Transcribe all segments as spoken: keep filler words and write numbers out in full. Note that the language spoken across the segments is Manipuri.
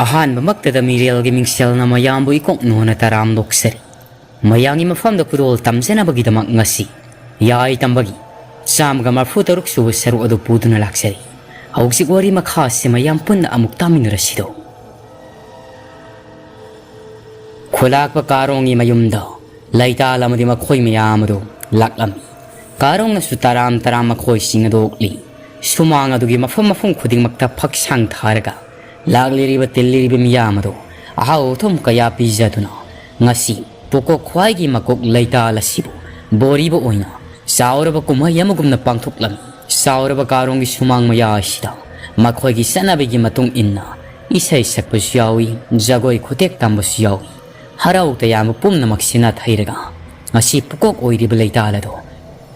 ꯑꯍꯥꯟꯕꯃꯛꯇꯗ ꯃꯤꯔꯦꯜꯒꯤ ꯃꯤꯡꯁꯦꯜꯅ ꯃꯌꯥꯝꯕꯨ ꯏꯀꯣꯛ ꯅꯣꯟꯅ ꯇꯔꯥꯝꯂꯣꯛꯆꯔꯤ꯫ ꯃꯌꯥꯝꯒꯤ ꯃꯐꯝꯗ ꯈꯨꯗꯣꯜ ꯇꯝꯖꯅꯕꯒꯤꯗꯃꯛ ꯉꯁꯤ ꯌꯥꯏ ꯇꯝꯕꯒꯤ ꯆꯥꯝꯃꯒ ꯃꯔꯐꯨ ꯇꯔꯨꯛ ꯁꯨꯕ ꯁꯔꯨꯛ ꯑꯗꯨ ꯄꯨꯗꯨꯅ ꯂꯥꯛꯆꯔꯤ꯫ ꯍꯧꯖꯤꯛ ꯋꯥꯔꯤ ꯃꯈꯥ ꯑꯁꯤ ꯃꯌꯥꯝ ꯄꯨꯟꯅ ꯑꯃꯨꯛ ꯇꯥꯃꯤꯟꯅꯔꯁꯤꯗꯣ꯫ ꯈꯨꯂꯥꯛꯄ ꯀꯥꯔꯣꯡꯒꯤ ꯃꯌꯨꯝꯗ ꯂꯩꯇꯥꯜ ꯑꯃꯗꯤ ꯃꯈꯣꯏ ꯃꯌꯥꯝ ꯑꯗꯨ ꯂꯥꯛꯂꯝꯃꯤ꯫ ꯀꯥꯔꯣꯡꯅꯁꯨ ꯇꯔꯥꯝ ꯇꯔꯥꯝ ꯃꯈꯣꯏꯁꯤꯡ ꯑꯗꯨ ꯑꯣꯛꯂꯤ꯫ ꯁꯨꯃꯥꯡ ꯑꯗꯨꯒꯤ ꯃꯐꯝ ꯃꯐꯝ ꯈꯨꯗꯤꯡꯃꯛꯇ ꯐꯛꯁꯥꯡ ꯊꯥꯔꯒ ꯂꯥꯛꯂꯤꯔꯤꯕ ꯇꯤꯜꯂꯤꯔꯤꯕ ꯃꯤꯌꯥꯝ ꯑꯗꯨ ꯑꯍꯥꯎ ꯑꯊꯨꯝ ꯀꯌꯥ ꯄꯤꯖꯗꯨꯅ ꯉꯁꯤ ꯄꯨꯀꯣꯛ ꯈ꯭ꯋꯥꯏꯒꯤ ꯃꯀꯣꯛ ꯂꯩꯇꯥꯜ ꯑꯁꯤꯕꯨ ꯕꯣꯔꯤꯕ ꯑꯣꯏꯅ ꯆꯥꯎꯔꯕ ꯀꯨꯝꯍꯩ ꯑꯃꯒꯨꯝꯅ ꯄꯥꯡꯊꯣꯛꯂꯝꯃꯤ꯫ ꯆꯥꯎꯔꯕ ꯀꯥꯔꯣꯡꯒꯤ ꯁꯨꯃꯥꯡ ꯃꯌꯥ ꯑꯁꯤꯗ ꯃꯈꯣꯏꯒꯤ ꯆꯠꯅꯕꯤꯒꯤ ꯃꯇꯨꯡ ꯏꯟꯅ ꯏꯁꯩ ꯁꯛꯄꯁꯨ ꯌꯥꯎꯏ, ꯖꯒꯣꯏ ꯈꯨꯊꯦꯛ ꯇꯝꯕꯁꯨ ꯌꯥꯎꯏ꯫ ꯍꯔꯥꯎ ꯇꯌꯥꯝꯕ ꯄꯨꯝꯅꯃꯛꯁꯤ ꯅꯥꯊꯩꯔꯒ ꯉꯁꯤ ꯄꯨꯀꯣꯛ ꯑꯣꯏꯔꯤꯕ ꯂꯩꯇꯥꯜ ꯑꯗꯣ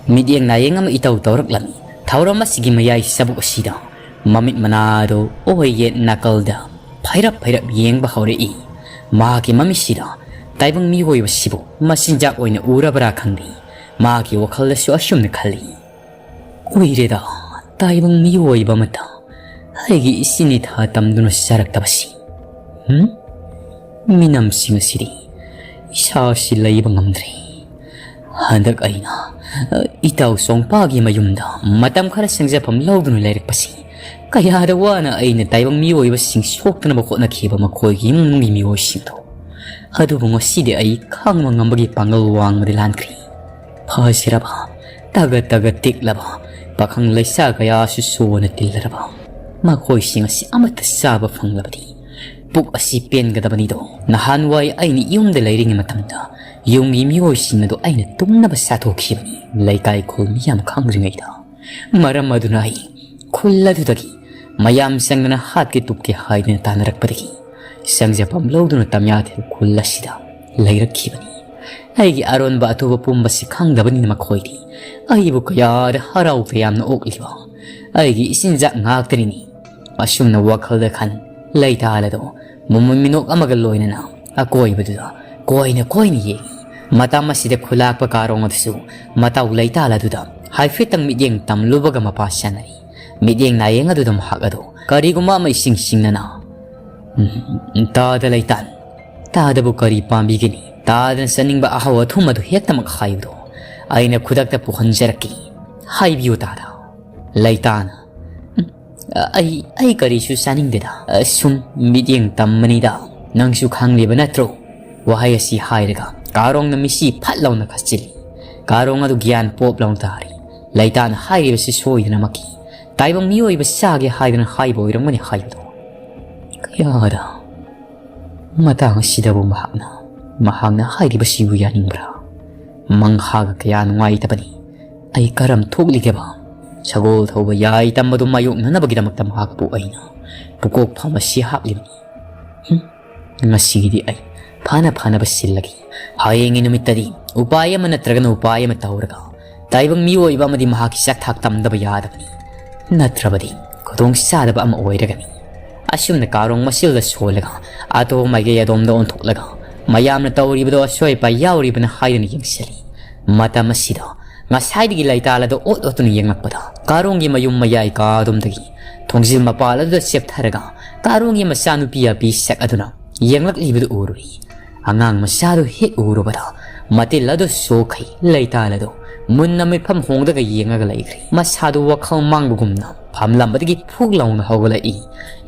ꯃꯤꯠꯌꯦꯡ ꯅꯥꯌꯦꯡ ꯑꯃ ꯏꯇꯧ ꯇꯧꯔꯛꯂꯝꯃꯤ꯫ ꯊꯧꯔꯝ ꯑꯁꯤꯒꯤ ꯃꯌꯥꯏ ꯆꯕꯨꯛ ꯑꯁꯤꯗ ꯃꯃꯤꯠ ꯃꯅꯥ ꯑꯗꯨ ꯑꯣꯏ ꯌꯦꯠ ꯅꯥꯀꯜꯗ ꯐꯩꯔꯞ ꯐꯩꯔꯞ ꯌꯦꯡꯕ ꯍꯧꯔꯛꯏ꯫ ꯃꯍꯥꯛꯀꯤ ꯃꯃꯤꯠꯁꯤꯗ ꯇꯥꯏꯕꯪ ꯃꯤꯑꯣꯏꯕꯁꯤꯕꯨ ꯃꯆꯤꯟꯖꯥꯛ ꯑꯣꯏꯅ ꯎꯔꯕ꯭ꯔꯥ ꯈꯪꯗꯦ꯫ ꯃꯍꯥꯛꯀꯤ ꯋꯥꯈꯜꯗꯁꯨ ꯑꯁꯨꯝꯅ ꯈꯜꯂꯤ, "ꯀꯨꯏꯔꯦꯗ ꯇꯥꯏꯕꯪ ꯃꯤꯑꯣꯏꯕ ꯑꯃꯇ ꯑꯩꯒꯤ ꯏꯆꯤꯟ ꯏꯊꯥ ꯇꯝꯗꯨꯅ ꯆꯥꯔꯛꯇꯕꯁꯤ꯫ ꯍꯨꯝ? ꯃꯤꯅꯝꯁꯤꯡ ꯑꯁꯤꯗꯤ ꯏꯁꯥꯁꯤ ꯂꯩꯕ ꯉꯝꯗ꯭ꯔꯦ꯫ ꯍꯟꯗꯛ ꯑꯩꯅ, ꯑ, ꯏꯇꯥꯎ ꯆꯣꯡꯄꯥꯒꯤ ꯃꯌꯨꯝꯗ ꯃꯇꯝ ꯈꯔ ꯁꯪꯖꯐꯝ ꯂꯧꯗꯨꯅ ꯂꯩꯔꯛꯄꯁꯤ ꯀꯌꯥꯗ ꯋꯥꯅ ꯑꯩꯅ ꯇꯥꯏꯕꯪ ꯃꯤꯑꯣꯏꯕꯁꯤꯡ ꯁꯣꯛꯇꯅꯕ ꯍꯣꯠꯅꯈꯤꯕ ꯃꯈꯣꯏꯒꯤ ꯏꯃꯨꯡꯒꯤ ꯃꯤꯑꯣꯏꯁꯤꯡꯗꯣ꯫ ꯑꯗꯨꯕꯨ ꯉꯁꯤꯗꯤ ꯑꯩ ꯈꯥꯡꯕ ꯉꯝꯕꯒꯤ ꯄꯥꯡꯒꯜ ꯋꯥꯡꯃꯗꯤ ꯂꯥꯟꯈ꯭ꯔꯦ꯫ ꯐꯖꯔꯕ, ꯇꯒꯠ ꯇꯒꯠ ꯇꯦꯛꯂꯕ ꯄꯥꯈꯪ ꯂꯩꯁꯥ ꯀꯌꯥꯁꯨ ꯁꯣꯟꯅ ꯇꯤꯜꯂꯔꯕ ꯃꯈꯣꯏꯁꯤꯡ ꯑꯁꯤ ꯑꯃꯠꯇ ꯆꯥꯕ ꯐꯪꯂꯕꯗꯤ ꯄꯨꯛ ꯑꯁꯤ ꯄꯦꯟꯒꯗꯕꯅꯤꯗꯣ꯫ ꯅꯍꯥꯟꯋꯥꯏ ꯑꯩꯅ ꯌꯨꯝꯗ ꯂꯩꯔꯤꯉꯩ ꯃꯇꯝꯗ ꯌꯨꯝꯒꯤ ꯃꯤꯑꯣꯏꯁꯤꯡ ꯑꯗꯨ ꯑꯩꯅ ꯇꯨꯝꯅꯕ ꯆꯥꯊꯣꯛꯈꯤꯕꯅꯤ, ꯂꯩꯀꯥꯏ ꯈꯨꯜ ꯃꯤꯌꯥꯝ ꯈꯪꯗ꯭ꯔꯤꯉꯩꯗ꯫ ꯃꯔꯝ ꯑꯗꯨꯅ ꯑꯩ ꯈꯨꯜ ꯑꯗꯨꯗꯒꯤ ꯃꯌꯥꯝ ꯆꯪꯗꯅ ꯍꯥꯠꯀꯦ ꯇꯨꯞꯀꯦ ꯍꯥꯏꯗꯨꯅ ꯇꯥꯟꯅꯔꯛꯄꯗꯒꯤ ꯆꯪꯖꯐꯝ ꯂꯧꯗꯨꯅ ꯇꯝꯌꯥꯊꯦꯜ ꯈꯨꯜ ꯑꯁꯤꯗ ꯂꯩꯔꯛꯈꯤꯕꯅꯤ꯫ ꯑꯩꯒꯤ ꯑꯔꯣꯟꯕ ꯑꯊꯨꯕ ꯄꯨꯝꯕꯁꯤ ꯈꯪꯗꯕꯅꯤꯅ ꯃꯈꯣꯏꯗꯤ ꯑꯩꯕꯨ ꯀꯌꯥꯗ ꯍꯔꯥꯎ ꯇꯌꯥꯝꯅ ꯑꯣꯛꯂꯤꯕ ꯑꯩꯒꯤ ꯏꯆꯤꯟꯖꯥꯛ ꯉꯥꯛꯇꯅꯤꯅꯤ꯫ ꯑꯁꯨꯝꯅ ꯋꯥꯈꯜꯗ ꯈꯟ ꯂꯩꯇꯥꯜ ꯑꯗꯣ ꯃꯃꯣꯟ ꯃꯤꯅꯣꯛ ꯑꯃꯒ ꯂꯣꯏꯅꯅ ꯑꯀꯣꯏꯕꯗꯨꯗ ꯀꯣꯏꯅ ꯀꯣꯏꯅ ꯌꯦꯡꯏ꯫ ꯃꯇꯝ ꯑꯁꯤꯗ ꯈꯨꯂꯥꯛꯄ ꯀꯥꯔꯣꯡ ꯑꯗꯨꯁꯨ ꯃꯇꯥꯎ ꯂꯩꯇꯥꯜ ꯑꯗꯨꯗ ꯍꯥꯏꯐꯦꯠꯇꯪ ꯃꯤꯠꯌꯦꯡ ꯇꯝꯂꯨꯕꯒ ꯃꯄꯥ ꯆꯥꯅꯔꯤ꯫ ꯃꯤꯠꯌꯦꯡ ꯅꯥꯌꯦꯡ ꯑꯗꯨꯗ ꯃꯍꯥꯛ ꯑꯗꯣ ꯀꯔꯤꯒꯨꯝꯕ ꯑꯃ ꯏꯁꯤꯡ ꯁꯤꯡꯅꯅ "ꯎꯝ, ꯇꯥꯗ ꯂꯩꯇꯥꯟ, ꯇꯥꯗꯕꯨ ꯀꯔꯤ ꯄꯥꯝꯕꯤꯒꯅꯤ? ꯇꯥꯗꯅ ꯆꯥꯅꯤꯡꯕ ꯑꯍꯥꯎ ꯑꯊꯨꯝ ꯑꯗꯨ ꯍꯦꯛꯇꯃꯛ ꯍꯥꯏꯕꯗꯣ ꯑꯩꯅ ꯈꯨꯗꯛꯇ ꯄꯨꯍꯟꯖꯔꯛꯀꯦ꯫ ꯍꯥꯏꯕꯤꯌꯨ ꯇꯥꯗ꯫" ꯂꯩꯇꯥꯅ, "ꯎꯝ, ꯑꯩ, ꯑꯩ ꯀꯔꯤꯁꯨ ꯆꯥꯅꯤꯡꯗꯦꯗ꯫ ꯁꯨꯝ ꯃꯤꯠꯌꯦꯡ ꯇꯝꯕꯅꯤꯗ꯫ ꯅꯪꯁꯨ ꯈꯪꯂꯤꯕ ꯅꯠꯇ꯭ꯔꯣ?" ꯋꯥꯍꯩ ꯑꯁꯤ ꯍꯥꯏꯔꯒ ꯀꯥꯔꯣꯡꯅ ꯃꯤꯠꯁꯤ ꯐꯠ ꯂꯥꯎꯅ ꯈꯠꯆꯤꯜꯂꯤ꯫ ꯀꯥꯔꯣꯡ ꯑꯗꯨ ꯒ꯭ꯌꯥꯟ ꯄꯣꯞ ꯂꯥꯎꯅ ꯇꯥꯔꯤ꯫ ꯂꯩꯇꯥꯅ ꯍꯥꯏꯔꯤꯕꯁꯤ ꯁꯣꯏꯗꯅꯃꯛꯀꯤ ꯇꯥꯏꯕꯪ ꯃꯤꯑꯣꯏꯕ ꯆꯥꯒꯦ ꯍꯥꯏꯗꯅ ꯍꯥꯏꯕ ꯑꯣꯏꯔꯝꯒꯅꯤ ꯍꯥꯏꯕꯗꯣ꯫ ꯀꯌꯥꯗ ꯃꯇꯥꯡ ꯑꯁꯤꯗꯕꯨ ꯃꯍꯥꯛꯅ, ꯃꯍꯥꯛꯅ ꯍꯥꯏꯔꯤꯕꯁꯤꯕꯨ ꯌꯥꯅꯤꯡꯕ꯭ꯔꯥ? ꯃꯪꯍꯥꯒ ꯀꯌꯥ ꯅꯨꯡꯉꯥꯏꯇꯕꯅꯤ꯫ ꯑꯩ ꯀꯔꯝ ꯊꯣꯛꯂꯤꯒꯦꯕ? ꯁꯒꯣꯜ ꯊꯧꯕ ꯌꯥꯏ ꯇꯝꯕꯗꯨ ꯃꯥꯌꯣꯛꯅꯅꯕꯒꯤꯗꯃꯛꯇ ꯃꯍꯥꯛꯄꯨ ꯑꯩꯅ ꯄꯨꯀꯣꯛ ꯐꯝ ꯑꯁꯤ ꯍꯥꯞꯂꯤꯕꯅꯤ꯫ ꯍꯨꯝ, ꯉꯁꯤꯒꯤꯗꯤ ꯑꯩ ꯐꯅ ꯐꯅꯕ ꯁꯤꯜꯂꯒꯦ꯫ ꯍꯌꯦꯡꯒꯤ ꯅꯨꯃꯤꯠꯇꯗꯤ ꯎꯄꯥꯏ ꯑꯃ ꯅꯠꯇ꯭ꯔꯒꯅ ꯎꯄꯥꯏ ꯑꯃ ꯇꯧꯔꯒ ꯇꯥꯏꯕꯪ ꯃꯤꯑꯣꯏꯕ ꯑꯃꯗꯤ ꯃꯍꯥꯛꯀꯤ ꯆꯥꯛꯊꯥꯛ ꯇꯝꯗꯕ ꯌꯥꯗꯕꯅꯤ꯫ ꯅꯠꯇ꯭ꯔꯕꯗꯤ ꯈꯨꯗꯣꯡ ꯆꯥꯗꯕ ꯑꯃ ꯑꯣꯏꯔꯒꯅꯤ꯫ ꯑꯁꯨꯝꯅ ꯀꯥꯔꯣꯡ ꯃꯆꯤꯜꯗ ꯁꯣꯜꯂꯒ ꯑꯇꯣꯞꯄ ꯃꯥꯏꯀꯩ ꯑꯗꯣꯝꯗ ꯑꯣꯟꯊꯣꯛꯂꯒ ꯃꯌꯥꯝꯅ ꯇꯧꯔꯤꯕꯗꯣ ꯑꯁꯣꯏ ꯑꯄꯥ ꯌꯥꯎꯔꯤꯕꯅ ꯍꯥꯏꯗꯨꯅ ꯌꯦꯡꯁꯤꯜꯂꯤ꯫ ꯃꯇꯝ ꯑꯁꯤꯗ ꯉꯁꯥꯏꯗꯒꯤ ꯂꯩꯇꯥꯜ ꯑꯗꯨ ꯑꯣꯠ ꯑꯣꯠꯇꯨꯅ ꯌꯦꯡꯂꯛꯄꯗ ꯀꯥꯔꯣꯡꯒꯤ ꯃꯌꯨꯝ ꯃꯌꯥꯏ ꯀꯥꯗꯣꯝꯗꯒꯤ ꯊꯣꯡꯖꯤꯜ ꯃꯄꯥꯜ ꯑꯗꯨꯗ ꯆꯦꯞꯊꯔꯒ ꯀꯥꯔꯣꯡꯒꯤ ꯃꯆꯥꯅꯨꯄꯤ ꯑꯄꯤ ꯁꯛ ꯑꯗꯨꯅ ꯌꯦꯡꯂꯛꯂꯤꯕꯗꯨ ꯎꯔꯨꯏ꯫ ꯑꯉꯥꯡ ꯃꯆꯥꯗꯨ ꯍꯦꯛ ꯎꯔꯨꯕꯗ ꯃꯇꯤꯜ ꯑꯗꯨ ꯁꯣꯛꯈꯩ ꯂꯩꯇꯥꯜ ꯑꯗꯨ ꯃꯨꯟꯅ ꯃꯤꯠꯐꯝ ꯍꯣꯡꯗꯒ ꯌꯦꯡꯉꯒ ꯂꯩꯈ꯭ꯔꯦ꯫ ꯃꯁꯥꯗꯨ ꯋꯥꯈꯜ ꯃꯥꯡꯕꯒꯨꯝꯅ ꯐꯝꯂꯝꯕꯗꯒꯤ ꯐꯨꯛ ꯂꯥꯎꯅ ꯍꯧꯒꯠꯂꯛꯏ꯫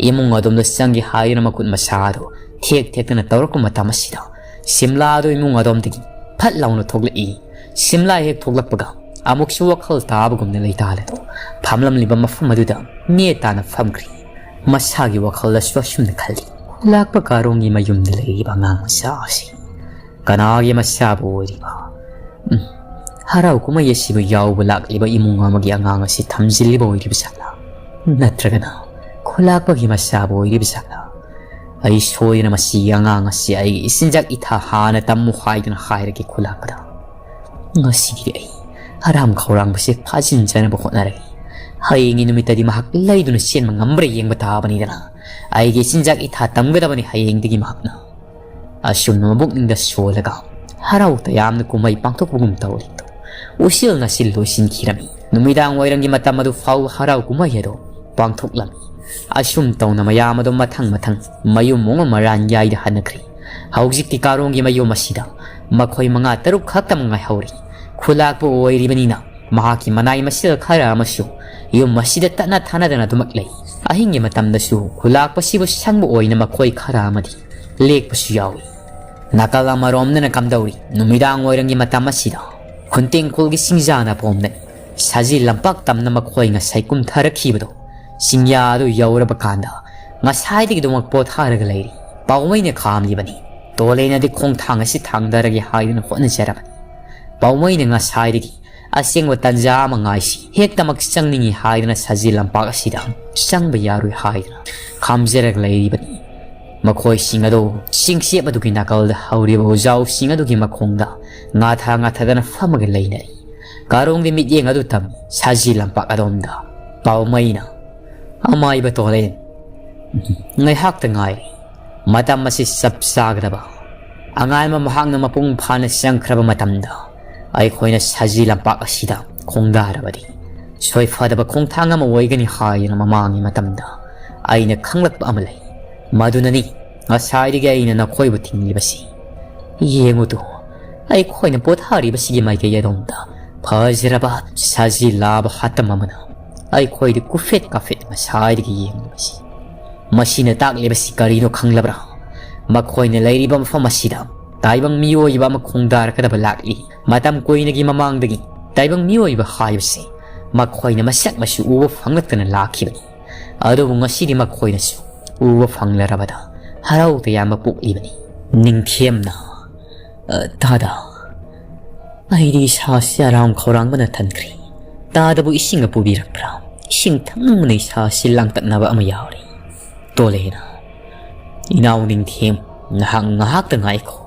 ꯏꯃꯨꯡ ꯑꯗꯣꯝꯗ ꯆꯪꯒꯦ ꯍꯥꯏꯗꯨꯅ ꯃꯈꯨꯠ ꯃꯁꯥꯗꯨ ꯊꯦꯛ ꯊꯦꯛꯇꯅ ꯇꯧꯔꯛꯄ ꯃꯇꯝ ꯑꯁꯤꯗ ꯁꯤꯝꯂꯥꯗꯨ ꯏꯃꯨꯡ ꯑꯗꯣꯝꯗꯒꯤ ꯐꯠ ꯂꯥꯎꯅ ꯊꯣꯛꯂꯛꯏ꯫ ꯁꯤꯝꯂꯥ ꯍꯦꯛ ꯊꯣꯛꯂꯛꯄꯒ ꯑꯃꯨꯛꯁꯨ ꯋꯥꯈꯜ ꯇꯥꯕꯒꯨꯝꯅ ꯂꯩꯇꯥꯜ ꯑꯗꯨ ꯐꯝꯂꯝꯂꯤꯕ ꯃꯐꯝ ꯑꯗꯨꯗ ꯅꯦ ꯇꯥꯅ ꯐꯝꯈ꯭ꯔꯤ꯫ ꯃꯁꯥꯒꯤ ꯋꯥꯈꯜꯗꯁꯨ ꯑꯁꯨꯝꯅ ꯈꯜꯂꯤ, "ꯈꯨꯂꯥꯛꯄ ꯀꯥꯔꯣꯡꯒꯤ ꯃꯌꯨꯝꯗ ꯂꯩꯔꯤꯕ ꯑꯉꯥꯡ ꯃꯆꯥ ꯑꯁꯤ ꯀꯅꯥꯒꯤ ꯃꯆꯥꯕꯨ ꯑꯣꯏꯔꯤꯕ? ꯎꯝ, ꯍꯔꯥꯎ ꯀꯨꯝꯍꯩ ꯑꯁꯤꯕꯨ ꯌꯥꯎꯕ ꯂꯥꯛꯂꯤꯕ ꯏꯃꯨꯡ ꯑꯃꯒꯤ ꯑꯉꯥꯡ ꯑꯁꯤ ꯊꯝꯖꯤꯜꯂꯤꯕ ꯑꯣꯏꯔꯤꯕ ꯖꯥꯠꯂꯥ? ꯅꯠꯇ꯭ꯔꯒꯅ ꯈꯨꯂꯥꯛꯄꯒꯤ ꯃꯆꯥꯕꯨ ꯑꯣꯏꯔꯤꯕ ꯖꯥꯠꯂꯥ? ꯑꯩ ꯁꯣꯏꯗꯅ ꯃꯁꯤꯒꯤ ꯑꯉꯥꯡ ꯑꯁꯤ ꯑꯩꯒꯤ ꯏꯆꯤꯟꯖꯥꯛ ꯏꯊꯥ ꯍꯥꯟꯅ ꯇꯝꯃꯨ ꯍꯥꯏꯗꯨꯅ ꯍꯥꯏꯔꯒꯦ ꯈꯨꯂꯥꯛꯄꯗ꯫ ꯉꯁꯤꯒꯤꯗꯤ ꯑꯩ ꯑꯔꯥꯝ ꯈꯧꯔꯥꯡꯕꯁꯦ ꯐꯥꯖꯤꯟꯖꯅꯕ ꯍꯣꯠꯅꯔꯒꯦ꯫ ꯍꯌꯦꯡꯒꯤ ꯅꯨꯃꯤꯠꯇꯗꯤ ꯃꯍꯥꯛ ꯂꯩꯗꯨꯅ ꯆꯦꯟꯕ ꯉꯝꯕ꯭ꯔꯥ ꯌꯦꯡꯕ ꯇꯥꯕꯅꯤꯗꯅ꯫ ꯑꯩꯒꯤ ꯏꯆꯤꯟꯖꯥꯛ ꯏꯊꯥ ꯇꯝꯒꯗꯕꯅꯤ ꯍꯌꯦꯡꯗꯒꯤ ꯃꯍꯥꯛꯅ꯫" ꯑꯁꯨꯝꯅ ꯃꯕꯨꯛꯅꯤꯡꯗ ꯁꯣꯜꯂꯒ ꯍꯔꯥꯎ ꯇꯌꯥꯝꯅ ꯀꯨꯝꯍꯩ ꯄꯥꯡꯊꯣꯛꯄꯒꯨꯝ ꯇꯧꯔꯤꯗꯨ ꯎꯆꯦꯜ ꯅꯥꯆꯤꯜ ꯂꯣꯏꯁꯤꯟꯈꯤꯔꯝꯃꯤ꯫ ꯅꯨꯃꯤꯗꯥꯡ ꯋꯥꯏꯔꯝꯒꯤ ꯃꯇꯝ ꯑꯗꯨ ꯐꯥꯎꯕ ꯍꯔꯥꯎ ꯀꯨꯝꯍꯩ ꯑꯗꯨ ꯄꯥꯡꯊꯣꯛꯂꯝꯃꯤ꯫ ꯑꯁꯨꯝ ꯇꯧꯅ ꯃꯌꯥꯝ ꯑꯗꯨ ꯃꯊꯪ ꯃꯊꯪ ꯃꯌꯨꯝ ꯑꯃ ꯃꯔꯥꯟ ꯌꯥꯏꯗ ꯍꯟꯅꯈ꯭ꯔꯦ꯫ ꯍꯧꯖꯤꯛꯇꯤ ꯀꯥꯔꯣꯡꯒꯤ ꯃꯌꯨꯝ ꯑꯁꯤꯗ ꯃꯈꯣꯏ ꯃꯉꯥ ꯇꯔꯨꯛ ꯈꯛꯇꯃꯛ ꯉꯥꯏꯍꯧꯔꯤ꯫ ꯈꯨꯂꯥꯛꯄ ꯑꯣꯏꯔꯤꯕꯅꯤꯅ ꯃꯍꯥꯛꯀꯤ ꯃꯅꯥꯏ ꯃꯁꯤꯜ ꯈꯔ ꯑꯃꯁꯨ ꯌꯨꯝ ꯑꯁꯤꯗ ꯇꯠꯅ ꯊꯥꯅꯗꯅ ꯑꯗꯨꯃꯛ ꯂꯩ꯫ ꯑꯍꯤꯡꯒꯤ ꯃꯇꯝꯗꯁꯨ ꯈꯨꯂꯥꯛꯄꯁꯤꯕꯨ ꯁꯪꯕ ꯑꯣꯏꯅ ꯃꯈꯣꯏ ꯈꯔ ꯑꯃꯗꯤ ꯂꯦꯛꯄꯁꯨ ꯌꯥꯎꯏ꯫ ꯅꯥꯀꯜ ꯑꯃꯔꯣꯝꯗꯅ ꯀꯝꯗꯧꯔꯤ? ꯅꯨꯃꯤꯗꯥꯡ ꯋꯥꯏꯔꯝꯒꯤ ꯃꯇꯝ ꯑꯁꯤꯗ ꯈꯨꯟꯇꯦꯡꯈꯣꯜꯒꯤ ꯆꯤꯡꯖꯥꯅ ꯄꯣꯝꯗꯅꯤ꯫ ꯁꯖꯤ ꯂꯝꯄꯥꯛ ꯇꯝꯅ ꯃꯈꯣꯏ ꯉꯁꯥꯏ ꯀꯨꯝꯊꯔꯛꯈꯤꯕꯗꯣ ꯆꯤꯡꯌꯥ ꯑꯗꯨ ꯌꯧꯔꯕ ꯀꯥꯟꯗ ꯉꯁꯥꯏꯗꯒꯤ ꯑꯗꯨꯃꯛ ꯄꯣꯊꯥꯔꯒ ꯂꯩꯔꯤ꯫ ꯄꯥꯎꯃꯩꯅ ꯈꯥꯝꯂꯤꯕꯅꯤ꯫ ꯇꯣꯂꯦꯅꯗꯤ ꯈꯣꯡꯊꯥꯡ ꯑꯁꯤ ꯊꯥꯡꯗꯔꯒꯦ ꯍꯥꯏꯗꯨꯅ ꯍꯣꯠꯅꯖꯔꯕꯅꯤ꯫ ꯄꯥꯎꯃꯩꯅ ꯉꯁꯥꯏꯗꯒꯤ ꯑꯁꯦꯡꯕ ꯇꯟꯖꯥ ꯑꯃ ꯉꯥꯏꯁꯤ, ꯍꯦꯛꯇꯃꯛ ꯆꯪꯅꯤꯡꯏ ꯍꯥꯏꯗꯨꯅ ꯁꯖꯤ ꯂꯝꯄꯥꯛ ꯑꯁꯤꯗ ꯆꯪꯕ ꯌꯥꯔꯣꯏ ꯍꯥꯏꯗꯨꯅ ꯈꯥꯝꯖꯔꯒ ꯂꯩꯔꯤꯕꯅꯤ꯫ ꯃꯈꯣꯏꯁꯤꯡ ꯑꯗꯨ ꯆꯤꯡꯆꯦꯞ ꯑꯗꯨꯒꯤ ꯅꯥꯀꯜꯗ ꯍꯧꯔꯤꯕ ꯎꯖꯥꯎꯁꯤꯡ ꯑꯗꯨꯒꯤ ꯃꯈꯣꯡꯗ ꯉꯥꯊ ꯉꯥꯊꯗꯅ ꯐꯝꯃꯒ ꯂꯩꯅꯔꯤ꯫ ꯀꯥꯔꯣꯡꯒꯤ ꯃꯤꯠꯌꯦꯡ ꯑꯗꯨ ꯇꯝꯃꯤ ꯁꯖꯤ ꯂꯝꯄꯥꯛ ꯑꯗꯣꯝꯗ꯫ ꯄꯥꯎꯃꯩꯅ, "ꯑꯃꯥꯏꯕ ꯇꯣꯂꯦꯟ, ꯉꯥꯏꯍꯥꯛꯇ ꯉꯥꯏꯔꯤ꯫ ꯃꯇꯝ ꯑꯁꯤ ꯆꯞ ꯆꯥꯒꯗꯕ꯫ ꯑꯉꯥꯟꯕ ꯃꯍꯥꯛꯅ ꯃꯄꯨꯡ ꯐꯥꯅ ꯆꯪꯈ꯭ꯔꯕ ꯃꯇꯝꯗ ꯑꯩꯈꯣꯏꯅ ꯁꯖꯤ ꯂꯝꯄꯥꯛ ꯑꯁꯤꯗ ꯈꯣꯡꯗꯥꯔꯕꯗꯤ ꯁꯣꯏꯐꯗꯕ ꯈꯣꯡꯊꯥꯡ ꯑꯃ ꯑꯣꯏꯒꯅꯤ ꯍꯥꯏꯗꯨꯅ ꯃꯃꯥꯡꯒꯤ ꯃꯇꯝꯗ ꯑꯩꯅ ꯈꯪꯂꯛꯄ ꯑꯃ ꯂꯩ꯫ ꯃꯗꯨꯅꯅꯤ ꯉꯁꯥꯏꯗꯒꯤ ꯑꯩꯅ ꯅꯈꯣꯏꯕꯨ ꯊꯤꯡꯂꯤꯕꯁꯤ꯫ ꯌꯦꯡꯉꯨꯗꯨ, ꯑꯩꯈꯣꯏꯅ ꯄꯣꯊꯥꯔꯤꯕꯁꯤꯒꯤ ꯃꯥꯏꯀꯩ ꯑꯗꯣꯝꯗ ꯐꯖꯔꯕ ꯁꯖꯤ ꯂꯥꯕ ꯍꯥꯠꯇꯝ ꯑꯃꯅ ꯑꯩꯈꯣꯏꯗ ꯀꯨꯐꯦꯠ ꯀꯥꯐꯦꯠ ꯉꯁꯥꯏꯗꯒꯤ ꯌꯦꯡꯂꯤꯕꯁꯤ꯫ ꯃꯁꯤꯅ ꯇꯥꯛꯂꯤꯕꯁꯤ ꯀꯔꯤꯅꯣ ꯈꯪꯂꯕ꯭ꯔꯥ? ꯃꯈꯣꯏꯅ ꯂꯩꯔꯤꯕ ꯃꯐꯝ ꯑꯁꯤꯗ ꯇꯥꯏꯕꯪ ꯃꯤꯑꯣꯏꯕ ꯑꯃ ꯈꯣꯡꯗꯥꯔꯛꯀꯗꯕ ꯂꯥꯛꯂꯤ꯫ ꯃꯇꯝ ꯀꯨꯏꯅꯒꯤ ꯃꯃꯥꯡꯗꯒꯤ ꯇꯥꯏꯕꯪ ꯃꯤꯑꯣꯏꯕ ꯍꯥꯏꯕꯁꯤ ꯃꯈꯣꯏꯅ ꯃꯁꯛ ꯃꯁꯨ ꯎꯕ ꯐꯪꯂꯛꯇꯅ ꯂꯥꯛꯈꯤꯕꯅꯤ꯫ ꯑꯗꯨꯕꯨ ꯉꯁꯤꯗꯤ ꯃꯈꯣꯏꯅꯁꯨ ꯎꯕ ꯐꯪꯂꯔꯕꯗ ꯍꯔꯥꯎ ꯇꯌꯥꯝꯕ ꯄꯣꯛꯂꯤꯕꯅꯤ꯫ ꯅꯤꯡꯊꯦꯝꯅ, "ꯑ, ꯇꯥꯗ, ꯑꯩꯗꯤ ꯏꯁꯥꯁꯤ ꯑꯔꯥꯝ ꯈꯧꯔꯥꯡꯕꯅ ꯊꯟꯈ꯭ꯔꯦ꯫ ꯇꯥꯗꯕꯨ ꯏꯁꯤꯡꯒ ꯄꯨꯕꯤꯔꯛꯄ꯭ꯔꯥ? ꯏꯁꯤꯡ ꯊꯛꯅꯤꯡꯕꯅ ꯏꯁꯥꯁꯤ ꯂꯥꯡꯇꯛꯅꯕ ꯑꯃ ꯌꯥꯎꯔꯦ꯫" ꯇꯣꯂꯦꯅ, "ꯏꯅꯥꯎ ꯅꯤꯡꯊꯦꯝ, ꯉꯥꯏꯍꯥꯛ ꯉꯥꯏꯍꯥꯛꯇ ꯉꯥꯏꯈꯣ꯫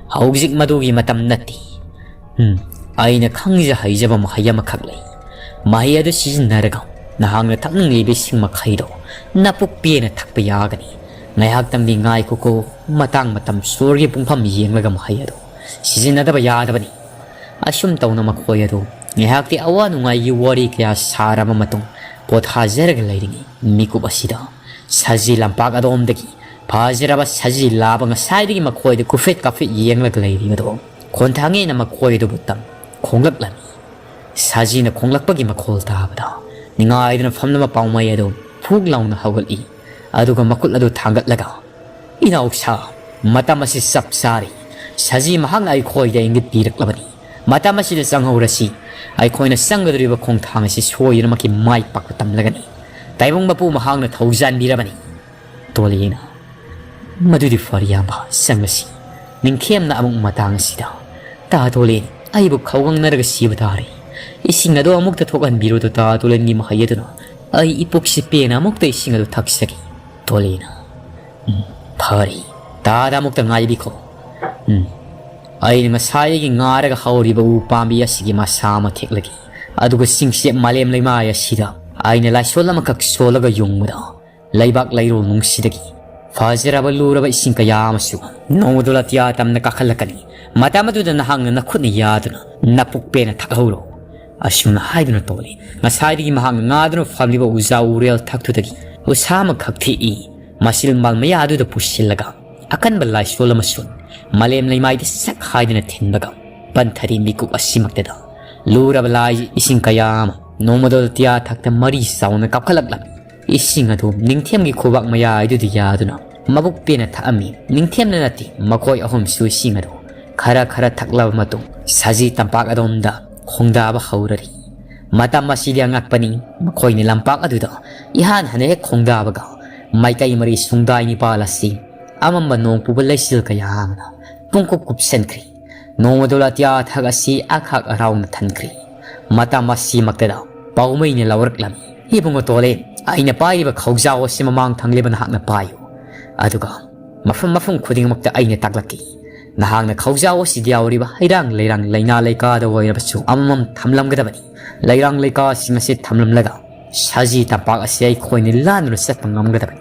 ꯍꯧꯖꯤꯛ ꯃꯗꯨꯒꯤ ꯃꯇꯝ ꯅꯠꯇꯦ꯫ ꯎꯝ, ꯑꯩꯅ ꯈꯪꯖ ꯍꯩꯖꯕ ꯃꯍꯩ ꯑꯃꯈꯛ ꯂꯩ꯫ ꯃꯍꯩ ꯑꯗꯨ ꯁꯤꯖꯤꯟꯅꯔꯒ ꯅꯍꯥꯛꯅ ꯊꯛꯅꯤꯡꯂꯤꯕ ꯏꯁꯤꯡ ꯃꯈꯩꯗꯣ ꯅꯄꯨꯛ ꯄꯦꯟꯅ ꯊꯛꯄ ꯌꯥꯒꯅꯤ꯫ ꯉꯥꯏꯍꯥꯛꯇꯪꯗꯤ ꯉꯥꯏꯈꯣꯀꯣ, ꯃꯇꯥꯡ ꯃꯇꯝ ꯁꯣꯔꯒꯤ ꯄꯨꯡꯐꯝ ꯌꯦꯡꯂꯒ ꯃꯍꯩ ꯑꯗꯨ ꯁꯤꯖꯤꯟꯅꯗꯕ ꯌꯥꯗꯕꯅꯤ꯫" ꯑꯁꯨꯝ ꯇꯧꯅ ꯃꯈꯣꯏ ꯑꯗꯨ ꯉꯥꯏꯍꯥꯛꯇꯤ ꯑꯋꯥ ꯅꯨꯡꯉꯥꯏꯒꯤ ꯋꯥꯔꯤ ꯀꯌꯥ ꯁꯥꯔꯕ ꯃꯇꯨꯡ ꯄꯣꯊꯥꯖꯔꯒ ꯂꯩꯔꯤꯉꯩ ꯃꯤꯀꯨꯞ ꯑꯁꯤꯗ ꯁꯖꯤ ꯂꯝꯄꯥꯛ ꯑꯗꯣꯝꯗꯒꯤ ꯐꯖꯔꯕ ꯁꯖꯤ ꯂꯥꯕ ꯉꯁꯥꯏꯗꯒꯤ ꯃꯈꯣꯏꯗ ꯀꯨꯐꯦꯠ ꯀꯥꯐꯦꯠ ꯌꯦꯡꯂꯒ ꯂꯩꯔꯤꯕꯗꯣ ꯈꯣꯟꯊꯥꯡꯉꯦꯅ ꯃꯈꯣꯏ ꯑꯗꯨꯕꯨ ꯇꯝ ꯈꯣꯡꯂꯛꯂꯝꯃꯤ꯫ ꯁꯖꯤꯅ ꯈꯣꯡꯂꯛꯄꯒꯤ ꯃꯈꯣꯜ ꯇꯥꯕꯗ ꯅꯤꯡꯉꯥꯏꯗꯨꯅ ꯐꯝꯂꯝꯕ ꯄꯥꯎꯃꯩ ꯑꯗꯨ ꯐꯨꯛ ꯂꯥꯎꯅ ꯍꯧꯒꯠꯂꯤ꯫ ꯑꯗꯨꯒ ꯃꯈꯨꯠ ꯑꯗꯨ ꯊꯥꯡꯒꯠꯂꯒ, "ꯏꯅꯥꯎꯁꯥ, ꯃꯇꯝ ꯑꯁꯤ ꯆꯞ ꯆꯥꯔꯦ꯫ ꯁꯖꯤ ꯃꯍꯥꯛꯅ ꯑꯩꯈꯣꯏꯗ ꯏꯪꯒꯤꯠ ꯄꯤꯔꯛꯂꯕꯅꯤ꯫ ꯃꯇꯝ ꯑꯁꯤꯗ ꯆꯪꯍꯧꯔꯁꯤ꯫ ꯑꯩꯈꯣꯏꯅ ꯆꯪꯒꯗꯧꯔꯤꯕ ꯈꯣꯡꯊꯥꯡ ꯑꯁꯤ ꯁꯣꯏꯗꯅꯃꯛꯀꯤ ꯃꯥꯏ ꯄꯥꯛꯄ ꯇꯝꯂꯒꯅꯤ꯫ ꯇꯥꯏꯕꯪ ꯃꯄꯨ ꯃꯍꯥꯛꯅ ꯊꯧꯖꯥꯟꯕꯤꯔꯕꯅꯤ꯫" ꯇꯣꯂꯦꯅ, "ꯃꯗꯨꯗꯤ ꯐꯔꯦ ꯏꯌꯥꯝꯕ, ꯆꯪꯂꯁꯤ꯫" ꯅꯤꯡꯊꯦꯝꯅ ꯑꯃꯨꯛ ꯃꯇꯥꯡ ꯑꯁꯤꯗ, "ꯇꯥ ꯇꯣꯂꯦꯟ, ꯑꯩꯕꯨ ꯈꯧꯒꯪꯅꯔꯒ ꯁꯤꯕ ꯇꯥꯔꯦ꯫ ꯏꯁꯤꯡ ꯑꯗꯨ ꯑꯃꯨꯛꯇ ꯊꯣꯛꯍꯟꯕꯤꯔꯣꯗꯣ ꯇꯥ ꯇꯣꯂꯦꯟꯒꯤ ꯃꯍꯩ ꯑꯗꯨꯅ꯫ ꯑꯩ ꯏꯄꯨꯛꯁꯤ ꯄꯦꯟꯅ ꯑꯃꯨꯛꯇ ꯏꯁꯤꯡ ꯑꯗꯨ ꯊꯛꯆꯒꯦ꯫" ꯇꯣꯂꯦꯅ, "ꯎꯝ, ꯐꯔꯦ꯫ ꯇꯥꯗ ꯑꯃꯨꯛꯇ ꯉꯥꯏꯕꯤꯈꯣ꯫ ꯎꯝ, ꯑꯩꯅ ꯉꯁꯥꯏꯗꯒꯤ ꯉꯥꯔꯒ ꯍꯧꯔꯤꯕ ꯎ ꯄꯥꯝꯕꯤ ꯑꯁꯤꯒꯤ ꯃꯁꯥ ꯑꯃ ꯊꯦꯛꯂꯒꯦ꯫ ꯑꯗꯨꯒ ꯆꯤꯡꯆꯦꯞ ꯃꯥꯂꯦꯝ ꯂꯩꯃꯥꯏ ꯑꯁꯤꯗ ꯑꯩꯅ ꯂꯥꯏꯁꯣꯟ ꯑꯃꯈꯛ ꯁꯣꯜꯂꯒ ꯌꯨꯡꯕꯗ, ꯂꯩꯕꯥꯛ ꯂꯩꯔꯣꯜ ꯅꯨꯡꯁꯤꯗꯒꯤ ꯐꯖꯔꯕ ꯂꯨꯔꯕ ꯏꯁꯤꯡ ꯀꯌꯥ ꯑꯃꯁꯨ ꯅꯣꯡꯃꯗꯣ ꯑꯇꯤꯌꯥ ꯇꯝꯅ ꯀꯥꯈꯠꯂꯛꯀꯅꯤ꯫ ꯃꯇꯝ ꯑꯗꯨꯗ ꯅꯍꯥꯛꯅ ꯅꯈꯨꯠꯅ ꯌꯥꯗꯨꯅ ꯅꯄꯨꯛ ꯄꯦꯟꯅ ꯊꯛꯍꯧꯔꯣ꯫" ꯑꯁꯨꯝꯅ ꯍꯥꯏꯗꯨꯅ ꯇꯣꯂꯦ ꯉꯁꯥꯏꯗꯒꯤ ꯃꯍꯥꯛꯅ ꯉꯥꯗꯨꯅ ꯐꯝꯂꯤꯕ ꯎꯖꯥ ꯎꯔꯦꯜ ꯊꯛꯇꯨꯗꯒꯤ ꯎꯁꯥ ꯑꯃꯈꯛ ꯊꯦꯛꯏ꯫ ꯃꯁꯤꯜ ꯃꯥꯜ ꯃꯌꯥ ꯑꯗꯨꯗ ꯄꯨꯁꯤꯜꯂꯒ ꯑꯀꯟꯕ ꯂꯥꯏꯁꯣꯜ ꯑꯃꯁꯨ ꯃꯥꯂꯦꯝ ꯂꯩꯃꯥꯏꯗ ꯁꯛ ꯍꯥꯏꯗꯨꯅ ꯊꯤꯟꯕꯒ ꯄꯟꯊꯔꯤ ꯃꯤꯀꯨꯞ ꯑꯁꯤꯃꯛꯇꯗ ꯂꯨꯔꯕ ꯂꯥꯏ ꯏꯁꯤꯡ ꯀꯌꯥ ꯑꯃ ꯅꯣꯡꯃꯗꯣ ꯑꯇꯤꯌꯥ ꯊꯛꯇ ꯃꯔꯤ ꯆꯥꯎꯅ ꯀꯥꯞꯈꯠꯂꯛꯂꯝꯃꯤ꯫ ꯏꯁꯤꯡ ꯑꯗꯨ ꯅꯤꯡꯊꯦꯝꯒꯤ ꯈꯨꯕꯥꯛ ꯃꯌꯥꯏꯗꯨꯗ ꯌꯥꯗꯨꯅ ꯃꯕꯨꯛ ꯄꯦꯟꯅ ꯊꯛꯑꯝꯃꯤ꯫ ꯅꯤꯡꯊꯦꯝꯅ ꯅꯠꯇꯦ, ꯃꯈꯣꯏ ꯑꯍꯨꯝꯁꯨ ꯏꯁꯤꯡ ꯑꯗꯨ ꯈꯔ ꯈꯔ ꯊꯛꯂꯕ ꯃꯇꯨꯡ ꯁꯖꯤ ꯇꯝꯄꯥꯛ ꯑꯗꯣꯝꯗ ꯈꯣꯡꯗꯥꯕ ꯍꯧꯔꯔꯤ꯫ ꯃꯇꯝ ꯑꯁꯤꯗꯤ ꯑꯉꯛꯄꯅꯤ꯫ ꯃꯈꯣꯏꯅ ꯂꯝꯄꯥꯛ ꯑꯗꯨꯗ ꯏꯍꯥꯟ ꯍꯥꯟꯅ ꯍꯦꯛ ꯈꯣꯡꯗꯥꯕꯒ ꯃꯥꯏꯀꯩ ꯃꯔꯤ ꯁꯨꯡꯗꯥꯏ ꯅꯤꯄꯥꯜ ꯑꯁꯤ ꯑꯃꯝꯕ ꯅꯣꯡ ꯄꯨꯕ ꯂꯩꯆꯤꯜ ꯀꯌꯥ ꯑꯃꯅ ꯄꯨꯡꯀꯨꯞ ꯀꯨꯞꯁꯟꯈ꯭ꯔꯤ꯫ ꯅꯣꯡꯃꯗꯣ ꯑꯇꯤꯌꯥ ꯊꯛ ꯑꯁꯤ ꯑꯈꯥꯛ ꯑꯔꯥꯎꯅ ꯊꯟꯈ꯭ꯔꯤ꯫ ꯃꯇꯝ ꯑꯁꯤꯃꯛꯇꯗ ꯄꯥꯎꯃꯩꯅ ꯂꯧꯔꯛꯂꯝꯃꯤ, "ꯏꯕꯨꯡꯉꯣ ꯇꯣꯂꯦ, ꯑꯩꯅ ꯄꯥꯏꯔꯤꯕ ꯈꯧꯖꯥꯎ ꯑꯁꯤ ꯃꯃꯥꯡ ꯊꯪꯂꯤꯕ ꯅꯍꯥꯛꯅ ꯄꯥꯏꯌꯨ꯫ ꯑꯗꯨꯒ ꯃꯐꯝ ꯃꯐꯝ ꯈꯨꯗꯤꯡꯃꯛꯇ ꯑꯩꯅ ꯇꯥꯛꯂꯛꯀꯦ꯫ ꯅꯍꯥꯛꯅ ꯈꯧꯖꯥꯎ ꯑꯁꯤꯗ ꯌꯥꯎꯔꯤꯕ ꯍꯩꯔꯥꯡ ꯂꯩꯔꯥꯡ ꯂꯩꯅꯥ ꯂꯩꯀꯥꯗ ꯑꯣꯏꯔꯕꯁꯨ ꯑꯃꯃꯝ ꯊꯝꯂꯝꯒꯗꯕꯅꯤ꯫ ꯂꯩꯔꯥꯡ ꯂꯩꯀꯥꯁꯤꯡ ꯑꯁꯤ ꯊꯝꯂꯝꯂꯒ ꯁꯖꯤ ꯇꯝꯄꯥꯛ ꯑꯁꯤ ꯑꯩꯈꯣꯏꯅ ꯂꯥꯟꯗꯨꯅ ꯆꯠꯄ ꯉꯝꯒꯗꯕꯅꯤ꯫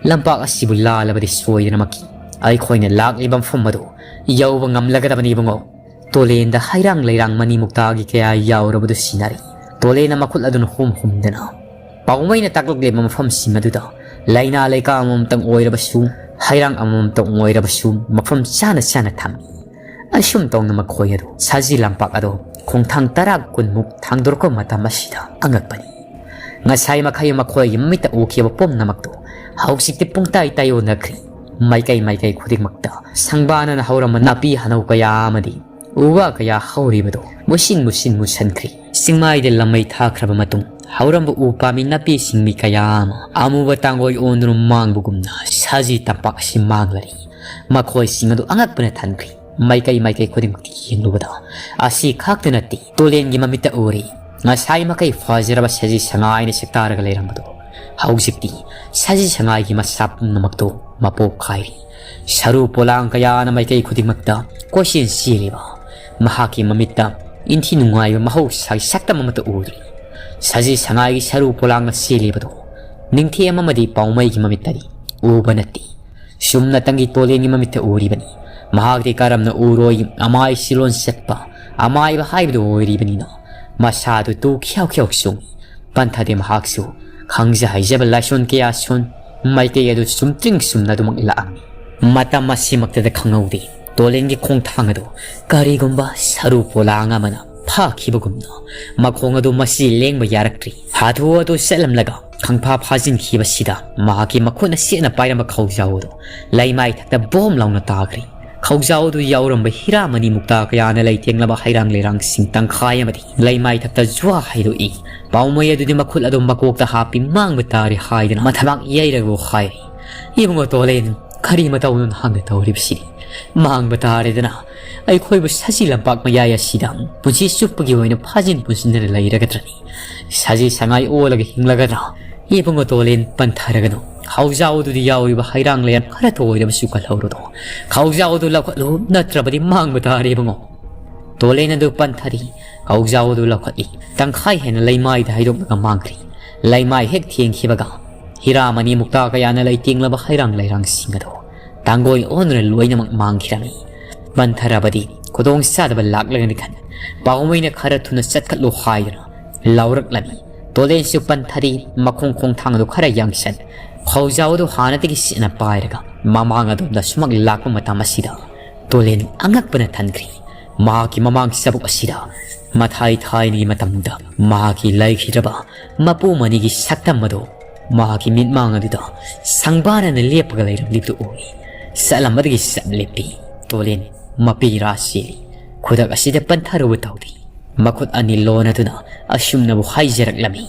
ꯂꯝꯄꯥꯛ ꯑꯁꯤꯕꯨ ꯂꯥꯜꯂꯕꯗꯤ ꯁꯣꯏꯗꯅꯃꯛꯀꯤ ꯑꯩꯈꯣꯏꯅ ꯂꯥꯛꯂꯤꯕ ꯃꯐꯝ ꯑꯗꯨ ꯌꯧꯕ ꯉꯝꯂꯒꯗꯕꯅꯤ ꯏꯕꯨꯡꯉꯣ꯫" ꯇꯣꯂꯦꯟꯗ ꯍꯩꯔꯥꯡ ꯂꯩꯔꯥꯡ ꯃꯅꯤ ꯃꯨꯛꯇꯥꯒꯤ ꯀꯌꯥ ꯌꯥꯎꯔꯕꯗꯨ ꯁꯤꯟꯅꯔꯤ꯫ ꯇꯣꯂꯦꯟꯅ ꯃꯈꯨꯠ ꯑꯗꯨꯅ ꯍꯨꯝ ꯍꯨꯝꯗꯅ, ꯄꯥꯎꯃꯩꯅ ꯇꯥꯛꯂꯛꯂꯤꯕ ꯃꯐꯝꯁꯤꯡ ꯑꯗꯨꯗ ꯂꯥꯏꯅꯥ ꯂꯩꯀꯥ ꯑꯃꯃꯝꯇꯪ ꯑꯣꯏꯔꯕꯁꯨ, ꯍꯩꯔꯥꯡ ꯑꯃꯃꯝꯇꯪ ꯑꯣꯏꯔꯕꯁꯨ ꯃꯐꯝ ꯆꯥꯅ ꯆꯥꯅ ꯊꯝꯃꯤ꯫ ꯑꯁꯨꯝ ꯇꯧꯅ ꯃꯈꯣꯏ ꯑꯗꯨ ꯁꯖꯤ ꯂꯝꯄꯥꯛ ꯑꯗꯨ ꯈꯣꯡꯊꯥꯡ ꯇꯔꯥ ꯀꯨꯟꯃꯨꯛ ꯊꯥꯡꯗꯣꯔꯛꯄ ꯃꯇꯝ ꯑꯁꯤꯗ ꯑꯉꯛꯄꯅꯤ꯫ ꯉꯁꯥꯏ ꯃꯈꯩ ꯃꯈꯣꯏꯒꯤ ꯃꯃꯤꯠꯇ ꯎꯈꯤꯕ ꯄꯨꯝꯅꯃꯛꯇꯨ ꯍꯧꯖꯤꯛꯇꯤ ꯄꯨꯡꯇꯥꯏ ꯇꯥꯏꯑꯣꯟꯅꯈ꯭ꯔꯦ꯫ ꯃꯥꯏꯀꯩ ꯃꯥꯏꯀꯩ ꯈꯨꯗꯤꯡꯃꯛꯇ ꯁꯪꯕꯥꯅꯅ ꯍꯧꯔꯝꯕ ꯅꯥꯄꯤ ꯍꯅꯧ ꯀꯌꯥ ꯑꯃꯗꯤ ꯎ ꯋꯥ ꯀꯌꯥ ꯍꯧꯔꯤꯕꯗꯨ ꯃꯨꯁꯤꯟ ꯃꯨꯁꯤꯟ ꯃꯨꯁꯟꯈ꯭ꯔꯦ꯫ ꯆꯤꯡꯃꯥꯏꯗ ꯂꯝꯃꯩ ꯊꯥꯈ꯭ꯔꯕ ꯃꯇꯨꯡ ꯍꯧꯔꯝꯕ ꯎ ꯄꯥꯝꯕꯤ ꯅꯥꯄꯤ ꯁꯤꯡꯕꯤ ꯀꯌꯥ ꯑꯃ ꯑꯃꯨꯕ ꯇꯥꯡꯒꯣꯏ ꯑꯣꯟꯗꯨꯅ ꯃꯥꯡꯕꯒꯨꯝꯅ ꯁꯖꯤ ꯇꯝꯄꯥꯛ ꯑꯁꯤ ꯃꯥꯡꯂꯔꯤ꯫ ꯃꯈꯣꯏꯁꯤꯡ ꯑꯗꯨ ꯑꯉꯛꯄꯅ ꯊꯟꯈ꯭ꯔꯦ꯫ ꯃꯥꯏꯀꯩ ꯃꯥꯏꯀꯩ ꯈꯨꯗꯤꯡꯃꯛꯇ ꯌꯦꯡꯂꯨꯕꯗ ꯑꯁꯤ ꯈꯛꯇ ꯅꯠꯇꯦ, ꯇꯣꯂꯦꯟꯒꯤ ꯃꯃꯤꯠꯇ ꯎꯔꯤ꯫ ꯉꯁꯥꯏ ꯃꯈꯩ ꯐꯖꯔꯕ ꯁꯖꯤ ꯁꯉꯥꯏꯅ ꯁꯛꯇꯥꯔꯒ ꯂꯩꯔꯝꯕꯗꯣ ꯍꯧꯖꯤꯛꯇꯤ ꯁꯖꯤ ꯁꯉꯥꯏꯒꯤ ꯃꯁꯥ ꯄꯨꯝꯅꯃꯛꯇꯨ ꯃꯄꯣꯞ ꯀꯥꯏꯔꯤ꯫ ꯁꯔꯨ ꯄꯣꯂꯥꯡ ꯀꯌꯥꯅ ꯃꯥꯏꯀꯩ ꯈꯨꯗꯤꯡꯃꯛꯇ ꯀꯣꯏꯆꯦꯟ ꯆꯦꯜꯂꯤꯕ ꯃꯍꯥꯛꯀꯤ ꯃꯃꯤꯠꯇ ꯏꯟꯊꯤ ꯅꯨꯡꯉꯥꯏꯕ ꯃꯍꯧꯁꯥꯒꯤ ꯁꯛꯇꯝ ꯑꯃꯠꯇ ꯎꯗ꯭ꯔꯤ꯫ ꯁꯖꯤ ꯁꯉꯥꯏꯒꯤ ꯁꯔꯨ ꯄꯣꯂꯥꯡꯅ ꯆꯦꯜꯂꯤꯕꯗꯨ ꯅꯤꯡꯊꯦꯝ ꯑꯃꯗꯤ ꯄꯥꯎꯃꯩꯒꯤ ꯃꯃꯤꯠꯇꯗꯤ ꯎꯕ ꯅꯠꯇꯦ꯫ ꯁꯨꯝꯅꯇꯪꯒꯤ ꯇꯣꯂꯦꯟꯒꯤ ꯃꯃꯤꯠꯇ ꯎꯔꯤꯕꯅꯤ꯫ ꯃꯍꯥꯛꯇꯤ ꯀꯔꯝꯅ ꯎꯔꯣꯏ? ꯑꯃꯥꯏ ꯁꯤꯂꯣꯟ ꯆꯠꯄ, ꯑꯃꯥꯏꯕ ꯍꯥꯏꯕꯗꯨ ꯑꯣꯏꯔꯤꯕꯅꯤꯅ ꯃꯁꯥꯗꯨ ꯇꯨ ꯈ꯭ꯌꯥꯎ ꯈ꯭ꯌꯥꯎ ꯆꯣꯡꯏ꯫ ꯄꯟꯊꯗꯦ ꯃꯍꯥꯛꯁꯨ ꯈꯪꯖ ꯍꯩꯖꯕ ꯂꯥꯏꯁꯣꯟ ꯀꯌꯥ ꯁꯣꯟ ꯃꯥꯏꯀꯩ ꯑꯗꯨ ꯆꯨꯝꯗ꯭ꯔꯤꯡ ꯆꯨꯝꯅ ꯑꯗꯨꯃꯛ ꯂꯥꯛꯑꯝꯃꯤ꯫ ꯃꯇꯝ ꯑꯁꯤꯃꯛꯇꯗ ꯈꯪꯍꯧꯗꯦ, ꯇꯣꯂꯦꯟꯒꯤ ꯈꯣꯡꯊꯥꯡ ꯑꯗꯨ ꯀꯔꯤꯒꯨꯝꯕ ꯁꯔꯨ ꯄꯣꯂꯥꯡ ꯑꯃꯅ ꯐꯥꯈꯤꯕꯒꯨꯝꯅ ꯃꯈꯣꯡ ꯑꯗꯨ ꯃꯁꯤ ꯂꯦꯡꯕ ꯌꯥꯔꯛꯇ꯭ꯔꯤ꯫ ꯍꯥꯊꯨ ꯍꯥꯊꯨ ꯆꯠꯂꯝꯂꯒ ꯈꯪꯐꯥ ꯐꯥꯖꯤꯟꯈꯤꯕꯁꯤꯗ ꯃꯍꯥꯛꯀꯤ ꯃꯈꯨꯠꯅ ꯁꯦꯠꯅ ꯄꯥꯏꯔꯝꯕ ꯈꯧꯖꯥꯎ ꯑꯗꯨ ꯂꯩꯃꯥꯏ ꯊꯛꯇ ꯕꯣꯝ ꯂꯥꯎꯅ ꯇꯥꯈ꯭ꯔꯦ꯫ ꯈꯧꯖꯥꯎ ꯑꯗꯨ ꯌꯥꯎꯔꯝꯕ ꯍꯤꯔꯥ ꯃꯅꯤ ꯃꯨꯛꯇꯥ ꯀꯌꯥꯅ ꯂꯩꯇꯦꯡꯂꯕ ꯍꯩꯔꯥꯡ ꯂꯩꯔꯥꯡꯁꯤꯡ ꯇꯪꯈꯥꯏ ꯑꯃꯗꯤ ꯂꯩꯃꯥꯏ ꯊꯛꯇ ꯖ꯭ꯋꯥ ꯍꯥꯏꯗꯣꯛꯏ꯫ ꯄꯥꯎꯃꯩ ꯑꯗꯨꯗꯤ ꯃꯈꯨꯠ ꯑꯗꯨ ꯃꯀꯣꯛꯇ ꯍꯥꯞꯄꯤ ꯃꯥꯡꯕ ꯇꯥꯔꯦ ꯍꯥꯏꯗꯨꯅ ꯃꯊꯕꯥꯛ ꯌꯩꯔꯒ ꯍꯥꯏꯔꯤ, "ꯏꯕꯨꯡꯉꯣ ꯇꯣꯂꯦꯟ, ꯀꯔꯤ ꯃꯇꯧꯅꯣ ꯅꯍꯥꯛꯅ ꯇꯧꯔꯤꯕꯁꯤꯗꯤ? ꯃꯥꯡꯕ ꯇꯥꯔꯦꯗꯅ꯫ ꯑꯩꯈꯣꯏꯕꯨ ꯁꯖꯤ ꯂꯝꯄꯥꯛ ꯃꯌꯥꯏ ꯑꯁꯤꯗ ꯄꯨꯟꯁꯤ ꯆꯨꯞꯄꯒꯤ ꯑꯣꯏꯅ ꯐꯥꯖꯤꯟ ꯄꯨꯟꯁꯤꯟꯗꯅ ꯂꯩꯔꯒꯗ꯭ꯔꯅꯤ? ꯁꯖꯤ ꯁꯉꯥꯏ ꯑꯣꯜꯂꯒ ꯍꯤꯡꯂꯒꯗ꯭ꯔꯥ? ꯏꯕꯨꯡꯉꯣ ꯇꯣꯂꯦꯟ, ꯄꯟꯊꯔꯒꯅꯨ꯫ ꯈꯧꯖꯥꯎꯗꯨꯗ ꯌꯥꯎꯔꯤꯕ ꯍꯩꯔꯥꯡ ꯂꯩꯔꯥꯡ ꯈꯔꯇ ꯑꯣꯏꯔꯕꯁꯨ ꯀꯜꯍꯧꯔꯗꯣ꯫ ꯈꯧꯖꯥꯎꯗꯨ ꯂꯧꯈꯠꯂꯨ, ꯅꯠꯇ꯭ꯔꯕꯗꯤ ꯃꯥꯡꯕ ꯇꯥꯔꯦ ꯏꯕꯨꯡꯉꯣ꯫" ꯇꯣꯂꯦꯟ ꯑꯗꯨ ꯄꯟꯊꯔꯤ꯫ ꯈꯧꯖꯥꯎ ꯑꯗꯨ ꯂꯧꯈꯠꯂꯤ꯫ ꯇꯪꯈꯥꯏ ꯍꯦꯟꯅ ꯂꯩꯃꯥꯏꯗ ꯍꯩꯗꯣꯛꯂꯒ ꯃꯥꯡꯈ꯭ꯔꯤ꯫ ꯂꯩꯃꯥꯏ ꯍꯦꯛ ꯊꯦꯡꯈꯤꯕꯒ ꯍꯤꯔꯥ ꯃꯅꯤ ꯃꯨꯛꯇꯥ ꯀꯌꯥꯅ ꯂꯩꯇꯦꯡꯂꯕ ꯍꯩꯔꯥꯡ ꯂꯩꯔꯥꯡꯁꯤꯡ ꯑꯗꯨ ꯇꯥꯡꯒꯣꯏ ꯑꯣꯟꯗꯨꯅ ꯂꯣꯏꯅꯃꯛ ꯃꯥꯡꯈꯤꯔꯝꯃꯤ꯫ ꯄꯟꯊꯔꯕꯗꯤ ꯈꯨꯗꯣꯡ ꯆꯥꯗꯕ ꯂꯥꯛꯂꯒꯅꯤ ꯈꯟ ꯄꯥꯎꯃꯩꯅ ꯈꯔ ꯊꯨꯅ ꯆꯠꯈꯠꯂꯨ ꯍꯥꯏꯗꯨꯅ ꯂꯥꯎꯔꯛꯂꯝꯃꯤ꯫ ꯇꯣꯂꯦꯟꯁꯨ ꯄꯟꯊꯔꯤ, ꯃꯈꯣꯡ ꯈꯣꯡꯊꯥꯡ ꯑꯗꯨ ꯈꯔ ꯌꯥꯡꯁꯟ, ꯈꯧꯖꯥꯎ ꯑꯗꯨ ꯍꯥꯟꯅꯗꯒꯤ ꯁꯤꯠꯅ ꯄꯥꯏꯔꯒ ꯃꯃꯥꯡ ꯑꯗꯣꯝꯗ ꯁꯨꯃꯛ ꯂꯥꯛꯄ ꯃꯇꯝ ꯑꯁꯤꯗ ꯇꯣꯂꯦꯟ ꯑꯉꯛꯄꯅ ꯊꯟꯈ꯭ꯔꯤ꯫ ꯃꯍꯥꯛꯀꯤ ꯃꯃꯥꯡ ꯆꯕꯨꯛ ꯑꯁꯤꯗ ꯃꯊꯥꯏ ꯊꯥꯏꯅꯒꯤ ꯃꯇꯝꯗ ꯃꯍꯥꯛꯀꯤ ꯂꯩꯈꯤꯗ꯭ꯔꯕ ꯃꯄꯨ ꯃꯅꯤꯒꯤ ꯁꯛꯇꯝ ꯑꯗꯨ ꯃꯍꯥꯛꯀꯤ ꯃꯤꯠꯃꯥꯡ ꯑꯗꯨꯗ ꯁꯪꯕꯥꯔꯅ ꯂꯦꯞꯄꯒ ꯂꯩꯔꯝꯂꯤꯕꯗꯨ ꯎꯏ꯫ ꯆꯠꯂꯝꯕꯗꯒꯤ ꯆꯞ ꯂꯦꯞꯄꯤ꯫ ꯇꯣꯂꯦꯟ ꯃꯄꯤ ꯏꯔꯥ ꯆꯦꯜꯂꯤ꯫ ꯈꯨꯗꯛ ꯑꯁꯤꯗ ꯄꯟꯊꯔꯨꯕ ꯇꯧꯗꯦ꯫ ꯃꯈꯨꯠ ꯑꯅꯤ ꯂꯣꯟꯅꯗꯨꯅ ꯑꯁꯨꯝꯅꯕꯨ ꯍꯥꯏꯖꯔꯛꯂꯝꯃꯤ,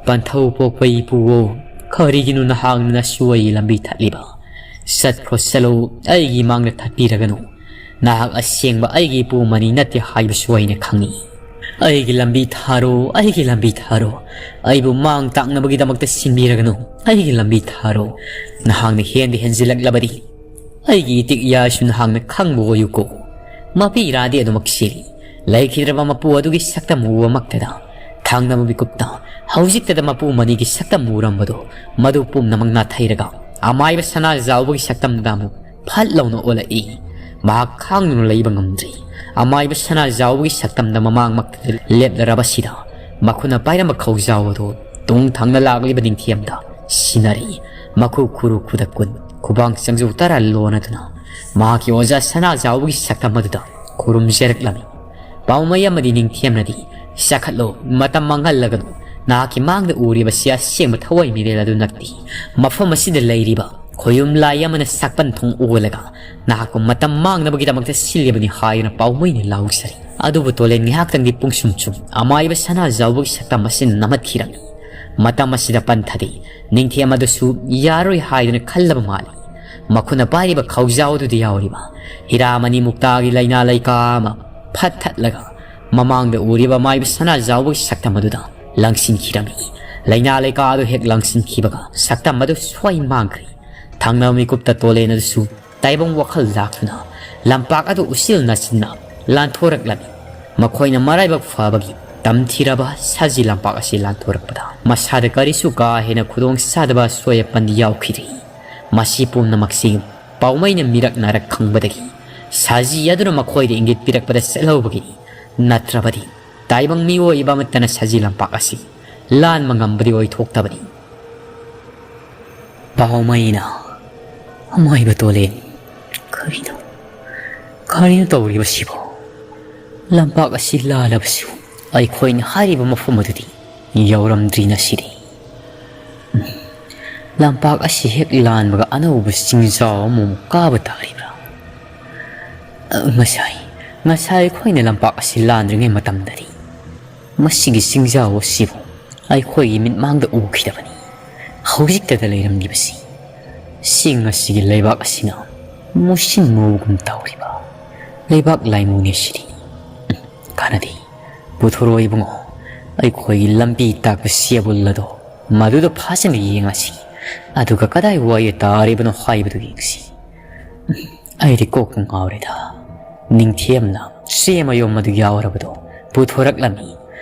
"ꯄꯟꯊꯧ ꯄꯣꯛꯄ ꯏꯄꯨꯋꯣ, ꯀꯔꯤꯒꯤꯅꯣ ꯅꯍꯥꯛꯅ ꯅꯁꯨ ꯑꯩꯒꯤ ꯂꯝꯕꯤ ꯊꯠꯂꯤꯕ? ꯆꯠꯈ꯭ꯔꯣ ꯆꯠꯂꯣ, ꯑꯩꯒꯤ ꯃꯥꯡꯗ ꯊꯠꯄꯤꯔꯒꯅꯨ꯫ ꯅꯍꯥꯛ ꯑꯁꯦꯡꯕ ꯑꯩꯒꯤ ꯏꯄꯨ ꯃꯅꯤ ꯅꯠꯇꯦ ꯍꯥꯏꯕꯁꯨ ꯑꯩꯅ ꯈꯪꯏ꯫ ꯑꯩꯒꯤ ꯂꯝꯕꯤ ꯊꯥꯔꯣ, ꯑꯩꯒꯤ ꯂꯝꯕꯤ ꯊꯥꯔꯣ꯫ ꯑꯩꯕꯨ ꯃꯥꯡ ꯇꯥꯛꯅꯕꯒꯤꯗꯃꯛꯇ ꯁꯤꯟꯕꯤꯔꯒꯅꯨ꯫ ꯑꯩꯒꯤ ꯂꯝꯕꯤ ꯊꯥꯔꯣ꯫ ꯅꯍꯥꯛꯅ ꯍꯦꯟꯗ ꯍꯦꯟꯖꯤꯜꯂꯛꯂꯕꯗꯤ ꯑꯩꯒꯤ ꯏꯇꯤꯛ ꯌꯥꯏꯁꯨ ꯅꯍꯥꯛꯅ ꯈꯪꯕ ꯑꯣꯏꯌꯨꯀꯣ꯫" ꯃꯄꯤ ꯏꯔꯥꯗꯤ ꯑꯗꯨꯃꯛ ꯆꯦꯜꯂꯤ꯫ ꯂꯩꯈꯤꯗ꯭ꯔꯕ ꯃꯄꯨ ꯑꯗꯨꯒꯤ ꯁꯛꯇꯝ ꯎꯕꯃꯛꯇꯗ ꯊꯪꯅꯕ ꯃꯤꯀꯨꯞꯇ ꯍꯧꯖꯤꯛꯇꯗ ꯃꯄꯨ ꯃꯅꯤꯒꯤ ꯁꯛꯇꯝ ꯎꯔꯝꯕꯗꯣ, ꯃꯗꯨ ꯄꯨꯝꯅꯃꯛ ꯅꯥꯊꯩꯔꯒ ꯑꯃꯥꯏꯕ ꯁꯅꯥꯖꯥꯎꯕꯒꯤ ꯁꯛꯇꯝꯗ ꯑꯃꯨꯛ ꯐꯠ ꯂꯥꯎꯅ ꯑꯣꯜꯂꯛꯏ꯫ ꯃꯍꯥꯛ ꯈꯥꯡꯗꯨꯅ ꯂꯩꯕ ꯉꯝꯗ꯭ꯔꯤ꯫ ꯑꯃꯥꯏꯕ ꯁꯅꯥꯖꯥꯎꯕꯒꯤ ꯁꯛꯇꯝꯗ ꯃꯃꯥꯡꯃꯛꯇꯗ ꯂꯦꯞꯂꯔꯕꯁꯤꯗ ꯃꯈꯨꯠꯅ ꯄꯥꯏꯔꯝꯕ ꯈꯧꯖꯥꯎ ꯑꯗꯨ ꯇꯨꯡ ꯊꯪꯅ ꯂꯥꯛꯂꯤꯕ ꯅꯤꯡꯊꯦꯝꯗ ꯁꯤꯟꯅꯔꯤ꯫ ꯃꯈꯨ ꯈꯨꯔꯨ ꯈꯨꯗꯛ ꯀꯨꯟ, ꯈꯨꯕꯥꯡ ꯆꯪꯖꯧ ꯇꯔꯥ ꯂꯣꯟꯅꯗꯨꯅ ꯃꯍꯥꯛꯀꯤ ꯑꯣꯖꯥ ꯁꯅꯥꯖꯥꯎꯕꯒꯤ ꯁꯛꯇꯝ ꯑꯗꯨꯗ ꯈꯨꯔꯨꯝꯖꯔꯛꯂꯝꯃꯤ꯫ ꯄꯥꯎꯃꯩ ꯑꯃꯗꯤ ꯅꯤꯡꯊꯦꯝꯅꯗꯤ, "ꯆꯥꯈꯠꯂꯣ, ꯃꯇꯝ ꯃꯥꯡꯍꯜꯂꯒꯅꯨ, ꯅꯍꯥꯛꯀꯤ ꯃꯥꯡꯗ ꯎꯔꯤꯕꯁꯤ ꯑꯁꯦꯡꯕ ꯊꯋꯥꯏ ꯃꯤꯔꯦꯜ ꯑꯗꯨ ꯅꯠꯇꯦ꯫ ꯃꯐꯝ ꯑꯁꯤꯗ ꯂꯩꯔꯤꯕ ꯈꯣꯌꯨꯝ ꯂꯥꯏ ꯑꯃꯅ ꯁꯛꯄꯟ ꯊꯣꯡ ꯑꯣꯜꯂꯒ ꯅꯍꯥꯛꯄꯨ ꯃꯇꯝ ꯃꯥꯡꯅꯕꯒꯤꯗꯃꯛꯇ ꯁꯤꯜꯂꯤꯕꯅꯤ" ꯍꯥꯏꯗꯨꯅ ꯄꯥꯎꯃꯩꯅ ꯂꯥꯎꯖꯔꯤ꯫ ꯑꯗꯨꯕꯨ ꯇꯣꯂꯦꯟ ꯉꯥꯏꯍꯥꯛꯇꯪꯗꯤ ꯄꯨꯡꯁꯨꯝ ꯁꯨꯝ ꯑꯃꯥꯏꯕ ꯁꯅꯥꯖꯥꯎꯕꯒꯤ ꯁꯛꯇꯝ ꯑꯁꯤꯅ ꯅꯝꯍꯠꯈꯤꯔꯝꯃꯤ꯫ ꯃꯇꯝ ꯑꯁꯤꯗ ꯄꯟꯊꯗꯤ ꯅꯤꯡꯊꯦꯝ ꯑꯗꯨꯁꯨ ꯌꯥꯔꯣꯏ ꯍꯥꯏꯗꯨꯅ ꯈꯜꯂꯕ ꯃꯥꯜꯂꯤ꯫ ꯃꯈꯨꯠꯅ ꯄꯥꯏꯔꯤꯕ ꯈꯧꯖꯥꯎ ꯑꯗꯨꯗ ꯌꯥꯎꯔꯤꯕ ꯍꯤꯔꯥꯃꯅꯤ ꯃꯨꯛꯇꯥꯒꯤ ꯂꯥꯏꯅꯥ ꯂꯩꯀꯥ ꯑꯃ ꯐꯠ ꯊꯠꯂꯒ ꯃꯃꯥꯡꯗ ꯎꯔꯤꯕ ꯃꯥꯏꯕ ꯁꯅꯥꯖꯥꯎꯕꯒꯤ ꯁꯛꯇꯝ ꯑꯗꯨꯗ ꯂꯪꯁꯤꯟꯈꯤꯔꯝꯃꯤ꯫ ꯂꯥꯏꯅꯥ ꯂꯩꯀꯥ ꯑꯗꯨ ꯍꯦꯛ ꯂꯪꯁꯤꯟꯈꯤꯕꯒ ꯁꯛꯇꯝ ꯑꯗꯨ ꯁ꯭ꯋꯥꯏ ꯃꯥꯡꯈ꯭ꯔꯦ꯫ ꯊꯪꯅꯕ ꯃꯤꯀꯨꯞꯇ ꯇꯣꯂꯦꯟ ꯑꯗꯨꯁꯨ ꯇꯥꯏꯕꯪ ꯋꯥꯈꯜ ꯂꯥꯛꯇꯨꯅ ꯂꯝꯄꯥꯛ ꯑꯗꯨ ꯎꯆꯤꯜ ꯅꯥꯆꯤꯟꯅ ꯂꯥꯟꯊꯣꯔꯛꯂꯝꯃꯤ꯫ ꯃꯈꯣꯏꯅ ꯃꯔꯥꯏꯕꯛ ꯐꯕꯒꯤ ꯇꯝꯊꯤꯔꯕ ꯁꯖꯤ ꯂꯝꯄꯥꯛ ꯑꯁꯤ ꯂꯥꯟꯊꯣꯔꯛꯄꯗ ꯃꯁꯥꯗ ꯀꯔꯤꯁꯨ ꯀꯥ ꯍꯦꯟꯅ ꯈꯨꯗꯣꯡ ꯆꯥꯗꯕ ꯑꯁꯣꯏ ꯑꯄꯟꯗꯤ ꯌꯥꯎꯈꯤꯗ꯭ꯔꯤ꯫ ꯃꯁꯤ ꯄꯨꯝꯅꯃꯛꯁꯤ ꯄꯥꯎꯃꯩꯅ ꯃꯤꯔꯛ ꯅꯥꯔꯛ ꯈꯪꯕꯗꯒꯤ ꯁꯖꯤ ꯑꯗꯨꯅ ꯃꯈꯣꯏꯗ ꯏꯪꯒꯤꯠ ꯄꯤꯔꯛꯄꯗ ꯆꯠꯍꯧꯕꯒꯤꯅꯤ꯫ ꯅꯠꯇ꯭ꯔꯕꯗꯤ ꯇꯥꯏꯕꯪ ꯃꯤꯑꯣꯏ ꯑꯃꯠꯇꯅ ꯁꯖꯤ ꯂꯝꯄꯥꯛ ꯑꯁꯤ ꯂꯥꯟꯕ ꯉꯝꯕꯗꯤ ꯑꯣꯏꯊꯣꯛꯇꯕꯅꯤ꯫ ꯄꯥꯎꯃꯩꯅ ꯑꯃꯥꯏꯕ ꯇꯣꯂꯦꯟ, ꯀꯔꯤꯅꯣ, ꯀꯔꯤꯅꯣ ꯇꯧꯔꯤꯕꯁꯤꯕꯣ? ꯂꯝꯄꯥꯛ ꯑꯁꯤ ꯂꯥꯜꯂꯕꯁꯨ ꯑꯩꯈꯣꯏꯅ ꯍꯥꯏꯔꯤꯕ ꯃꯐꯝ ꯑꯗꯨꯗꯤ ꯌꯧꯔꯝꯗ꯭ꯔꯤ ꯉꯁꯤꯗꯤ꯫ ꯂꯝꯄꯥꯛ ꯑꯁꯤ ꯍꯦꯛ ꯂꯥꯟꯕꯒ ꯑꯅꯧꯕ ꯆꯤꯡꯖꯥꯎ ꯑꯃꯃꯨꯛ ꯀꯥꯕ ꯇꯥꯔꯤꯕ꯭ꯔꯥ? ꯉꯁꯥꯏ, ꯉꯁꯥꯏ ꯑꯩꯈꯣꯏꯅ ꯂꯝꯄꯥꯛ ꯑꯁꯤ ꯂꯥꯟꯗ꯭ꯔꯤꯉꯩ ꯃꯇꯝꯗꯗꯤ ꯃꯁꯤꯒꯤ ꯆꯤꯡꯖꯥꯎ ꯑꯁꯤꯕꯨ ꯑꯩꯈꯣꯏꯒꯤ ꯃꯤꯠꯃꯥꯡꯗ ꯎꯈꯤꯗꯕꯅꯤ꯫ ꯍꯧꯖꯤꯛꯇꯗ ꯂꯩꯔꯝꯂꯤꯕꯁꯤ ꯆꯤꯡ ꯑꯁꯤꯒꯤ ꯂꯩꯕꯥꯛ ꯑꯁꯤꯅ ꯃꯨꯁꯤꯟ ꯃꯨꯕꯒꯨꯝ ꯇꯧꯔꯤꯕ ꯂꯩꯕꯥꯛ ꯂꯥꯏꯃꯨꯅꯤ ꯁꯤꯗꯤ꯫ ꯀꯥꯟꯅꯗꯦ꯫ ꯄꯨꯊꯣꯔꯛꯑꯣ ꯏꯕꯨꯡꯉꯣ, ꯑꯩꯈꯣꯏꯒꯤ ꯂꯝꯕꯤ ꯇꯥꯛꯄ ꯁꯦꯕꯨꯜ ꯑꯗꯣ ꯃꯗꯨꯗ ꯐꯖꯅ ꯌꯦꯡꯉꯁꯤ꯫ ꯑꯗꯨꯒ ꯀꯗꯥꯏ ꯋꯥꯏꯗ ꯇꯥꯔꯤꯕꯅꯣ ꯍꯥꯏꯕꯗꯨ ꯌꯦꯡꯁꯤ꯫ ꯑꯩꯗꯤ ꯀꯣꯛꯄꯨ ꯉꯥꯎꯔꯦꯗ꯫ ꯅꯤꯡꯊꯦꯝꯅ ꯆꯦ ꯃꯌꯨꯝ ꯑꯗꯨ ꯌꯥꯎꯔꯕꯗꯣ ꯄꯨꯊꯣꯔꯛꯂꯝꯃꯤ꯫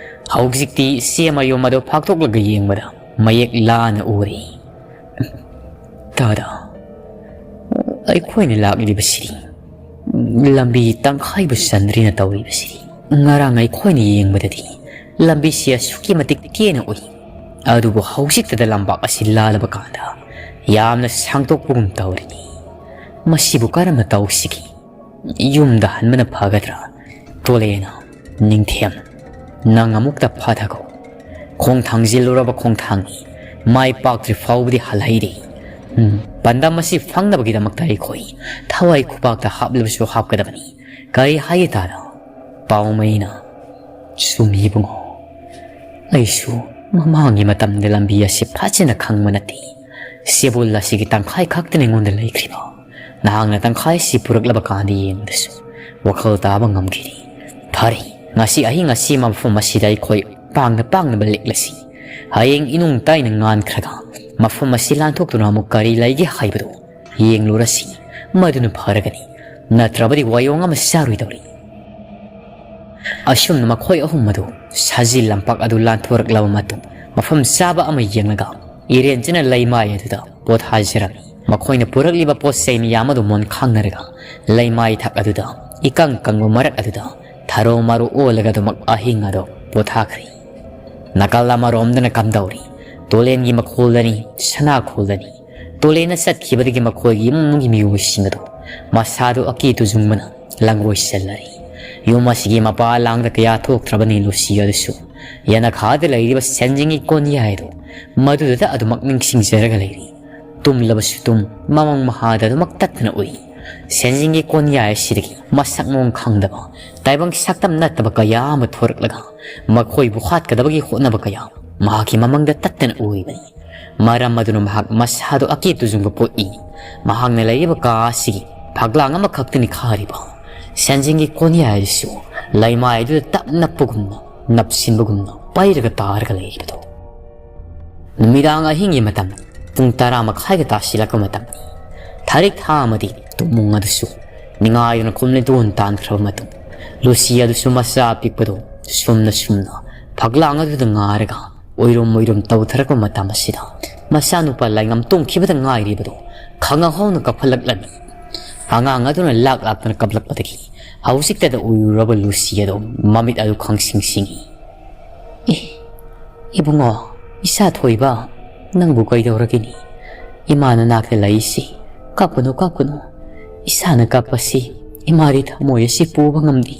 ꯍꯧꯖꯤꯛꯇꯤ ꯆꯦ ꯃꯌꯨꯝ ꯑꯗꯨ ꯐꯥꯛꯇꯣꯛꯂꯒ ꯌꯦꯡꯕꯗ ꯃꯌꯦꯛ ꯂꯥꯅ ꯎꯔꯦ꯫ ꯇꯥꯗ, ꯑꯩꯈꯣꯏꯅ ꯂꯥꯛꯂꯤꯕꯁꯤꯗꯤ ꯂꯝꯕꯤ ꯇꯪꯈꯥꯏꯕꯨ ꯆꯟꯗ꯭ꯔꯤꯅ ꯇꯧꯔꯤꯕꯁꯤꯗꯤ꯫ ꯉꯔꯥꯡ ꯑꯩꯈꯣꯏꯅ ꯌꯦꯡꯕꯗꯗꯤ ꯂꯝꯕꯤꯁꯤ ꯑꯁꯨꯛꯀꯤ ꯃꯇꯤꯛ ꯇꯦꯟꯅ ꯎꯏ, ꯑꯗꯨꯕꯨ ꯍꯧꯖꯤꯛꯇꯗ ꯂꯝꯄꯥꯛ ꯑꯁꯤ ꯂꯥꯜꯂꯕ ꯀꯥꯟꯗ ꯌꯥꯝꯅ ꯁꯥꯡꯗꯣꯛꯄꯒꯨꯝ ꯇꯧꯔꯤꯅꯤ꯫ ꯃꯁꯤꯕꯨ ꯀꯔꯝꯅ ꯇꯧꯁꯤꯒꯦ? ꯌꯨꯝꯗ ꯍꯟꯕꯅ ꯐꯒꯗ꯭ꯔꯥ? ꯇꯣꯂꯦꯅ, ꯅꯤꯡꯊꯦꯝ, ꯅꯪ ꯑꯃꯨꯛꯇ ꯐꯥꯊꯈꯣ꯫ ꯈꯣꯡ ꯊꯥꯡꯖꯤꯜꯂꯨꯔꯕ ꯈꯣꯡꯊꯥꯡꯅꯤ꯫ ꯃꯥꯏ ꯄꯥꯛꯇ꯭ꯔꯤ ꯐꯥꯎꯕꯗꯤ ꯍꯜꯍꯩꯗꯦ꯫ ꯎꯝ, ꯄꯥꯟꯗꯝ ꯑꯁꯤ ꯐꯪꯅꯕꯒꯤꯗꯃꯛꯇ ꯑꯩꯈꯣꯏ ꯊꯋꯥꯏ ꯈꯨꯕꯥꯛꯇ ꯍꯥꯞꯂꯕꯁꯨ ꯍꯥꯞꯀꯗꯕꯅꯤ꯫ ꯀꯔꯤ ꯍꯥꯏꯒꯦ ꯇꯥꯗ? ꯄꯥꯎꯃꯩꯅ, ꯆꯨꯝꯃꯤ ꯏꯕꯨꯡꯉꯣ꯫ ꯑꯩꯁꯨ ꯃꯃꯥꯡꯒꯤ ꯃꯇꯝꯗ ꯂꯝꯕꯤ ꯑꯁꯤ ꯐꯖꯅ ꯈꯪꯕ ꯅꯠꯇꯦ꯫ ꯁꯦꯕꯨꯜ ꯑꯁꯤꯒꯤ ꯇꯪꯈꯥꯏ ꯈꯛꯇꯅ ꯑꯩꯉꯣꯟꯗ ꯂꯩꯈ꯭ꯔꯤꯕ꯫ ꯅꯍꯥꯛꯅ ꯇꯪꯈꯥꯏ ꯑꯁꯤ ꯄꯨꯔꯛꯂꯕ ꯀꯥꯟꯗ ꯌꯦꯡꯕꯗꯁꯨ ꯋꯥꯈꯜ ꯇꯥꯕ ꯉꯝꯈꯤꯅꯤ꯫ ꯐꯔꯦ, ꯉꯁꯤ ꯑꯍꯤꯡ ꯑꯁꯤ ꯃꯐꯝ ꯑꯁꯤꯗ ꯑꯩꯈꯣꯏ ꯄꯥꯡꯅ ꯄꯥꯡꯅꯕ ꯂꯦꯛꯂꯁꯤ꯫ ꯍꯌꯦꯡ ꯏꯅꯨꯡ ꯇꯥꯏꯅ ꯉꯥꯟꯈ꯭ꯔꯒ ꯃꯐꯝ ꯑꯁꯤ ꯂꯥꯟꯊꯣꯛꯇꯨꯅ ꯑꯃꯨꯛ ꯀꯔꯤ ꯂꯩꯒꯦ ꯍꯥꯏꯕꯗꯨ ꯌꯦꯡꯂꯨꯔꯁꯤ꯫ ꯃꯗꯨꯅ ꯐꯔꯒꯅꯤ꯫ ꯅꯠꯇ꯭ꯔꯕꯗꯤ ꯋꯥꯌꯣꯡ ꯑꯃ ꯆꯥꯔꯣꯏꯗꯧꯔꯤ꯫ ꯑꯁꯨꯝꯅ ꯃꯈꯣꯏ ꯑꯍꯨꯝ ꯑꯗꯨ ꯁꯖꯤ ꯂꯝꯄꯥꯛ ꯑꯗꯨ ꯂꯥꯟꯊꯣꯔꯛꯂꯕ ꯃꯇꯨꯡ, ꯃꯐꯝ ꯆꯥꯕ ꯑꯃ ꯌꯦꯡꯂꯒ ꯏꯔꯦꯟꯖꯅ ꯂꯩꯃꯥꯏ ꯑꯗꯨꯗ ꯄꯣꯊꯥꯖꯔꯝꯃꯤ꯫ ꯃꯈꯣꯏꯅ ꯄꯨꯔꯛꯂꯤꯕ ꯄꯣꯠ ꯆꯩ ꯃꯌꯥꯝ ꯑꯗꯨ ꯃꯣꯟ ꯈꯥꯡꯅꯔꯒ ꯂꯩꯃꯥꯏ ꯊꯛ ꯑꯗꯨꯗ ꯏꯀꯪ ꯀꯪꯕ ꯃꯔꯛ ꯑꯗꯨꯗ ꯊꯔꯣ ꯃꯔꯣ ꯑꯣꯜꯂꯒ ꯑꯗꯨꯃꯛ ꯑꯍꯤꯡ ꯑꯗꯨ ꯄꯣꯊꯥꯈ꯭ꯔꯦ꯫ ꯅꯥꯀꯜ ꯑꯃꯔꯣꯝꯗꯅ ꯀꯝꯗꯧꯔꯤ? ꯇꯨꯂꯦꯟꯒꯤ ꯃꯈꯣꯜꯗꯅꯤ, ꯁꯅꯥꯈꯣꯜꯗꯅꯤ꯫ ꯇꯨꯂꯦꯟꯅ ꯆꯠꯈꯤꯕꯗꯒꯤ ꯃꯈꯣꯏꯒꯤ ꯏꯃꯨꯡ ꯃꯅꯨꯡꯒꯤ ꯃꯤꯑꯣꯏꯁꯤꯡ ꯑꯗꯨ ꯃꯁꯥꯗꯨ ꯑꯀꯤ ꯇꯨꯖꯨꯡꯕꯅ ꯂꯪꯔꯣꯏꯁꯤꯜꯂꯔꯤ꯫ ꯌꯨꯝ ꯑꯁꯤꯒꯤ ꯃꯄꯥ ꯂꯥꯡꯗ ꯀꯌꯥ ꯊꯣꯛꯇ꯭ꯔꯕꯅꯤ ꯂꯨꯁꯤ ꯑꯗꯨꯁꯨ꯫ ꯌꯦꯅꯈꯥꯗ ꯂꯩꯔꯤꯕ ꯁꯦꯟꯖꯤꯡꯒꯤ ꯀꯣꯟꯌꯥꯏ ꯑꯗꯨ ꯃꯗꯨꯗꯇ ꯑꯗꯨꯃꯛ ꯅꯤꯡꯁꯤꯡꯖꯔꯒ ꯂꯩꯔꯤ꯫ ꯇꯨꯝꯂꯕꯁꯨ ꯇꯨꯝ, ꯃꯃꯪ ꯃꯍꯥꯗ ꯑꯗꯨꯃꯛ ꯇꯠꯇꯅ ꯎꯏ꯫ ꯁꯦꯟꯖꯤꯡꯒꯤ ꯀꯣꯟꯌꯥꯏ ꯑꯁꯤꯗꯒꯤ ꯃꯁꯛ ꯃꯑꯣꯡ ꯈꯪꯗꯕ, ꯇꯥꯏꯕꯪ ꯁꯛꯇꯝ ꯅꯠꯇꯕ ꯀꯌꯥ ꯑꯃ ꯊꯣꯔꯛꯂꯒ ꯃꯈꯣꯏꯕꯨ ꯍꯥꯠꯀꯗꯕꯒꯤ ꯍꯣꯠꯅꯕ ꯀꯌꯥ ꯃꯍꯥꯛꯀꯤ ꯃꯃꯪꯗ ꯇꯠꯇꯅ ꯎꯔꯤꯕꯅꯤ꯫ ꯃꯔꯝ ꯑꯗꯨꯅ ꯃꯍꯥꯛ ꯃꯁꯥꯗꯨ ꯑꯀꯤ ꯇꯨꯖꯨꯡꯕ ꯄꯣꯛꯏ꯫ ꯃꯍꯥꯛꯅ ꯂꯩꯔꯤꯕ ꯀꯥ ꯑꯁꯤꯒꯤ ꯐꯛꯂꯥꯡ ꯑꯃꯈꯛꯇꯅꯤ ꯈꯥꯔꯤꯕ꯫ ꯁꯦꯟꯖꯤꯡꯒꯤ ꯀꯣꯟꯌꯥꯏ ꯑꯗꯨꯁꯨ ꯂꯩꯃꯥꯏ ꯑꯗꯨꯗ ꯇꯞ ꯅꯞꯄꯒꯨꯝꯅ, ꯅꯞꯁꯤꯟꯕꯒꯨꯝꯅ ꯄꯩꯔꯒ ꯇꯥꯔꯒ ꯂꯩꯔꯤꯕꯗꯨ꯫ ꯅꯨꯃꯤꯗꯥꯡ ꯑꯍꯤꯡꯒꯤ ꯃꯇꯝ ꯄꯨꯡ ꯇꯔꯥ ꯃꯈꯥꯏꯒ ꯇꯥꯁꯤꯜꯂꯛꯄ ꯃꯇꯝꯅꯤ꯫ ꯊꯥꯔꯤꯛ ꯊꯥ ꯑꯃꯗꯤ ꯇꯨꯝꯃꯨꯡ ꯑꯗꯨꯁꯨ ꯅꯤꯡꯉꯥꯏꯗꯨꯅ ꯈꯨꯝꯂꯦꯟ ꯇꯨꯍꯟ ꯇꯥꯟꯈ꯭ꯔꯕ ꯃꯇꯨꯡ, ꯂꯨꯁꯤ ꯑꯗꯨꯁꯨ ꯃꯆꯥ ꯑꯄꯤꯛꯄꯗꯨ ꯁꯨꯝꯅ ꯁꯨꯝꯅ ꯐꯛꯂꯥꯡ ꯑꯗꯨꯗ ꯉꯥꯔꯒ ꯑꯣꯏꯔꯨꯝ ꯑꯣꯏꯔꯨꯝ ꯇꯧꯊꯔꯛꯄ ꯃꯇꯝ ꯑꯁꯤꯗ, ꯃꯆꯥꯅꯨꯄꯥ ꯂꯥꯏꯉꯝ ꯇꯨꯝꯈꯤꯕꯗ ꯉꯥꯏꯔꯤꯕꯗꯨ ꯈꯪꯍꯧꯅ ꯀꯞꯈꯠꯂꯛꯂꯝꯃꯤ꯫ ꯑꯉꯥꯡ ꯑꯗꯨꯅ ꯂꯥꯛ ꯂꯥꯛꯇꯅ ꯀꯞꯂꯛꯄꯗꯒꯤ ꯍꯧꯖꯤꯛꯇꯗ ꯎꯔꯨꯔꯕ ꯂꯨꯁꯤ ꯑꯗꯨ ꯃꯃꯤꯠ ꯑꯗꯨ ꯈꯪꯁꯤꯡ ꯁꯤꯡꯏ꯫ "ꯑꯦ, ꯏꯕꯨꯡꯉꯣ, ꯏꯆꯥ ꯊꯣꯏꯕ, ꯅꯪꯕꯨ ꯀꯩꯗꯧꯔꯒꯦꯅꯦ? ꯏꯃꯥ ꯅꯅꯥꯛꯇ ꯂꯩꯁꯤ꯫ ꯀꯞꯀꯅꯨ, ꯀꯞꯀꯅꯨ꯫ ꯏꯁꯥꯅ ꯀꯞꯄꯁꯤ ꯏꯃꯥꯒꯤ ꯊꯃꯣꯏ ꯑꯁꯤ ꯄꯨꯕ ꯉꯝꯗꯦ꯫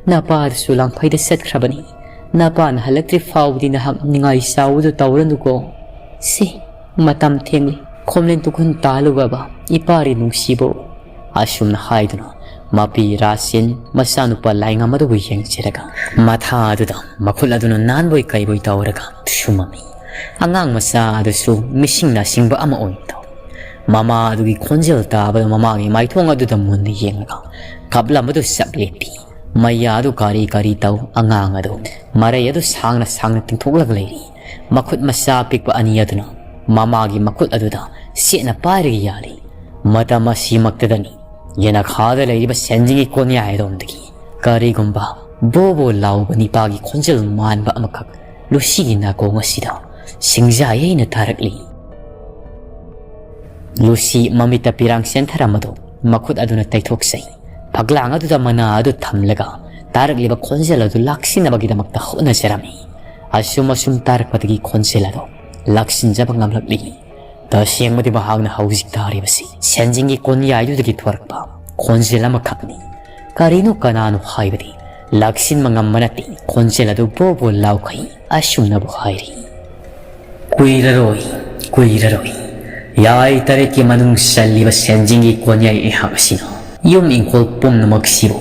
ꯅꯄꯥꯗꯨꯁꯨ ꯂꯥꯡꯐꯩꯗ ꯆꯠꯈ꯭ꯔꯕꯅꯤ꯫ ꯅꯄꯥꯅ ꯍꯜꯂꯛꯇ꯭ꯔꯤ ꯐꯥꯎꯕꯗꯤ ꯅꯍꯥꯛ ꯅꯤꯡꯉꯥꯏ ꯆꯥꯎꯕꯗꯨ ꯇꯧꯔꯅꯨꯀꯣ꯫ ꯁꯤ, ꯃꯇꯝ ꯊꯦꯡꯂꯤ꯫ ꯈꯣꯝꯂꯦꯟ ꯇꯨꯈꯨꯟ ꯇꯥꯍꯜꯂꯨꯕ ꯏꯄꯥꯔꯤ ꯅꯨꯡꯁꯤꯕ"꯫ ꯑꯁꯨꯝꯅ ꯍꯥꯏꯗꯨꯅ ꯃꯄꯤ ꯔꯥꯁꯤꯟ ꯃꯆꯥꯅꯨꯄꯥ ꯂꯥꯏꯉꯝ ꯑꯗꯨꯕꯨ ꯌꯦꯡꯖꯔꯒ ꯃꯊꯥ ꯑꯗꯨꯗ ꯃꯈꯨꯠ ꯑꯗꯨꯅ ꯅꯥꯟꯕꯣꯏ ꯀꯩꯕꯣꯏ ꯇꯧꯔꯒ ꯁꯨꯝꯃꯝꯃꯤ꯫ ꯑꯉꯥꯡ ꯃꯆꯥ ꯑꯗꯨꯁꯨ ꯃꯤꯁꯤꯡ ꯅꯥꯁꯤꯡꯕ ꯑꯃ ꯑꯣꯏꯅ ꯇꯧꯏ꯫ ꯃꯃꯥ ꯑꯗꯨꯒꯤ ꯈꯣꯟꯖꯦꯜ ꯇꯥꯕꯗ ꯃꯃꯥꯒꯤ ꯃꯥꯏꯊꯣꯡ ꯑꯗꯨꯗ ꯃꯨꯟꯅ ꯌꯦꯡꯂꯒ ꯀꯞꯂꯝꯕꯗꯨ ꯆꯞ ꯂꯦꯞꯄꯤ꯫ ꯃꯌꯥ ꯑꯗꯨ ꯀꯥꯔꯤ ꯀꯥꯔꯤ ꯇꯧ꯫ ꯑꯉꯥꯡ ꯑꯗꯨ ꯃꯔꯩ ꯑꯗꯨ ꯁꯥꯡꯅ ꯁꯥꯡꯅ ꯇꯤꯡꯊꯣꯛꯂꯒ ꯂꯩꯔꯤ꯫ ꯃꯈꯨꯠ ꯃꯆꯥ ꯑꯄꯤꯛꯄ ꯑꯅꯤ ꯑꯗꯨꯅ ꯃꯃꯥꯒꯤ ꯃꯈꯨꯠ ꯑꯗꯨꯗ ꯆꯦꯠꯅ ꯄꯥꯏꯔꯒ ꯌꯥꯜꯂꯤ꯫ ꯃꯇꯝ ꯑꯁꯤꯃꯛꯇꯗꯅꯤ ꯌꯦꯅꯈꯥꯗ ꯂꯩꯔꯤꯕ ꯁꯦꯟꯖꯤꯡꯒꯤ ꯀꯣꯟꯌꯥꯏꯔꯣꯝꯗꯒꯤ ꯀꯔꯤꯒꯨꯝꯕ ꯕꯣ ꯕꯣ ꯂꯥꯎꯕ ꯅꯤꯄꯥꯒꯤ ꯈꯣꯟꯖꯦꯜ ꯃꯥꯟꯕ ꯑꯃꯈꯛ ꯂꯨꯁꯤꯒꯤ ꯅꯥꯀꯣꯡ ꯑꯁꯤꯗ ꯁꯤꯡꯖꯥ ꯌꯩꯅ ꯇꯥꯔꯛꯂꯤ꯫ ꯂꯨꯁꯤ ꯃꯃꯤꯠꯇ ꯄꯤꯔꯥꯡ ꯆꯦꯟꯊꯔꯝꯕꯗꯨ ꯃꯈꯨꯠ ꯑꯗꯨꯅ ꯇꯩꯊꯣꯛꯆꯩ꯫ ꯐꯛꯂꯥꯡ ꯑꯗꯨꯗ ꯃꯅꯥ ꯑꯗꯨ ꯊꯝꯂꯒ ꯇꯥꯔꯛꯂꯤꯕ ꯈꯣꯟꯖꯦꯜ ꯑꯗꯨ ꯂꯥꯛꯁꯤꯟꯅꯕꯒꯤꯗꯃꯛꯇ ꯍꯣꯠꯅꯖꯔꯝꯃꯤ꯫ ꯑꯁꯨꯝ ꯑꯁꯨꯝ ꯇꯥꯔꯛꯄꯗꯒꯤ ꯈꯣꯟꯖꯦꯜ ꯑꯗꯨ ꯂꯥꯛꯁꯤꯟꯖꯕ ꯉꯝꯂꯛꯂꯤ꯫ ꯇꯁꯦꯡꯕꯗꯤ ꯃꯍꯥꯛꯅ ꯍꯧꯖꯤꯛ ꯇꯥꯔꯤꯕꯁꯤ ꯁꯦꯟꯖꯦꯡꯒꯤ ꯀꯣꯟꯌꯥꯏꯗꯨꯗꯒꯤ ꯊꯣꯔꯛꯄ ꯈꯣꯟꯖꯦꯜ ꯑꯃꯈꯛꯅꯤ꯫ ꯀꯔꯤꯅꯣ ꯀꯅꯥꯅꯣ ꯍꯥꯏꯕꯗꯤ ꯂꯥꯛꯁꯤꯟꯕ ꯉꯝꯕ ꯅꯠꯇꯦ꯫ ꯈꯣꯟꯖꯦꯜ ꯑꯗꯨ ꯕꯣ ꯕꯣ ꯂꯥꯎꯈꯩ ꯑꯁꯨꯝꯅꯕꯨ ꯍꯥꯏꯔꯤ꯫ "ꯀꯨꯏꯔꯔꯣꯏ, ꯀꯨꯏꯔꯔꯣꯏ꯫ ꯌꯥꯏ ꯇꯔꯦꯠꯀꯤ ꯃꯅꯨꯡ ꯆꯜꯂꯤꯕ ꯁꯦꯟꯖꯦꯡꯒꯤ ꯀꯣꯟꯌꯥꯏ ꯑꯩꯍꯥꯛ ꯑꯁꯤꯅ ꯌꯨꯝ ꯏꯪꯈꯣꯜ ꯄꯨꯝꯅꯃꯛꯁꯤꯕꯨ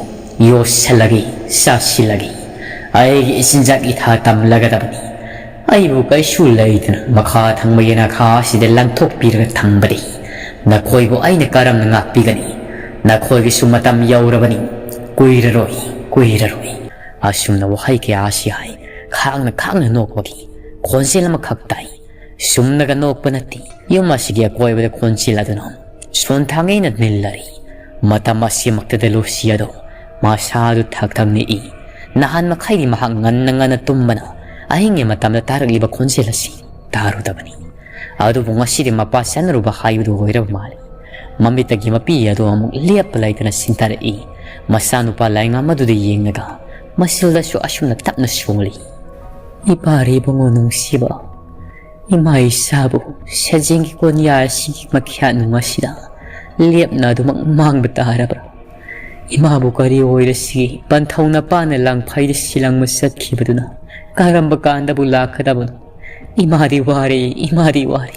ꯌꯣꯠꯁꯤꯜꯂꯒꯦ, ꯆꯥꯁꯤꯜꯂꯒꯦ꯫ ꯑꯩꯒꯤ ꯏꯆꯤꯟꯖꯥꯛ ꯏꯊꯥ ꯇꯝꯂꯒꯗꯕꯅꯤ꯫ ꯑꯩꯕꯨ ꯀꯩꯁꯨ ꯂꯩꯇꯅ ꯃꯈꯥ ꯊꯪꯕ ꯌꯦꯅꯈꯥ ꯑꯁꯤꯗ ꯂꯪꯊꯣꯛꯄꯤꯔꯒ ꯊꯝꯕꯗꯤ ꯅꯈꯣꯏꯕꯨ ꯑꯩꯅ ꯀꯔꯝꯅ ꯉꯥꯛꯄꯤꯒꯅꯤ? ꯅꯈꯣꯏꯒꯤꯁꯨ ꯃꯇꯝ ꯌꯧꯔꯕꯅꯤ꯫ ꯀꯨꯏꯔꯔꯣꯏ, ꯀꯨꯏꯔꯔꯣꯏ꯫" ꯑꯁꯨꯝꯅ ꯋꯥꯍꯩ ꯀꯌꯥ ꯑꯁꯤ ꯍꯥꯏ, ꯈꯥꯡꯅ ꯈꯥꯡꯅ ꯅꯣꯛꯄꯒꯤ ꯈꯣꯟꯖꯦꯜ ꯑꯃꯈꯛ ꯇꯥꯏ꯫ ꯁꯨꯝꯅꯒ ꯅꯣꯛꯄ ꯅꯠꯇꯦ, ꯌꯨꯝ ꯑꯁꯤꯒꯤ ꯑꯀꯣꯏꯕꯗ ꯈꯣꯟꯖꯦꯜ ꯑꯗꯨꯅ ꯁꯣꯟꯊꯥꯡꯉꯩꯅ ꯅꯤꯜꯂꯔꯤ꯫ ꯃꯇꯝ ꯑꯁꯤꯃꯛꯇꯗ ꯂꯨꯁꯤ ꯑꯗꯨ ꯃꯁꯥꯗꯨ ꯊꯛ ꯊꯛ ꯅꯤꯛꯏ꯫ ꯅꯍꯥꯟ ꯃꯈꯩꯗꯤ ꯃꯍꯥꯛ ꯉꯟꯅ ꯉꯟꯅ ꯇꯨꯝꯕꯅ ꯑꯍꯤꯡꯒꯤ ꯃꯇꯝꯗ ꯇꯥꯔꯛꯂꯤꯕ ꯈꯣꯟꯖꯦꯜ ꯑꯁꯤ ꯇꯥꯔꯨꯗꯕꯅꯤ꯫ ꯑꯗꯨꯕꯨ ꯉꯁꯤꯗꯤ ꯃꯄꯥ ꯆꯥꯅꯔꯨꯕ ꯍꯥꯏꯕꯗꯨ ꯑꯣꯏꯔꯕ ꯃꯥꯜꯂꯤ꯫ ꯃꯃꯤꯠꯇꯒꯤ ꯃꯄꯤ ꯑꯗꯨ ꯑꯃꯨꯛ ꯂꯦꯞꯄ ꯂꯩꯇꯅ ꯁꯤꯟꯊꯔꯛꯏ꯫ ꯃꯆꯥꯅꯨꯄꯥ ꯂꯥꯏꯉꯝ ꯑꯗꯨꯗ ꯌꯦꯡꯂꯒ ꯃꯁꯤꯜꯗꯁꯨ ꯑꯁꯨꯝꯅ ꯇꯞꯅ ꯁꯣꯜꯂꯤ꯫ "ꯏꯄꯥꯔꯦ ꯏꯕꯨꯡꯉꯣ ꯅꯨꯡꯁꯤꯕ, ꯏꯃꯥ ꯏꯆꯥꯕꯨ ꯁꯦꯟꯖꯦꯡꯒꯤ ꯀꯣꯟꯌꯥ ꯑꯁꯤꯒꯤ ꯃꯈ꯭ꯌꯥꯠꯅꯨꯡ ꯑꯁꯤꯗ ꯂꯦꯞꯅ ꯑꯗꯨꯃꯛ ꯃꯥꯡꯕ ꯇꯥꯔꯕ꯭ꯔꯥ? ꯏꯃꯥꯕꯨ ꯀꯔꯤ ꯑꯣꯏꯔꯁꯤꯒꯦ? ꯄꯟꯊꯧꯅ ꯄꯥꯅ ꯂꯥꯡꯐꯩꯗ ꯁꯤꯂꯪꯕ ꯆꯠꯈꯤꯕꯗꯨꯅ ꯀꯔꯝꯕ ꯀꯥꯟꯗꯕꯨ ꯂꯥꯛꯀꯗꯕꯅꯣ? ꯏꯃꯥꯗꯤ ꯋꯥꯔꯦ, ꯏꯃꯥꯗꯤ ꯋꯥꯔꯦ꯫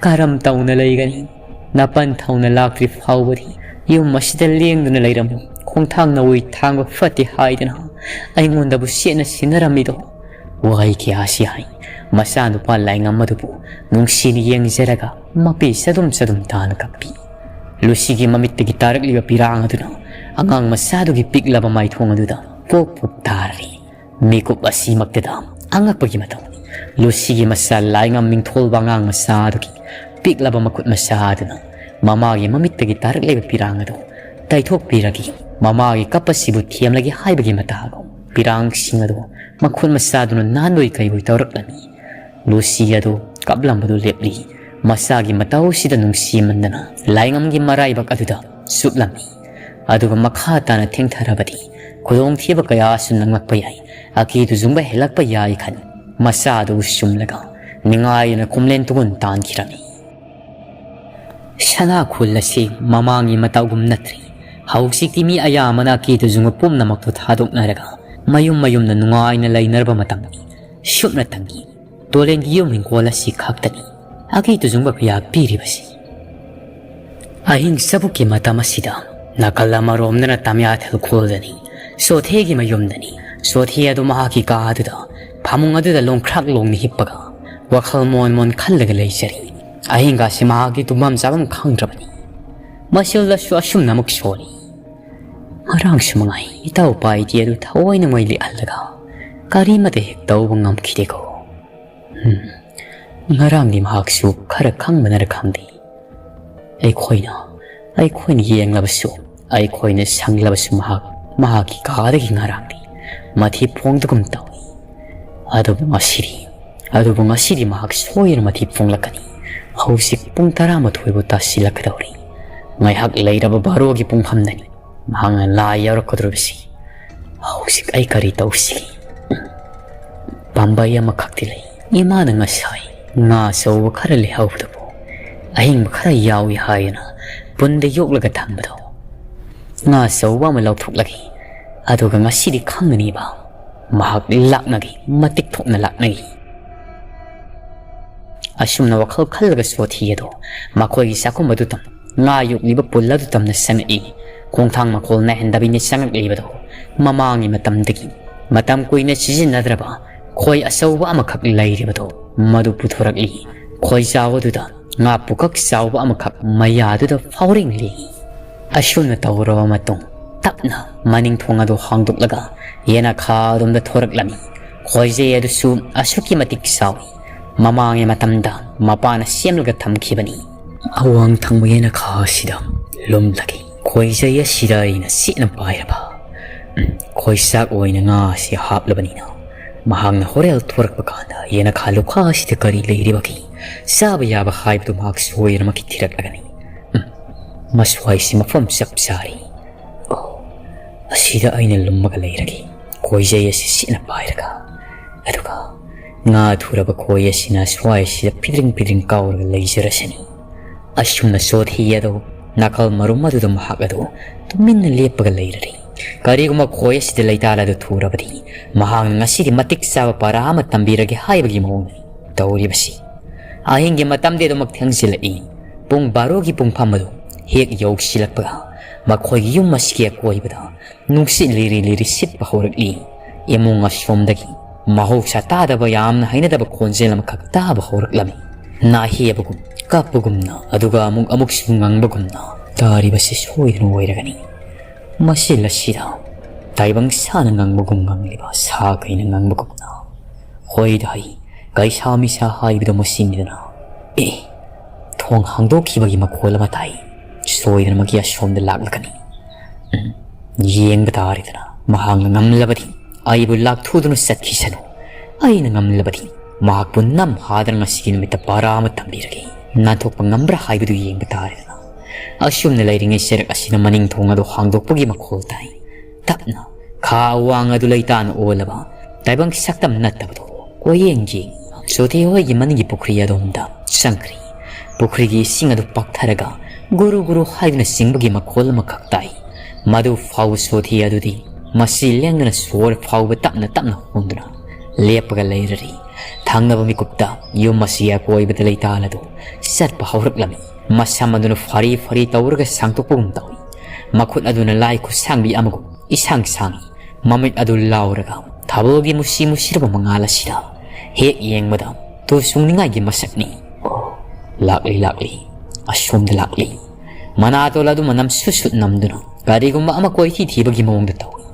ꯀꯔꯝ ꯇꯧꯅ ꯂꯩꯒꯅꯤ? ꯅꯄꯟ ꯊꯧꯅ ꯂꯥꯛꯇ꯭ꯔꯤ ꯐꯥꯎꯕꯗꯤ ꯌꯨꯝ ꯑꯁꯤꯗ ꯂꯦꯡꯗꯨꯅ ꯂꯩꯔꯝꯃꯨ꯫ ꯈꯣꯡꯊꯥꯡ ꯅꯋꯣꯏ ꯊꯥꯡꯕ ꯐꯠꯇꯦ ꯍꯥꯏꯗꯅ ꯑꯩꯉꯣꯟꯗꯕꯨ ꯁꯦꯠꯅ ꯁꯤꯟꯅꯔꯝꯃꯤꯗꯣ꯫" ꯋꯥꯍꯩ ꯀꯌꯥ ꯑꯁꯤ ꯍꯥꯏ꯫ ꯃꯆꯥꯅꯨꯄꯥ ꯂꯥꯏꯉꯝ ꯑꯗꯨꯕꯨ ꯅꯨꯡꯁꯤꯅ ꯌꯦꯡꯖꯔꯒ ꯃꯄꯤ ꯆꯗꯨꯝ ꯆꯗꯨꯝ ꯇꯥꯅ ꯀꯞꯄꯤ꯫ ꯂꯨꯁꯤꯒꯤ ꯃꯃꯤꯠꯇꯒꯤ ꯇꯥꯔꯛꯂꯤꯕ ꯄꯤꯔꯥꯡ ꯑꯗꯨꯅ ꯑꯉꯥꯡ ꯃꯆꯥꯗꯨꯒꯤ ꯄꯤꯛꯂꯕ ꯃꯥꯏꯊꯣꯡ ꯑꯗꯨꯗ ꯄꯣꯛ ꯄꯣꯛ ꯇꯥꯔꯤ꯫ ꯃꯤꯀꯨꯞ ꯑꯁꯤꯃꯛꯇꯗ ꯑꯉꯛꯄꯒꯤ ꯃꯇꯧꯅꯤ꯫ ꯂꯨꯁꯤꯒꯤ ꯃꯆꯥ ꯂꯥꯏꯉꯝ ꯃꯤꯡꯊꯣꯜꯕ ꯑꯉꯥꯡ ꯃꯆꯥ ꯑꯗꯨꯒꯤ ꯄꯤꯛꯂꯕ ꯃꯈꯨꯠ ꯃꯆꯥ ꯑꯗꯨꯅ ꯃꯃꯥꯒꯤ ꯃꯃꯤꯠꯇꯒꯤ ꯇꯥꯔꯛꯂꯤꯕ ꯄꯤꯔꯥꯡ ꯑꯗꯨ ꯇꯩꯊꯣꯛꯄꯤꯔꯒ ꯃꯃꯥꯒꯤ ꯀꯞ ꯑꯁꯤꯕꯨ ꯊꯦꯝꯂꯒꯦ ꯍꯥꯏꯕꯒꯤ ꯃꯇꯥꯒꯨꯝ ꯄꯤꯔꯥꯡꯁꯤꯡ ꯑꯗꯨ ꯃꯈꯨꯠ ꯃꯆꯥꯗꯨꯅ ꯅꯥꯟꯕꯣꯏ ꯀꯩꯕꯣꯏ ꯇꯧꯔꯛꯂꯝꯃꯤ꯫ ꯂꯨꯁꯤ ꯑꯗꯨ ꯀꯞꯂꯝꯕꯗꯨ ꯂꯦꯞꯂꯤ꯫ ꯃꯆꯥꯒꯤ ꯃꯇꯧꯁꯤꯗ ꯅꯨꯡꯁꯤꯃꯟꯗꯅ ꯂꯥꯏꯉꯝꯒꯤ ꯃꯔꯥꯏꯕꯛ ꯑꯗꯨꯗ ꯆꯨꯞꯂꯝꯃꯤ꯫ ꯑꯗꯨꯒ ꯃꯈꯥ ꯇꯥꯅ ꯊꯦꯡꯊꯔꯕꯗꯤ ꯈꯨꯗꯣꯡꯊꯤꯕ ꯀꯌꯥꯁꯨ ꯅꯪꯂꯛꯄ ꯌꯥꯏ, ꯑꯀꯤ ꯇꯨꯖꯨꯡꯕ ꯍꯦꯜꯂꯛꯄ ꯌꯥꯏ ꯈꯟ ꯃꯆꯥꯗꯨ ꯁꯨꯝꯂꯒ ꯅꯤꯡꯉꯥꯏꯗꯨꯅ ꯀꯨꯝꯂꯦꯟ ꯇꯨꯒꯨꯟ ꯇꯥꯟꯈꯤꯔꯝꯃꯤ꯫ ꯁꯅꯥ ꯈꯨꯜ ꯑꯁꯤ ꯃꯃꯥꯡꯒꯤ ꯃꯇꯧꯒꯨꯝ ꯅꯠꯇ꯭ꯔꯦ꯫ ꯍꯧꯖꯤꯛꯇꯤ ꯃꯤ ꯑꯌꯥꯝꯕꯅ ꯑꯀꯤ ꯇꯨꯖꯨꯡꯕ ꯄꯨꯝꯅꯃꯛꯇꯨ ꯊꯥꯗꯣꯛꯅꯔꯒ ꯃꯌꯨꯝ ꯃꯌꯨꯝꯗ ꯅꯨꯡꯉꯥꯏꯅ ꯂꯩꯅꯔꯕ ꯃꯇꯝꯗꯅꯤ꯫ ꯁꯨꯞꯅꯇꯪꯒꯤ ꯇꯣꯂꯦꯟꯒꯤ ꯌꯨꯝ ꯍꯤꯡꯒꯣꯜ ꯑꯁꯤ ꯈꯛꯇꯅꯤ ꯑꯀꯤ ꯇꯨꯖꯨꯡꯕ ꯀꯌꯥ ꯄꯤꯔꯤꯕꯁꯤ꯫ ꯑꯍꯤꯡ ꯆꯕꯨꯛꯀꯤ ꯃꯇꯝ ꯑꯁꯤꯗ ꯅꯥꯀꯜ ꯑꯃꯔꯣꯝꯗꯅ ꯇꯝꯌꯥꯊꯦꯜ ꯈꯨꯜꯗꯅꯤ, ꯆꯣꯊꯦꯒꯤ ꯃꯌꯨꯝꯗꯅꯤ꯫ ꯆꯣꯊꯦ ꯑꯗꯨ ꯃꯍꯥꯛꯀꯤ ꯀꯥ ꯑꯗꯨꯗ ꯐꯃꯨꯡ ꯑꯗꯨꯗ ꯂꯣꯡꯈ꯭ꯔꯥꯛ ꯂꯣꯡꯅ ꯍꯤꯞꯄꯒ ꯋꯥꯈꯜ ꯃꯣꯟ ꯃꯣꯟ ꯈꯜꯂꯒ ꯂꯩꯖꯔꯤ꯫ ꯑꯍꯤꯡꯒꯥꯁꯤ ꯃꯍꯥꯛꯀꯤ ꯇꯨꯝꯐꯝ ꯆꯥꯐꯝ ꯈꯪꯗ꯭ꯔꯕꯅꯤ꯫ ꯃꯁꯤꯜꯗꯁꯨ ꯑꯁꯨꯝꯅꯃꯛ ꯁꯣꯜꯂꯤ꯫ ꯉꯔꯥꯡꯁꯨ ꯃꯉꯥꯏ ꯏꯇꯥꯎ ꯄꯥꯏꯗꯤ ꯑꯗꯨ ꯊꯑꯣꯏꯅ ꯃꯩ ꯂꯦꯛꯍꯜꯂꯒ ꯀꯔꯤꯃꯇ ꯍꯦꯛ ꯇꯧꯕ ꯉꯝꯈꯤꯗꯦꯀꯣ꯫ ꯎꯝ, ꯉꯔꯥꯡꯗꯤ ꯃꯍꯥꯛꯁꯨ ꯈꯔ ꯈꯪꯕꯅꯔ ꯈꯪꯗꯦ, ꯑꯩꯈꯣꯏꯅ ꯑꯩꯈꯣꯏꯅ ꯌꯦꯡꯂꯕꯁꯨ, ꯑꯩꯈꯣꯏꯅ ꯁꯪꯂꯕꯁꯨ ꯃꯍꯥꯛ ꯃꯍꯥꯛꯀꯤ ꯀꯥꯗꯒꯤ ꯉꯔꯥꯡꯗꯤ ꯃꯊꯤ ꯐꯣꯡꯗꯒꯨꯝ ꯇꯧꯏ꯫ ꯑꯗꯨꯕꯨ ꯉꯁꯤꯗꯤ ꯑꯗꯨꯕꯨ ꯉꯁꯤꯗꯤ ꯃꯍꯥꯛ ꯁꯣꯏꯗꯅ ꯃꯊꯤ ꯐꯣꯡꯂꯛꯀꯅꯤ꯫ ꯍꯧꯖꯤꯛ ꯄꯨꯡ ꯇꯔꯥꯃꯥꯊꯣꯏꯕꯨ ꯇꯥꯁꯤꯜꯂꯛꯀꯗꯧꯔꯤ꯫ ꯉꯥꯏꯍꯥꯛ ꯂꯩꯔꯕ ꯕꯥꯔꯣꯒꯤ ꯄꯨꯡꯐꯝꯗꯅꯤ꯫ ꯃꯍꯥꯛꯅ ꯂꯥꯏ ꯌꯥꯎꯔꯛꯀꯗꯧꯔꯤꯕꯁꯤ꯫ ꯍꯧꯖꯤꯛ ꯑꯩ ꯀꯔꯤ ꯇꯧꯁꯤꯒꯦ? ꯄꯥꯝꯕꯩ ꯑꯃꯈꯛꯇꯤ ꯂꯩ꯫ ꯏꯃꯥꯅ ꯉꯁꯥꯏ ꯉꯥ ꯑꯆꯧꯕ ꯈꯔ ꯂꯩꯍꯧꯕꯗꯨꯕꯨ ꯑꯍꯤꯡꯕ ꯈꯔ ꯌꯥꯎꯏ ꯍꯥꯏꯗꯨꯅ ꯄꯨꯟꯗ ꯌꯣꯛꯂꯒ ꯊꯝꯕꯗꯣ, ꯉꯥ ꯑꯆꯧꯕ ꯑꯃ ꯂꯧꯊꯣꯛꯂꯒꯦ꯫ ꯑꯗꯨꯒ ꯉꯁꯤꯗꯤ ꯈꯪꯒꯅꯤꯕ꯫ ꯃꯍꯥꯛ ꯂꯥꯛꯅꯒꯦ, ꯃꯇꯤꯛ ꯊꯣꯛꯅ ꯂꯥꯛꯅꯒꯦ꯫ ꯑꯁꯨꯝꯅ ꯋꯥꯈꯜ ꯈꯜꯂꯒ ꯆꯣꯊꯤ ꯑꯗꯣ ꯃꯈꯣꯏꯒꯤ ꯆꯥꯛꯈꯨꯝ ꯑꯗꯨ ꯇꯝ ꯉꯥ ꯌꯣꯛꯂꯤꯕ ꯄꯨꯜ ꯑꯗꯨ ꯇꯝꯅ ꯆꯪꯉꯛꯏ꯫ ꯈꯣꯡꯊꯥꯡ ꯃꯈꯣꯜ ꯅꯥꯏꯍꯟꯗꯕꯤꯅ ꯆꯪꯉꯛꯂꯤꯕꯗꯣ ꯃꯃꯥꯡꯒꯤ ꯃꯇꯝꯗꯒꯤ ꯃꯇꯝ ꯀꯨꯏꯅ ꯁꯤꯖꯤꯟꯅꯗ꯭ꯔꯕ ꯈꯣꯏ ꯑꯆꯧꯕ ꯑꯃꯈꯛ ꯂꯩꯔꯤꯕꯗꯣ ꯃꯗꯨ ꯄꯨꯊꯣꯔꯛꯂꯤ꯫ ꯈꯣꯏꯖꯥꯎ ꯑꯗꯨꯗ ꯉꯥ ꯄꯨꯀꯛ ꯆꯥꯎꯕ ꯑꯃꯈꯛ ꯃꯌꯥꯗꯨꯗ ꯐꯥꯎꯔꯤꯡꯂꯤ꯫ ꯑꯁꯨꯝꯅ ꯇꯧꯔꯕ ꯃꯇꯨꯡ ꯇꯞꯅ ꯃꯅꯤꯡ ꯊꯣꯡ ꯑꯗꯨ ꯍꯥꯡꯗꯣꯛꯂꯒ ꯌꯦꯅꯈꯥ ꯑꯗꯣꯝꯗ ꯊꯣꯔꯛꯂꯝꯃꯤ꯫ ꯈꯣꯏꯖꯩ ꯑꯗꯨꯁꯨ ꯑꯁꯨꯛꯀꯤ ꯃꯇꯤꯛ ꯆꯥꯎꯏ꯫ ꯃꯃꯥꯡꯒꯤ ꯃꯇꯝꯗ ꯃꯄꯥꯅ ꯁꯦꯝꯂꯒ ꯊꯝꯈꯤꯕꯅꯤ꯫ ꯑꯋꯥꯡ ꯊꯪꯕ ꯌꯦꯅꯈꯥ ꯑꯁꯤꯗ ꯂꯨꯝꯂꯒꯦ꯫ ꯈꯣꯏꯖꯩ ꯑꯁꯤꯗ ꯑꯩꯅ ꯆꯦꯠꯅ ꯄꯥꯏꯔꯕ ꯈꯣꯏꯆꯥꯛ ꯑꯣꯏꯅ ꯉꯥ ꯑꯁꯤ ꯍꯥꯞꯂꯕꯅꯤꯅ ꯃꯍꯥꯛꯅ ꯍꯣꯔꯦꯜ ꯊꯣꯔꯛꯄ ꯀꯥꯟꯗ ꯌꯦꯅꯈꯥ ꯂꯨꯈꯥ ꯑꯁꯤꯗ ꯀꯔꯤ ꯂꯩꯔꯤꯕꯒꯦ ꯆꯥꯕ ꯌꯥꯕ ꯍꯥꯏꯕꯗꯨ ꯃꯍꯥꯛ ꯁꯣꯏꯗꯅꯃꯛꯀꯤ ꯊꯤꯔꯛꯂꯒꯅꯤ꯫ ꯎꯝ, ꯃꯁ꯭ꯋꯥꯏꯁꯤ ꯃꯐꯝ ꯆꯞ ꯆꯥꯔꯦ꯫ ꯑꯣ, ꯑꯁꯤꯗ ꯑꯩꯅ ꯂꯨꯝꯃꯒ ꯂꯩꯔꯒꯦ꯫ ꯈꯣꯏꯖꯩ ꯑꯁꯤ ꯆꯦꯠꯅ ꯄꯥꯏꯔꯒ꯫ ꯑꯗꯨꯒ "ꯉꯥ ꯊꯨꯔꯕ ꯈꯣꯏ ꯑꯁꯤꯅ ꯁ꯭ꯋꯥꯏꯁꯤꯗ ꯐꯤꯗ꯭ꯔꯤꯡ ꯐꯤꯗ꯭ꯔꯤꯡ ꯀꯥꯎꯔꯒ ꯂꯩꯖꯔꯁꯅꯤ"꯫ ꯑꯁꯨꯝꯅ ꯆꯣꯊꯤ ꯑꯗꯣ ꯅꯥꯀꯜ ꯃꯔꯨꯝ ꯑꯗꯨꯗ ꯃꯍꯥꯛ ꯑꯗꯨ ꯇꯨꯃꯤꯟꯅ ꯂꯦꯞꯄꯒ ꯂꯩꯔꯔꯤ꯫ ꯀꯔꯤꯒꯨꯝꯕ ꯈꯣꯏ ꯑꯁꯤꯗ ꯂꯩꯇꯥꯜ ꯑꯗꯨ ꯊꯨꯔꯕꯗꯤ ꯃꯍꯥꯛꯅ ꯉꯁꯤꯗꯤ ꯃꯇꯤꯛ ꯆꯥꯕ ꯄꯔꯥ ꯑꯃ ꯇꯝꯕꯤꯔꯒꯦ ꯍꯥꯏꯕꯒꯤ ꯃꯑꯣꯡꯅꯤ ꯇꯧꯔꯤꯕꯁꯤ꯫ ꯑꯍꯤꯡꯒꯤ ꯃꯇꯝꯗꯤ ꯑꯗꯨꯃꯛ ꯊꯦꯡꯖꯤꯜꯂꯛꯏ꯫ ꯄꯨꯡ ꯕꯥꯔꯣꯒꯤ ꯄꯨꯡꯐꯝ ꯑꯗꯨ ꯍꯦꯛ ꯌꯧꯁꯤꯜꯂꯛꯄꯒ ꯃꯈꯣꯏꯒꯤ ꯌꯨꯝ ꯑꯁꯤꯒꯤ ꯑꯀꯣꯏꯕꯗ ꯅꯨꯡꯁꯤꯠ ꯂꯤꯔꯤ ꯂꯤꯔꯤ ꯁꯤꯠꯄ ꯍꯧꯔꯛꯂꯤ꯫ ꯏꯃꯨꯡ ꯑꯁꯣꯝꯗꯒꯤ ꯃꯍꯧꯁꯥ ꯇꯥꯗꯕ ꯌꯥꯝꯅ ꯍꯩꯅꯗꯕ ꯈꯣꯟꯖꯦꯜ ꯑꯃꯈꯛ ꯇꯥꯕ ꯍꯧꯔꯛꯂꯝꯃꯤ꯫ ꯅꯥꯍꯦꯕꯒꯨꯝ, ꯀꯞꯄꯒꯨꯝꯅ, ꯑꯗꯨꯒ ꯑꯃꯨꯛ ꯑꯃꯨꯛꯁꯨ ꯉꯪꯕꯒꯨꯝꯅ꯫ ꯇꯥꯔꯤꯕꯁꯤ ꯁꯣꯏꯗꯅ ꯑꯣꯏꯔꯒꯅꯤ꯫ ꯃꯁꯤ ꯂꯁꯤꯗ ꯇꯥꯏꯕꯪ ꯁꯥꯅ ꯉꯪꯕꯒꯨꯝ ꯉꯪꯂꯤꯕ ꯁꯥ ꯀꯩꯅ ꯉꯪꯕꯒꯨꯝꯅ꯫ ꯍꯣꯏꯗ ꯍꯩ, ꯀꯩꯁꯥ ꯃꯤꯁꯥ ꯍꯥꯏꯕꯗꯣ ꯃꯁꯤꯅꯤꯗꯅ꯫ ꯑꯦ, ꯊꯣꯡ ꯍꯥꯡꯗꯣꯛꯈꯤꯕꯒꯤ ꯃꯈꯣꯜ ꯑꯃ ꯇꯥꯏ꯫ ꯁꯣꯏꯗꯅꯃꯛꯀꯤ ꯑꯁꯣꯝꯗ ꯂꯥꯛꯂꯒꯅꯤ꯫ ꯎꯝ, ꯌꯦꯡꯕ ꯇꯥꯔꯦꯗꯅ꯫ ꯃꯍꯥꯛꯅ ꯉꯝꯂꯕꯗꯤ ꯑꯩꯕꯨ ꯂꯥꯛꯊꯨꯗꯨꯅ ꯆꯠꯈꯤꯁꯅꯨ꯫ ꯑꯩꯅ ꯉꯝꯂꯕꯗꯤ ꯃꯍꯥꯛꯄꯨ ꯅꯝ ꯍꯥꯗꯅ ꯉꯁꯤꯒꯤ ꯅꯨꯃꯤꯠꯇ ꯄꯔꯥ ꯑꯃ ꯇꯝꯕꯤꯔꯒꯦ꯫ ꯅꯥꯟꯊꯣꯛꯄ ꯉꯝꯕ꯭ꯔꯥ ꯍꯥꯏꯕꯗꯨ ꯌꯦꯡꯕ ꯇꯥꯔꯦꯗꯅ꯫ ꯑꯁꯨꯝꯅ ꯂꯩꯔꯤꯉꯩ ꯆꯔꯛ ꯑꯁꯤꯅ ꯃꯅꯤꯡ ꯊꯣꯡ ꯑꯗꯨ ꯍꯥꯡꯗꯣꯛꯄꯒꯤ ꯃꯈꯣꯜ ꯇꯥꯏ꯫ ꯇꯞꯅ ꯈꯥ ꯑꯋꯥꯡ ꯑꯗꯨ ꯂꯩꯇꯥꯅ ꯑꯣꯜꯂꯕ ꯇꯥꯏꯕꯪ ꯁꯛꯇꯝ ꯅꯠꯇꯕꯗꯨ ꯀꯣꯏꯌꯦꯡ ꯌꯦꯡ ꯁꯣꯊꯦ ꯍꯣꯏꯒꯤ ꯃꯅꯤꯡꯒꯤ ꯄꯨꯈ꯭ꯔꯤ ꯑꯗꯣꯝꯗ ꯆꯪꯈ꯭ꯔꯤ꯫ ꯄꯨꯈ꯭ꯔꯤꯒꯤ ꯏꯁꯤꯡ ꯑꯗꯨ ꯄꯥꯛꯊꯔꯒ ꯒꯨꯔꯨ ꯒꯨꯔꯨ ꯍꯥꯏꯗꯨꯅ ꯆꯤꯡꯕꯒꯤ ꯃꯈꯣꯜ ꯑꯃꯈꯛ ꯇꯥꯏ꯫ ꯃꯗꯨ ꯐꯥꯎꯕ ꯁꯣꯊꯦ ꯑꯗꯨꯗꯤ ꯃꯁꯤ ꯂꯦꯡꯗꯅ ꯁꯣꯔ ꯐꯥꯎꯕ ꯇꯞꯅ ꯇꯞꯅ ꯍꯣꯟꯗꯨꯅ ꯂꯦꯞꯄꯒ ꯂꯩꯔꯔꯤ꯫ ꯊꯪꯅꯕ ꯃꯤꯀꯨꯞꯇ ꯌꯨꯝ ꯑꯁꯤꯒꯤ ꯑꯀꯣꯏꯕꯗ ꯂꯩꯇꯥꯜ ꯑꯗꯨ ꯆꯠꯄ ꯍꯧꯔꯛꯂꯝꯃꯤ꯫ ꯃꯁꯝ ꯑꯗꯨꯅ ꯐꯥꯔꯤ ꯐꯥꯔꯤ ꯇꯧꯔꯒ ꯁꯥꯡꯗꯣꯛꯄꯒꯨꯝ ꯇꯧꯏ꯫ ꯃꯈꯨꯠ ꯑꯗꯨꯅ ꯂꯥꯏ ꯈꯨꯠꯁꯥꯡꯕꯤ ꯑꯃꯒꯨꯝ ꯏꯁꯥꯡ ꯁꯥꯡꯏ꯫ ꯃꯃꯤꯠ ꯑꯗꯨ ꯂꯥꯎꯔꯒ ꯊꯥꯕꯜꯒꯤ ꯃꯨꯁꯤ ꯃꯨꯁꯤꯔꯕ ꯃꯉꯥꯜ ꯑꯁꯤꯗ ꯍꯦꯛ ꯌꯦꯡꯕꯗ ꯇꯨ ꯆꯨꯡꯅꯤꯡꯉꯥꯏꯒꯤ ꯃꯁꯛꯅꯤ꯫ ꯑꯣ, ꯂꯥꯛꯂꯤ, ꯂꯥꯛꯂꯤ, ꯑꯁꯣꯝꯗ ꯂꯥꯛꯂꯤ꯫ ꯃꯅꯥꯇꯣꯜ ꯑꯗꯨ ꯃꯅꯝ ꯁꯨꯠ ꯁꯨꯠ ꯅꯝꯗꯨꯅ ꯀꯔꯤꯒꯨꯝꯕ ꯑꯃ ꯀꯣꯏꯊꯤ ꯊꯤꯕꯒꯤ ꯃꯑꯣꯡꯗ ꯇꯧꯏ꯫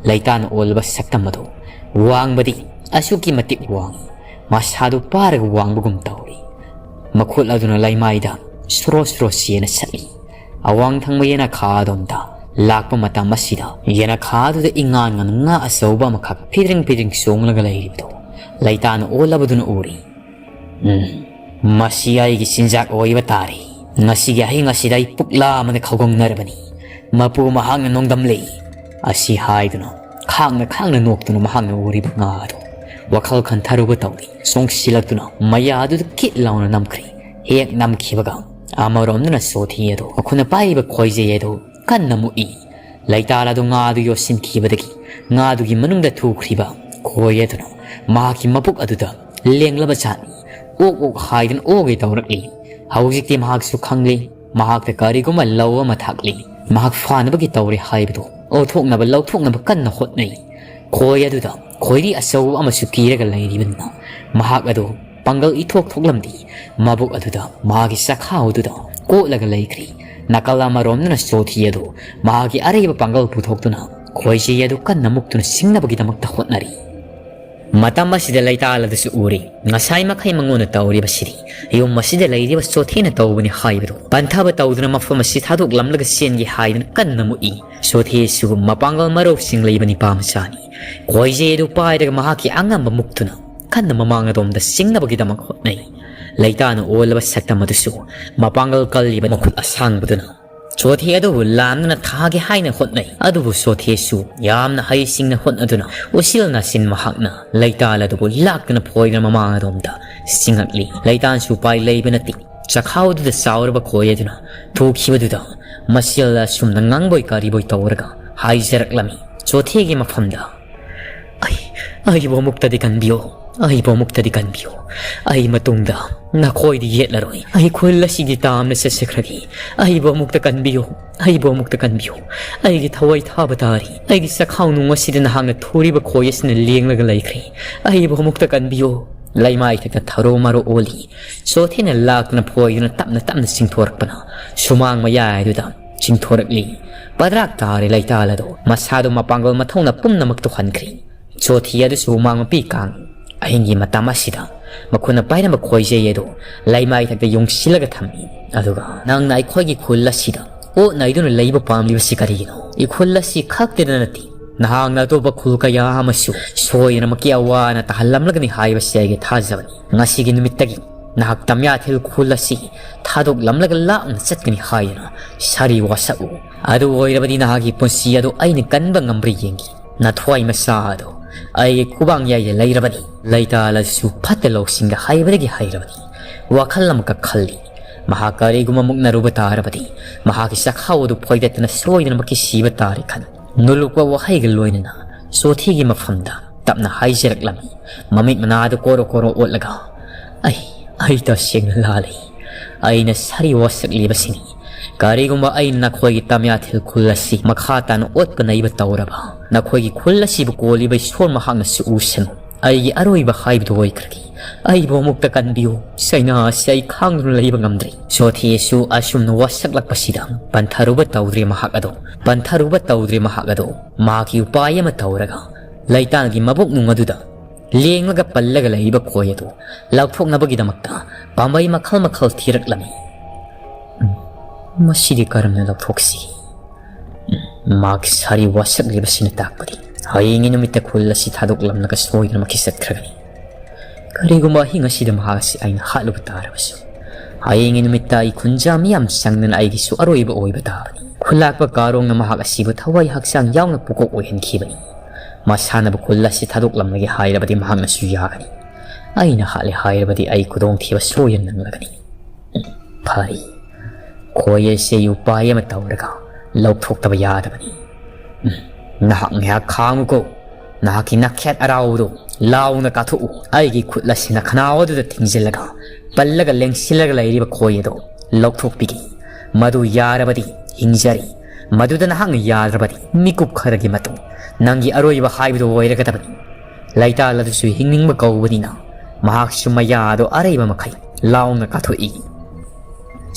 ꯂꯩꯇꯥꯅ ꯑꯣꯜꯂꯕ ꯁꯛꯇꯝ ꯑꯗꯨ ꯋꯥꯡꯕꯗꯤ ꯑꯁꯨꯛꯀꯤ ꯃꯇꯤꯛ ꯋꯥꯡꯏ, ꯃꯁꯥꯗꯨ ꯄꯥꯔꯒ ꯋꯥꯡꯕꯒꯨꯝ ꯇꯧꯔꯤ꯫ ꯃꯈꯨꯠ ꯑꯗꯨꯅ ꯂꯩꯃꯥꯏꯗ ꯁꯨꯔꯣ ꯁꯨꯔꯣ ꯆꯦꯅ ꯁꯛꯏ꯫ ꯑꯋꯥꯡ ꯊꯪꯕ ꯌꯦꯅꯈꯥ ꯑꯗꯣꯝꯗ ꯂꯥꯛꯄ ꯃꯇꯝ ꯑꯁꯤꯗ ꯌꯦꯅꯈꯥ ꯑꯗꯨꯗ ꯏꯉꯥꯟ ꯉꯥꯟꯅ ꯉꯥ ꯑꯆꯧꯕ ꯑꯃꯈꯛ ꯐꯤꯗ꯭ꯔꯤꯡ ꯐꯤꯗ꯭ꯔꯤꯡ ꯆꯣꯡꯂꯒ ꯂꯩꯔꯤꯕꯗꯨ ꯂꯩꯇꯥꯅ ꯑꯣꯜꯂꯕꯗꯨꯅ ꯎꯔꯤ꯫ ꯎꯝ, ꯃꯁꯤ ꯑꯩꯒꯤ ꯆꯤꯟꯖꯥꯛ ꯑꯣꯏꯕ ꯇꯥꯔꯦ꯫ ꯉꯁꯤꯒꯤ ꯑꯍꯤꯡ ꯑꯁꯤꯗ ꯑꯩ ꯄꯨꯛꯂꯥ ꯑꯃꯅ ꯈꯧꯒꯪꯅꯔꯕꯅꯤ꯫ ꯃꯄꯨ ꯃꯍꯥꯛꯅ ꯅꯣꯡꯗꯝꯂꯦ꯫ ꯑꯁꯤ ꯍꯥꯏꯗꯨꯅ ꯈꯥꯡꯅ ꯈꯥꯡꯅ ꯅꯣꯛꯇꯨꯅ ꯃꯍꯥꯛꯅ ꯎꯔꯤꯕ ꯉꯥ ꯑꯗꯨ ꯋꯥꯈꯜ ꯈꯟꯊꯔꯨꯕ ꯇꯧꯗꯦ꯫ ꯆꯣꯡꯁꯤꯜꯂꯛꯇꯨꯅ ꯃꯌꯥ ꯑꯗꯨꯗ ꯀꯤꯠ ꯂꯥꯎꯅ ꯅꯝꯈ꯭ꯔꯦ꯫ ꯍꯦꯛ ꯅꯝꯈꯤꯕꯒ ꯑꯃꯔꯣꯝꯗꯅ ꯆꯣꯊꯦ ꯑꯗꯨ ꯃꯈꯨꯠꯅ ꯄꯥꯏꯔꯤꯕ ꯈꯣꯏꯖꯩ ꯑꯗꯨ ꯀꯟꯅ ꯃꯨꯛꯏ꯫ ꯂꯩꯇꯥꯜ ꯑꯗꯨ ꯉꯥ ꯑꯗꯨ ꯌꯣꯠꯁꯤꯟꯈꯤꯕꯗꯒꯤ ꯉꯥ ꯑꯗꯨꯒꯤ ꯃꯅꯨꯡꯗ ꯊꯨꯈ꯭ꯔꯤꯕ ꯈꯣꯏ ꯑꯗꯨꯅ ꯃꯍꯥꯛꯀꯤ ꯃꯕꯨꯛ ꯑꯗꯨꯗ ꯂꯦꯡꯂꯕ ꯖꯥꯠꯅꯤ꯫ ꯑꯣꯛ ꯑꯣꯛ ꯍꯥꯏꯗꯨꯅ ꯑꯣꯛꯒꯦ ꯇꯧꯔꯛꯂꯤ꯫ ꯍꯧꯖꯤꯛꯇꯤ ꯃꯍꯥꯛꯁꯨ ꯈꯪꯂꯦ, ꯃꯍꯥꯛꯇ ꯀꯔꯤꯒꯨꯝꯕ ꯂꯧ ꯑꯃ ꯊꯥꯛꯂꯤ꯫ ꯃꯍꯥꯛ ꯐꯥꯅꯕꯒꯤ ꯇꯧꯔꯦ ꯍꯥꯏꯕꯗꯨ ꯎꯊꯣꯛꯅꯕ, ꯂꯧꯊꯣꯛꯅꯕ ꯀꯟꯅ ꯍꯣꯠꯅꯩ꯫ ꯈꯣꯏ ꯑꯗꯨꯗ ꯈꯣꯏꯔꯤ ꯑꯆꯧꯕ ꯑꯃꯁꯨ ꯀꯤꯔꯒ ꯂꯩꯔꯤꯕꯅꯤꯅ ꯃꯍꯥꯛ ꯑꯗꯨ ꯄꯥꯡꯒꯜ ꯏꯊꯣꯛ ꯊꯣꯛꯂꯝꯗꯦ꯫ ꯃꯕꯨꯛ ꯑꯗꯨꯗ ꯃꯍꯥꯛꯀꯤ ꯆꯈꯥꯎ ꯑꯗꯨꯗ ꯀꯣꯠꯂꯒ ꯂꯩꯈ꯭ꯔꯤ꯫ ꯅꯥꯀꯜ ꯑꯃꯔꯣꯝꯗꯅ ꯆꯣꯊꯦ ꯑꯗꯨ ꯃꯍꯥꯛꯀꯤ ꯑꯔꯩꯕ ꯄꯥꯡꯒꯜ ꯄꯨꯊꯣꯛꯇꯨꯅ ꯈꯣꯏꯖꯩ ꯑꯗꯨ ꯀꯟꯅ ꯃꯨꯛꯇꯨꯅ ꯁꯤꯡꯅꯕꯒꯤꯗꯃꯛꯇ ꯍꯣꯠꯅꯔꯤ꯫ ꯃꯇꯝ ꯑꯁꯤꯗ ꯂꯩꯇꯥꯜ ꯑꯗꯨꯁꯨ ꯎꯔꯤ꯫ ꯉꯁꯥꯏ ꯃꯈꯩ ꯃꯉꯣꯟꯗ ꯇꯧꯔꯤꯕꯁꯤꯗꯤ ꯌꯨꯝ ꯑꯁꯤꯗ ꯂꯩꯔꯤꯕ ꯆꯣꯊꯦꯅ ꯇꯧꯕꯅꯤ ꯍꯥꯏꯕꯗꯨ ꯄꯟꯊꯕ ꯇꯧꯗꯨꯅ ꯃꯐꯝ ꯑꯁꯤ ꯊꯥꯗꯣꯛꯂꯝꯂꯒ ꯆꯦꯟꯒꯦ ꯍꯥꯏꯗꯨꯅ ꯀꯟꯅ ꯃꯨꯛꯏ꯫ ꯆꯣꯊꯦꯁꯨ ꯃꯄꯥꯡꯒꯜ ꯃꯔꯧꯁꯤꯡ ꯂꯩꯕ ꯅꯤꯄꯥ ꯃꯆꯥꯅꯤ꯫ ꯈꯣꯏꯖꯩ ꯑꯗꯨ ꯄꯥꯏꯔꯒ ꯃꯍꯥꯛꯀꯤ ꯑꯉꯝꯕ ꯃꯨꯛꯇꯨꯅ ꯀꯟꯅ ꯃꯃꯥꯡ ꯑꯗꯣꯝꯗ ꯆꯤꯡꯅꯕꯒꯤꯗꯃꯛ ꯍꯣꯠꯅꯩ꯫ ꯂꯩꯇꯥꯅ ꯑꯣꯜꯂꯕ ꯁꯛꯇꯝ ꯑꯗꯨꯁꯨ ꯃꯄꯥꯡꯒꯜ ꯀꯜꯂꯤꯕ ꯃꯈꯨꯠ ꯑꯁꯥꯡꯕꯗꯨꯅ ꯆꯣꯊꯦ ꯑꯗꯨꯕꯨ ꯂꯥꯝꯗꯨꯅ ꯊꯥꯒꯦ ꯍꯥꯏꯅ ꯍꯣꯠꯅꯩ꯫ ꯑꯗꯨꯕꯨ ꯆꯣꯊꯦꯁꯨ ꯌꯥꯝꯅ ꯍꯩꯁꯤꯡꯅ ꯍꯣꯠꯅꯗꯨꯅ ꯎꯆꯤꯜ ꯅꯥꯆꯤꯟ ꯃꯍꯥꯛꯅ ꯂꯩꯇꯥꯜ ꯑꯗꯨꯕꯨ ꯂꯥꯛꯇꯨꯅ ꯐꯣꯏꯗꯨꯅ ꯃꯃꯥꯡ ꯑꯗꯣꯝꯗ ꯆꯤꯡꯉꯛꯂꯤ꯫ ꯂꯩꯇꯥꯟꯁꯨ ꯎꯄꯥꯏ ꯂꯩꯕ ꯅꯠꯇꯦ꯫ ꯆꯈꯥꯎꯗꯨꯗ ꯆꯥꯎꯔꯕ ꯈꯣꯏ ꯑꯗꯨꯅ ꯊꯨꯈꯤꯕꯗꯨꯗ ꯃꯆꯦꯜ ꯑꯁꯨꯝꯅ ꯉꯥꯡꯕꯣꯏ ꯀꯔꯤꯕꯣꯏ ꯇꯧꯔꯒ ꯍꯥꯏꯖꯔꯛꯂꯝꯃꯤ꯫ ꯆꯣꯊꯦꯒꯤ ꯃꯐꯝꯗ, "ꯑꯩ, ꯑꯩꯕꯨ ꯑꯃꯨꯛꯇꯗꯤ ꯀꯟꯕꯤꯌꯨ, ꯑꯩꯕꯨ ꯑꯃꯨꯛꯇꯗꯤ ꯀꯟꯕꯤꯌꯨ꯫ ꯑꯩ ꯃꯇꯨꯡꯗ ꯅꯈꯣꯏꯗꯤ ꯌꯦꯠꯂꯔꯣꯏ꯫ ꯑꯩ ꯈꯨꯜ ꯑꯁꯤꯒꯤ ꯇꯥꯝꯅ ꯆꯠꯆꯈ꯭ꯔꯒꯦ꯫ ꯑꯩꯕꯨ ꯑꯃꯨꯛꯇ ꯀꯟꯕꯤꯌꯨ, ꯑꯩꯕꯨ ꯑꯃꯨꯛꯇ ꯀꯟꯕꯤꯌꯨ꯫ ꯑꯩꯒꯤ ꯊꯋꯥꯏ ꯊꯥꯕ ꯇꯥꯔꯤ꯫ ꯑꯩꯒꯤ ꯆꯈꯥꯎ ꯅꯨꯡ ꯑꯁꯤꯗ ꯅꯍꯥꯛꯅ ꯊꯨꯔꯤꯕ ꯈꯣꯏ ꯑꯁꯤꯅ ꯂꯦꯡꯂꯒ ꯂꯩꯈ꯭ꯔꯦ꯫ ꯑꯩꯕꯨ ꯑꯃꯨꯛꯇ ꯀꯟꯕꯤꯌꯨ꯫" ꯂꯩꯃꯥꯏꯊꯛꯇ ꯊꯔꯣ ꯃꯔꯣ ꯑꯣꯜꯂꯤ꯫ ꯆꯣꯊꯦꯅ ꯂꯥꯛꯇꯨꯅ ꯐꯣꯏꯗꯨꯅ ꯇꯞꯅ ꯇꯞꯅ ꯆꯤꯡꯊꯣꯔꯛꯄꯅ ꯁꯨꯃꯥꯡ ꯃꯌꯥꯏꯗꯨꯗ ꯆꯤꯡꯊꯣꯔꯛꯂꯤ꯫ ꯄꯗ꯭ꯔꯥꯛ ꯇꯥꯔꯦ ꯂꯩꯇꯥꯜ ꯑꯗꯣ꯫ ꯃꯁꯥꯗꯣ ꯃꯄꯥꯡꯒꯜ ꯃꯊꯧꯅ ꯄꯨꯝꯅꯃꯛ ꯇꯨꯍꯟꯈ꯭ꯔꯦ꯫ ꯆꯣꯊꯦ ꯑꯗꯨꯁꯨ ꯍꯨꯃꯥꯡ ꯃꯄꯤ ꯀꯥꯡꯉꯤ꯫ ꯑꯍꯤꯡꯒꯤ ꯃꯇꯝ ꯑꯁꯤꯗ ꯃꯈꯨꯠꯅ ꯄꯥꯏꯔꯝꯕ ꯈꯣꯏꯖꯩ ꯑꯗꯨ ꯂꯩꯃꯥꯏꯊꯛꯇ ꯌꯨꯡꯁꯤꯜꯂꯒ ꯊꯝꯃꯤ꯫ ꯑꯗꯨꯒ, "ꯅꯪꯅ ꯑꯩꯈꯣꯏꯒꯤ ꯈꯨꯜ ꯑꯁꯤꯗ ꯑꯣꯠ ꯅꯩꯗꯨꯅ ꯂꯩꯕ ꯄꯥꯝꯂꯤꯕꯁꯤ ꯀꯔꯤꯒꯤꯅꯣ? ꯏꯈꯨꯜ ꯑꯁꯤ ꯈꯛꯇꯗ ꯅꯠꯇꯦ, ꯅꯍꯥꯛꯅ ꯑꯇꯣꯞꯄ ꯈꯨꯜ ꯀꯌꯥ ꯑꯃꯁꯨ ꯁꯣꯏꯗꯅꯃꯛꯀꯤ ꯑꯋꯥ ꯑꯅꯥ ꯇꯥꯍꯜꯂꯝꯂꯒꯅꯤ ꯍꯥꯏꯕꯁꯤ ꯑꯩꯒꯤ ꯊꯥꯖꯕꯅꯤ꯫ ꯉꯁꯤꯒꯤ ꯅꯨꯃꯤꯠꯇꯒꯤ ꯅꯍꯥꯛ ꯇꯝꯌꯥꯊꯦꯜ ꯈꯨꯜ ꯑꯁꯤ ꯊꯥꯗꯣꯛꯂꯝꯂꯒ ꯂꯥꯞꯅ ꯆꯠꯀꯅꯤ ꯍꯥꯏꯗꯨꯅ ꯁꯥꯔꯤ ꯋꯥꯁꯛꯎ꯫ ꯑꯗꯨ ꯑꯣꯏꯔꯕꯗꯤ ꯅꯍꯥꯛꯀꯤ ꯄꯨꯟꯁꯤ ꯑꯗꯨ ꯑꯩꯅ ꯀꯟꯕ ꯉꯝꯕ꯭ꯔꯥ ꯌꯦꯡꯒꯦ꯫ ꯅꯊ꯭ꯋꯥꯏ ꯃꯆꯥ ꯑꯗꯨ ꯑꯩꯒꯤ ꯈꯨꯕꯥꯡ ꯌꯥꯏꯗ ꯂꯩꯔꯕꯅꯤ꯫ ꯂꯩꯇꯥꯜ ꯑꯁꯤꯁꯨ ꯐꯠꯇ ꯂꯧꯁꯤꯡꯗ ꯍꯩꯕꯗꯒꯤ ꯍꯩꯔꯕꯅꯤ꯫ ꯋꯥꯈꯜ ꯑꯃꯈꯛ ꯈꯜꯂꯤ꯫ ꯃꯍꯥꯛ ꯀꯔꯤꯒꯨꯝꯕ ꯃꯨꯛꯅꯔꯨꯕ ꯇꯥꯔꯕꯗꯤ ꯃꯍꯥꯛꯀꯤ ꯆꯥꯛꯈꯥꯎ ꯑꯗꯨ ꯐꯣꯏꯗꯠꯇꯅ ꯁꯣꯏꯗꯅꯃꯛꯀꯤ ꯁꯤꯕ ꯇꯥꯔꯦ ꯈꯟ ꯅꯣꯂꯨꯛꯄ ꯋꯥꯍꯩꯒ ꯂꯣꯏꯅꯅ ꯆꯣꯊꯤꯒꯤ ꯃꯐꯝꯗ ꯇꯞꯅ ꯍꯥꯏꯖꯔꯛꯂꯝꯃꯤ꯫ ꯃꯃꯤꯠ ꯃꯅꯥꯗꯨ ꯀꯣꯔꯣ ꯀꯣꯔꯣ ꯑꯣꯠꯂꯒ, "ꯑꯩ, ꯑꯩ ꯇꯁꯦꯡꯅ ꯂꯥꯜꯂꯤ꯫ ꯑꯩꯅ ꯁꯥꯔꯤ ꯋꯥꯁꯛꯂꯤꯕꯁꯤꯅꯤ꯫ ꯀꯔꯤꯒꯨꯝꯕ ꯑꯩꯅ ꯅꯈꯣꯏꯒꯤ ꯇꯃꯤꯌꯥꯊꯤꯜ ꯈꯨꯜ ꯑꯁꯤ ꯃꯈꯥ ꯇꯥꯅ ꯑꯣꯠꯄ ꯅꯩꯕ ꯇꯧꯔꯕ, ꯅꯈꯣꯏꯒꯤ ꯈꯨꯜ ꯑꯁꯤꯕꯨ ꯀꯣꯜꯂꯤꯕ ꯏꯁꯣꯔ ꯃꯍꯥꯛꯅꯁꯨ ꯎꯁꯅꯨ꯫ ꯑꯩꯒꯤ ꯑꯔꯣꯏꯕ ꯍꯥꯏꯕꯗꯨ ꯑꯣꯏꯈ꯭ꯔꯒꯦ꯫ ꯑꯩꯕꯨ ꯑꯃꯨꯛꯇ ꯀꯟꯕꯤꯌꯨ꯫ ꯆꯩꯅꯥ ꯑꯁꯤ ꯑꯩ ꯈꯥꯡꯗꯨꯅ ꯂꯩꯕ ꯉꯝꯗ꯭ꯔꯦ꯫" ꯁꯣꯊꯤꯁꯨ ꯑꯁꯨꯝꯅ ꯋꯥꯁꯛꯂꯛꯄꯁꯤꯗ ꯄꯟꯊꯔꯨꯕ ꯇꯧꯗ꯭ꯔꯦ ꯃꯍꯥꯛ ꯑꯗꯣ꯫ ꯄꯟꯊꯔꯨꯕ ꯇꯧꯗ꯭ꯔꯦ ꯃꯍꯥꯛ ꯑꯗꯣ꯫ ꯃꯍꯥꯛꯀꯤ ꯎꯄꯥꯏ ꯑꯃ ꯇꯧꯔꯒ ꯂꯩꯇꯥꯜꯒꯤ ꯃꯕꯨꯛꯅꯨꯡ ꯑꯗꯨꯗ ꯂꯦꯡꯂꯒ ꯄꯜꯂꯒ ꯂꯩꯔꯤꯕ ꯈꯣꯏ ꯑꯗꯨ ꯂꯧꯊꯣꯛꯅꯕꯒꯤꯗꯃꯛꯇ ꯄꯥꯝꯕꯩ ꯃꯈꯜ ꯃꯈꯜ ꯊꯤꯔꯛꯂꯝꯃꯤ꯫ ꯎꯝ, ꯃꯁꯤꯗꯤ ꯀꯔꯝꯅ ꯂꯧꯊꯣꯛꯁꯤ? ꯎꯝ, ꯃꯍꯥꯛ ꯁꯥꯔꯤ ꯋꯥꯁꯛꯂꯤꯕꯁꯤꯅ ꯇꯥꯛꯄꯗꯤ ꯍꯌꯦꯡꯒꯤ ꯅꯨꯃꯤꯠꯇ ꯈꯨꯜ ꯑꯁꯤ ꯊꯥꯗꯣꯛꯂꯝꯂꯒ ꯁꯣꯏꯗꯅꯃꯛꯀꯤ ꯆꯠꯈ꯭ꯔꯒꯅꯤ꯫ ꯀꯔꯤꯒꯨꯝꯕ ꯑꯍꯤꯡ ꯑꯁꯤꯗ ꯃꯍꯥꯛ ꯑꯁꯤ ꯑꯩꯅ ꯍꯥꯠꯂꯨꯕ ꯇꯥꯔꯕꯁꯨ, ꯍꯌꯦꯡꯒꯤ ꯅꯨꯃꯤꯠꯇ ꯑꯩ ꯈꯨꯟꯖꯥ ꯃꯤꯌꯥꯝ ꯆꯪꯗꯅ ꯑꯩꯒꯤꯁꯨ ꯑꯔꯣꯏꯕ ꯑꯣꯏꯕ ꯇꯥꯕꯅꯤ꯫ ꯈꯨꯜꯂꯥꯛꯄ ꯀꯥꯔꯣꯡꯅ ꯃꯍꯥꯛ ꯑꯁꯤꯕꯨ ꯊꯋꯥꯏ ꯍꯛꯆꯥꯡ ꯌꯥꯎꯅ ꯄꯨꯀꯣꯛ ꯑꯣꯏꯍꯟꯈꯤꯕꯅꯤ꯫ ꯃꯁꯥꯟꯅꯕ ꯈꯨꯜ ꯑꯁꯤ ꯊꯥꯗꯣꯛꯂꯝꯂꯒꯦ ꯍꯥꯏꯔꯕꯗꯤ ꯃꯍꯥꯛꯅꯁꯨ ꯌꯥꯒꯅꯤ꯫ ꯑꯩꯅ ꯍꯥꯠꯂꯦ ꯍꯥꯏꯔꯕꯗꯤ ꯑꯩ ꯈꯨꯗꯣꯡꯊꯤꯕ ꯁꯣꯏꯗꯅ ꯅꯪꯂꯒꯅꯤ꯫ ꯐꯔꯦ, ꯈꯣꯏ ꯑꯁꯤ ꯑꯩ ꯎꯄꯥꯏ ꯑꯃ ꯇꯧꯔꯒ ꯂꯧꯊꯣꯛꯇꯕ ꯌꯥꯗꯕꯅꯤ꯫ ꯎꯝ, ꯅꯍꯥꯛ ꯉꯥꯏꯍꯥꯛ ꯈꯥꯡꯉꯨꯀꯣ꯫ ꯅꯍꯥꯛꯀꯤ ꯅꯥꯈꯦꯠ ꯑꯔꯥꯎꯕꯗꯨ ꯂꯥꯎꯅ ꯀꯥꯊꯣꯛꯎ꯫ ꯑꯩꯒꯤ ꯈꯨꯠ ꯑꯁꯤ ꯅꯈꯅꯥꯎ ꯑꯗꯨꯗ ꯊꯤꯡꯖꯤꯜꯂꯒ ꯄꯜꯂꯒ ꯂꯦꯡꯁꯤꯜꯂꯒ ꯂꯩꯔꯤꯕ ꯈꯣꯏ ꯑꯗꯨ ꯂꯧꯊꯣꯛꯄꯤꯒꯦ꯫ ꯃꯗꯨ ꯌꯥꯔꯕꯗꯤ ꯍꯤꯡꯖꯔꯤ꯫ ꯃꯗꯨꯗ ꯅꯍꯥꯛꯅ ꯌꯥꯗ꯭ꯔꯕꯗꯤ ꯃꯤꯀꯨꯞ ꯈꯔꯒꯤ ꯃꯇꯨꯡ ꯅꯪꯒꯤ ꯑꯔꯣꯏꯕ ꯍꯥꯏꯕꯗꯨ ꯑꯣꯏꯔꯒꯗꯕꯅꯤ꯫ ꯂꯩꯇꯥꯜ ꯑꯗꯨꯁꯨ ꯍꯤꯡꯅꯤꯡꯕ ꯀꯧꯕꯅꯤꯅ ꯃꯍꯥꯛꯁꯨ ꯃꯌꯥ ꯑꯗꯨ ꯑꯔꯩꯕ ꯃꯈꯩ ꯂꯥꯎꯅ ꯀꯥꯊꯣꯛꯏ꯫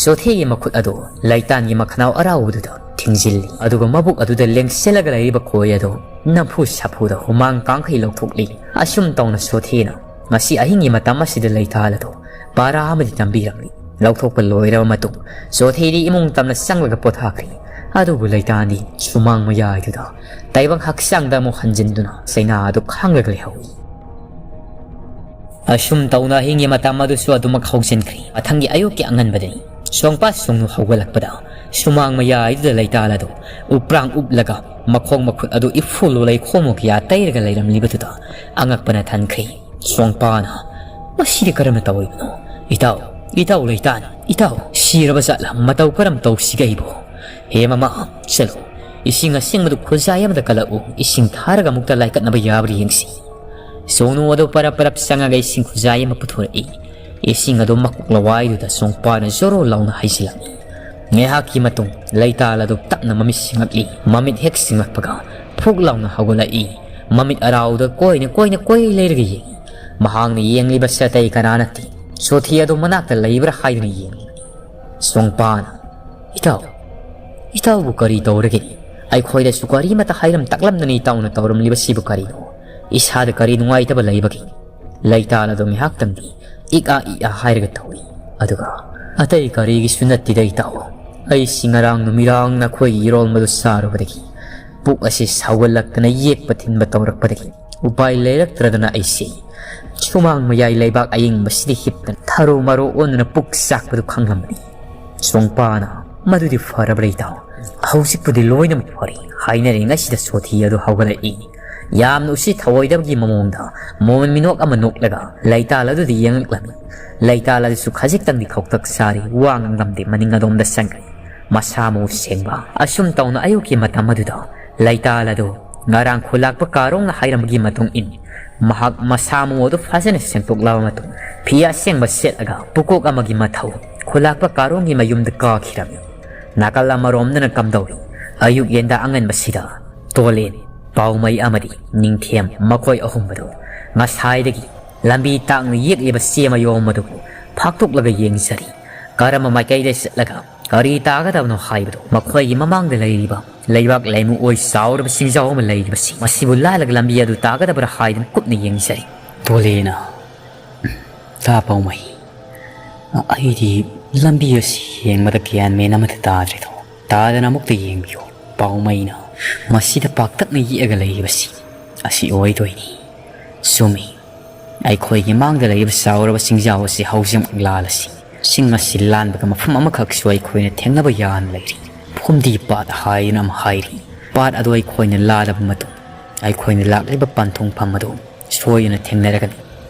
ꯆꯣꯊꯦꯒꯤ ꯃꯈꯨꯠ ꯑꯗꯨ ꯂꯩꯇꯥꯟꯒꯤ ꯃꯈꯅꯥꯎ ꯑꯔꯥꯎꯕꯗꯨꯗ ꯊꯤꯡꯖꯤꯜꯂꯤ, ꯑꯗꯨꯒ ꯃꯕꯨꯛ ꯑꯗꯨꯗ ꯂꯦꯡꯁꯤꯜꯂꯒ ꯂꯩꯔꯤꯕ ꯈꯣꯏ ꯑꯗꯨ ꯅꯝꯐꯨ ꯁꯥꯐꯨꯗ ꯍꯨꯃꯥꯡ ꯀꯥꯡꯈꯩ ꯂꯧꯊꯣꯛꯂꯤ꯫ ꯑꯁꯨꯝ ꯇꯧꯅ ꯆꯣꯊꯦꯅ ꯉꯁꯤ ꯑꯍꯤꯡꯒꯤ ꯃꯇꯝ ꯑꯁꯤꯗ ꯂꯩꯇꯥꯜ ꯑꯗꯨ ꯄꯥꯔꯥ ꯑꯃꯗꯤ ꯇꯝꯕꯤꯔꯝꯂꯤ꯫ ꯂꯧꯊꯣꯛꯄ ꯂꯣꯏꯔꯕ ꯃꯇꯨꯡ ꯆꯣꯊꯦꯗꯤ ꯏꯃꯨꯡ ꯇꯝꯅ ꯆꯪꯂꯒ ꯄꯣꯊꯥꯈ꯭ꯔꯤ꯫ ꯑꯗꯨꯕꯨ ꯂꯩꯇꯥꯟꯗꯤ ꯁꯨꯃꯥꯡ ꯃꯌꯥꯏꯗꯨꯗ ꯇꯥꯏꯕꯪ ꯍꯛꯆꯥꯡꯗ ꯑꯃꯨꯛ ꯍꯟꯖꯤꯟꯗꯨꯅ ꯆꯩꯅꯥ ꯑꯗꯨ ꯈꯥꯡꯂꯒ ꯂꯩꯍꯧꯏ꯫ ꯑꯁꯨꯝ ꯇꯧꯅ ꯑꯍꯤꯡꯒꯤ ꯃꯇꯝ ꯑꯗꯨꯁꯨ ꯑꯗꯨꯃꯛ ꯍꯧꯖꯤꯟꯈ꯭ꯔꯦ꯫ ꯃꯊꯪꯒꯤ ꯑꯌꯨꯛꯀꯤ ꯑꯉꯟꯕꯗꯅꯤ꯫ ꯁꯣꯡꯄꯥ ꯁꯣꯡꯅꯨ ꯍꯧꯒꯠꯂꯛꯄꯗ ꯁꯨꯃꯥꯡ ꯃꯌꯥꯏꯗꯨꯗ ꯂꯩꯇꯥꯜ ꯑꯗꯨ ꯎꯄ꯭ꯔꯥꯡ ꯎꯞꯂꯒ ꯃꯈꯣꯡ ꯃꯈꯨꯠ ꯑꯗꯨ ꯏꯐꯨꯜꯂꯨ ꯂꯩꯈꯣꯝꯃꯨ ꯀꯌꯥ ꯇꯩꯔꯒ ꯂꯩꯔꯝꯂꯤꯕꯗꯨꯗ ꯑꯉꯛꯄꯅ ꯊꯟꯈ꯭ꯔꯦ꯫ ꯁꯣꯡꯄꯥꯅ, "ꯃꯁꯤꯗꯤ ꯀꯔꯝꯅ ꯇꯧꯔꯤꯕꯅꯣ? ꯏꯇꯥꯎ, ꯏꯇꯥꯎ ꯂꯩꯇꯥꯟ, ꯏꯇꯥꯎ, ꯁꯤꯔꯕ ꯖꯥꯠꯂ? ꯃꯇꯧ ꯀꯔꯝ ꯇꯧꯁꯤꯒꯦ ꯑꯩꯕꯨ? ꯍꯦ ꯃꯃꯥ, ꯆꯠꯂꯣ, ꯏꯁꯤꯡ ꯑꯁꯦꯡꯕꯗꯨ ꯈꯨꯖꯥꯏ ꯑꯃꯗ ꯀꯜꯂꯛꯎ, ꯏꯁꯤꯡ ꯊꯥꯔꯒ ꯑꯃꯨꯛꯇ ꯂꯥꯏꯀꯠꯅꯕ ꯌꯥꯕ꯭ꯔꯥ ꯌꯦꯡꯁꯤ꯫" ꯁꯣꯅꯨ ꯑꯗꯨ ꯄꯔꯞ ꯄꯔꯞ ꯆꯪꯉꯒ ꯏꯁꯤꯡ ꯈꯨꯖꯥꯏ ꯑꯃ ꯄꯨꯊꯣꯔꯛꯏ꯫ ꯏꯁꯤꯡ ꯑꯗꯨ ꯃꯀꯣꯛ ꯂꯋꯥꯏꯗꯨꯗ ꯁꯣꯡꯄꯥꯅ ꯖꯣꯔꯣ ꯂꯥꯎꯅ ꯍꯩꯖꯤꯜꯂꯝꯃꯤ꯫ ꯉꯥꯏꯍꯥꯛꯀꯤ ꯃꯇꯨꯡ ꯂꯩꯇꯥꯜ ꯑꯗꯨ ꯇꯞꯅ ꯃꯃꯤꯠ ꯁꯤꯡꯂꯛꯏ꯫ ꯃꯃꯤꯠ ꯍꯦꯛ ꯁꯤꯡꯂꯛꯄꯒ ꯐꯨꯛ ꯂꯥꯎꯅ ꯍꯧꯒꯠꯂꯛꯏ꯫ ꯃꯃꯤꯠ ꯑꯔꯥꯎꯗ ꯀꯣꯏꯅ ꯀꯣꯏꯅ ꯀꯣꯏ ꯂꯩꯔꯒ ꯌꯦꯡꯏ꯫ ꯃꯍꯥꯛꯅ ꯌꯦꯡꯂꯤꯕꯁꯤ ꯑꯇꯩ ꯀꯅꯥ ꯅꯠꯇꯦ, ꯁꯣꯊꯤ ꯑꯗꯨ ꯃꯅꯥꯛꯇ ꯂꯩꯕ꯭ꯔꯥ ꯍꯥꯏꯗꯨꯅ ꯌꯦꯡꯂꯤꯕꯅꯤ꯫ ꯁꯣꯡꯄꯥꯅ, "ꯏꯇꯥꯎ, ꯏꯇꯥꯎꯕꯨ ꯀꯔꯤ ꯇꯧꯔꯒꯦ? ꯑꯩꯈꯣꯏꯗꯁꯨ ꯀꯔꯤꯃꯇ ꯍꯥꯏꯔꯝ ꯇꯥꯛꯂꯝꯗꯅ ꯏꯇꯥꯎꯅ ꯇꯧꯔꯝꯂꯤꯕꯁꯤꯕꯨ ꯀꯔꯤꯅꯣ? ꯏꯁꯥꯗ ꯀꯔꯤ ꯅꯨꯡꯉꯥꯏꯇꯕ ꯂꯩꯕꯒꯦ?" ꯂꯩꯇꯥꯜ ꯑꯗꯨ ꯉꯥꯏꯍꯥꯛꯇꯪꯗꯤ ꯏꯛ ꯑꯥ ꯏꯛ ꯑꯥ ꯍꯥꯏꯔꯒ ꯇꯧꯏ꯫ ꯑꯗꯨꯒ, "ꯑꯇꯩ ꯀꯔꯤꯒꯤꯁꯨ ꯅꯠꯇꯦꯗ ꯏꯇꯥꯎ, ꯑꯩꯁꯤ ꯉꯔꯥꯡ ꯅꯨꯃꯤꯗꯥꯡ ꯅꯈꯣꯏꯒꯤ ꯏꯔꯣꯜꯕꯗꯨ ꯆꯥꯔꯨꯕꯗꯒꯤ ꯄꯨꯛ ꯑꯁꯤ ꯁꯥꯎꯒꯠꯂꯛꯇꯅ ꯌꯦꯛꯄ ꯊꯤꯟꯕ ꯇꯧꯔꯛꯄꯗꯒꯤ ꯎꯄꯥꯏ ꯂꯩꯔꯛꯇ꯭ꯔꯗꯅ ꯑꯩꯁꯤ ꯁꯨꯃꯥꯡ ꯃꯌꯥꯏ ꯂꯩꯕꯥꯛ ꯑꯌꯤꯡꯕꯁꯤꯗ ꯍꯤꯞꯇꯅ ꯊꯔꯣ ꯃꯔꯣ ꯑꯣꯟꯗꯨꯅ ꯄꯨꯛ ꯆꯥꯛꯄꯗꯨ ꯈꯪꯂꯝꯕꯅꯤ꯫" ꯁꯣꯡꯄꯥꯅ, "ꯃꯗꯨꯗꯤ ꯐꯔꯕ꯭ꯔꯥ ꯏꯇꯥꯎ? ꯍꯧꯖꯤꯛꯄꯨꯗꯤ ꯂꯣꯏꯅꯃꯛ ꯐꯔꯦ꯫" ꯍꯥꯏꯅꯔꯤꯉꯩꯁꯤꯗ ꯁꯣꯊꯤ ꯑꯗꯨ ꯍꯧꯒꯠꯂꯛꯏ꯫ ꯌꯥꯝꯅ ꯎꯁꯤꯠ ꯊꯑꯣꯏꯗꯕꯒꯤ ꯃꯑꯣꯡꯗ ꯃꯣꯃꯟ ꯃꯤꯅꯣꯛ ꯑꯃ ꯅꯣꯛꯂꯒ ꯂꯩꯇꯥꯜ ꯑꯗꯨꯗ ꯌꯦꯡꯂꯛꯂꯝꯃꯤ꯫ ꯂꯩꯇꯥꯜ ꯑꯗꯨꯁꯨ ꯈꯖꯤꯛꯇꯪꯗꯤ ꯈꯧꯇꯛ ꯆꯥꯔꯤ, ꯋꯥ ꯉꯥꯡꯂꯝꯗꯦ, ꯃꯅꯤꯡ ꯑꯗꯣꯝꯗ ꯆꯪꯈ꯭ꯔꯦ꯫ ꯃꯁꯥ ꯃꯎ ꯁꯦꯡꯕ꯫ ꯑꯁꯨꯝ ꯇꯧꯅ ꯑꯌꯨꯛꯀꯤ ꯃꯇꯝ ꯑꯗꯨꯗ ꯂꯩꯇꯥꯜ ꯑꯗꯨ ꯉꯔꯥꯡ ꯈꯨꯂꯥꯛꯄ ꯀꯥꯔꯣꯡꯅ ꯍꯥꯏꯔꯝꯕꯒꯤ ꯃꯇꯨꯡ ꯏꯟ ꯃꯍꯥꯛ ꯃꯁꯥ ꯃꯎ ꯑꯗꯨ ꯐꯖꯅ ꯁꯦꯡꯗꯣꯛꯂꯕ ꯃꯇꯨꯡ ꯐꯤ ꯑꯁꯦꯡꯕ ꯁꯦꯠꯂꯒ ꯄꯨꯀꯣꯛ ꯑꯃꯒꯤ ꯃꯊꯧ ꯈꯨꯂꯥꯛꯄ ꯀꯥꯔꯣꯡꯒꯤ ꯃꯌꯨꯝꯗ ꯀꯥꯈꯤꯔꯝꯃꯤ꯫ ꯅꯥꯀꯜ ꯑꯃꯔꯣꯝꯗꯅ ꯀꯝꯗꯧꯔꯤ? ꯑꯌꯨꯛ ꯌꯦꯟꯗꯥ ꯑꯉꯟꯕꯁꯤꯗ ꯇꯣꯂꯦꯟ, ꯄꯥꯎꯃꯩ ꯑꯃꯗꯤ ꯅꯤꯡꯊꯦꯝ ꯃꯈꯣꯏ ꯑꯍꯨꯝ ꯑꯗꯨ ꯉꯁꯥꯏꯗꯒꯤ ꯂꯝꯕꯤ ꯇꯥꯛꯅ ꯌꯦꯛꯂꯤꯕ ꯆꯦ ꯃꯌꯣꯝ ꯑꯗꯨꯕꯨ ꯐꯥꯛꯇꯣꯛꯂꯒ ꯌꯦꯡꯖꯔꯤ꯫ ꯀꯔꯝꯕ ꯃꯥꯏꯀꯩꯗ ꯆꯠꯂꯒ ꯀꯔꯤ ꯇꯥꯒꯗꯕꯅꯣ ꯍꯥꯏꯕꯗꯨ ꯃꯈꯣꯏꯒꯤ ꯃꯃꯥꯡꯗ ꯂꯩꯔꯤꯕ ꯂꯩꯕꯥꯛ ꯂꯩꯃꯨ ꯑꯣꯏ ꯆꯥꯎꯔꯕ ꯆꯤꯡꯖꯥꯎ ꯑꯃ ꯂꯩꯔꯤꯕꯁꯤ ꯃꯁꯤꯕꯨ ꯂꯥꯜꯂꯒ ꯂꯝꯕꯤ ꯑꯗꯨ ꯇꯥꯒꯗꯕ꯭ꯔꯥ ꯍꯥꯏꯗꯨꯅ ꯀꯨꯞꯅ ꯌꯦꯡꯖꯔꯤ꯫ ꯇꯣꯂꯦꯅ, "ꯇꯥ ꯄꯥꯎꯃꯩ, ꯑꯩꯗꯤ ꯂꯝꯕꯤ ꯑꯁꯤ ꯌꯦꯡꯕꯗ ꯒ꯭ꯌꯥꯟ ꯃꯦꯟ ꯑꯃꯠꯇ ꯇꯥꯗ꯭ꯔꯦꯗꯣ꯫ ꯇꯥꯗꯅ ꯑꯃꯨꯛꯇ ꯌꯦꯡꯕꯤꯌꯨ꯫" ꯄꯥꯎꯃꯩꯅ, "ꯃꯁꯤꯗ ꯄꯥꯛꯇꯛꯅ ꯌꯦꯛꯑꯒ ꯂꯩꯔꯤꯕꯁꯤ ꯑꯁꯤ ꯑꯣꯏꯗꯣꯏꯅꯤ꯫" ꯆꯨꯝꯃꯤ꯫ ꯑꯩꯈꯣꯏꯒꯤ ꯃꯥꯡꯗ ꯂꯩꯔꯤꯕ ꯆꯥꯎꯔꯕ ꯆꯤꯡꯖꯥꯎ ꯑꯁꯤ ꯍꯧꯖꯤꯛꯃꯛ ꯂꯥꯜꯂꯁꯤ꯫ ꯁꯤꯡ ꯑꯁꯤ ꯂꯥꯟꯕꯒ ꯃꯐꯝ ꯑꯃꯈꯛꯁꯨ ꯑꯩꯈꯣꯏꯅ ꯊꯦꯡꯅꯕ ꯌꯥꯅ ꯂꯩꯔꯤ꯫ ꯐꯨꯝꯗꯤ ꯄꯥꯠ ꯍꯥꯏꯗꯨꯅ ꯑꯃ ꯍꯥꯏꯔꯤ꯫ ꯄꯥꯠ ꯑꯗꯨ ꯑꯩꯈꯣꯏꯅ ꯂꯥꯜꯂꯕ ꯃꯇꯨꯡ, ꯑꯩꯈꯣꯏꯅ ꯂꯥꯛꯂꯤꯕ ꯄꯟꯊꯨꯡꯐꯝ ꯑꯗꯨ ꯁꯣꯏꯗꯅ ꯊꯦꯡꯅꯔꯒꯅꯤ꯫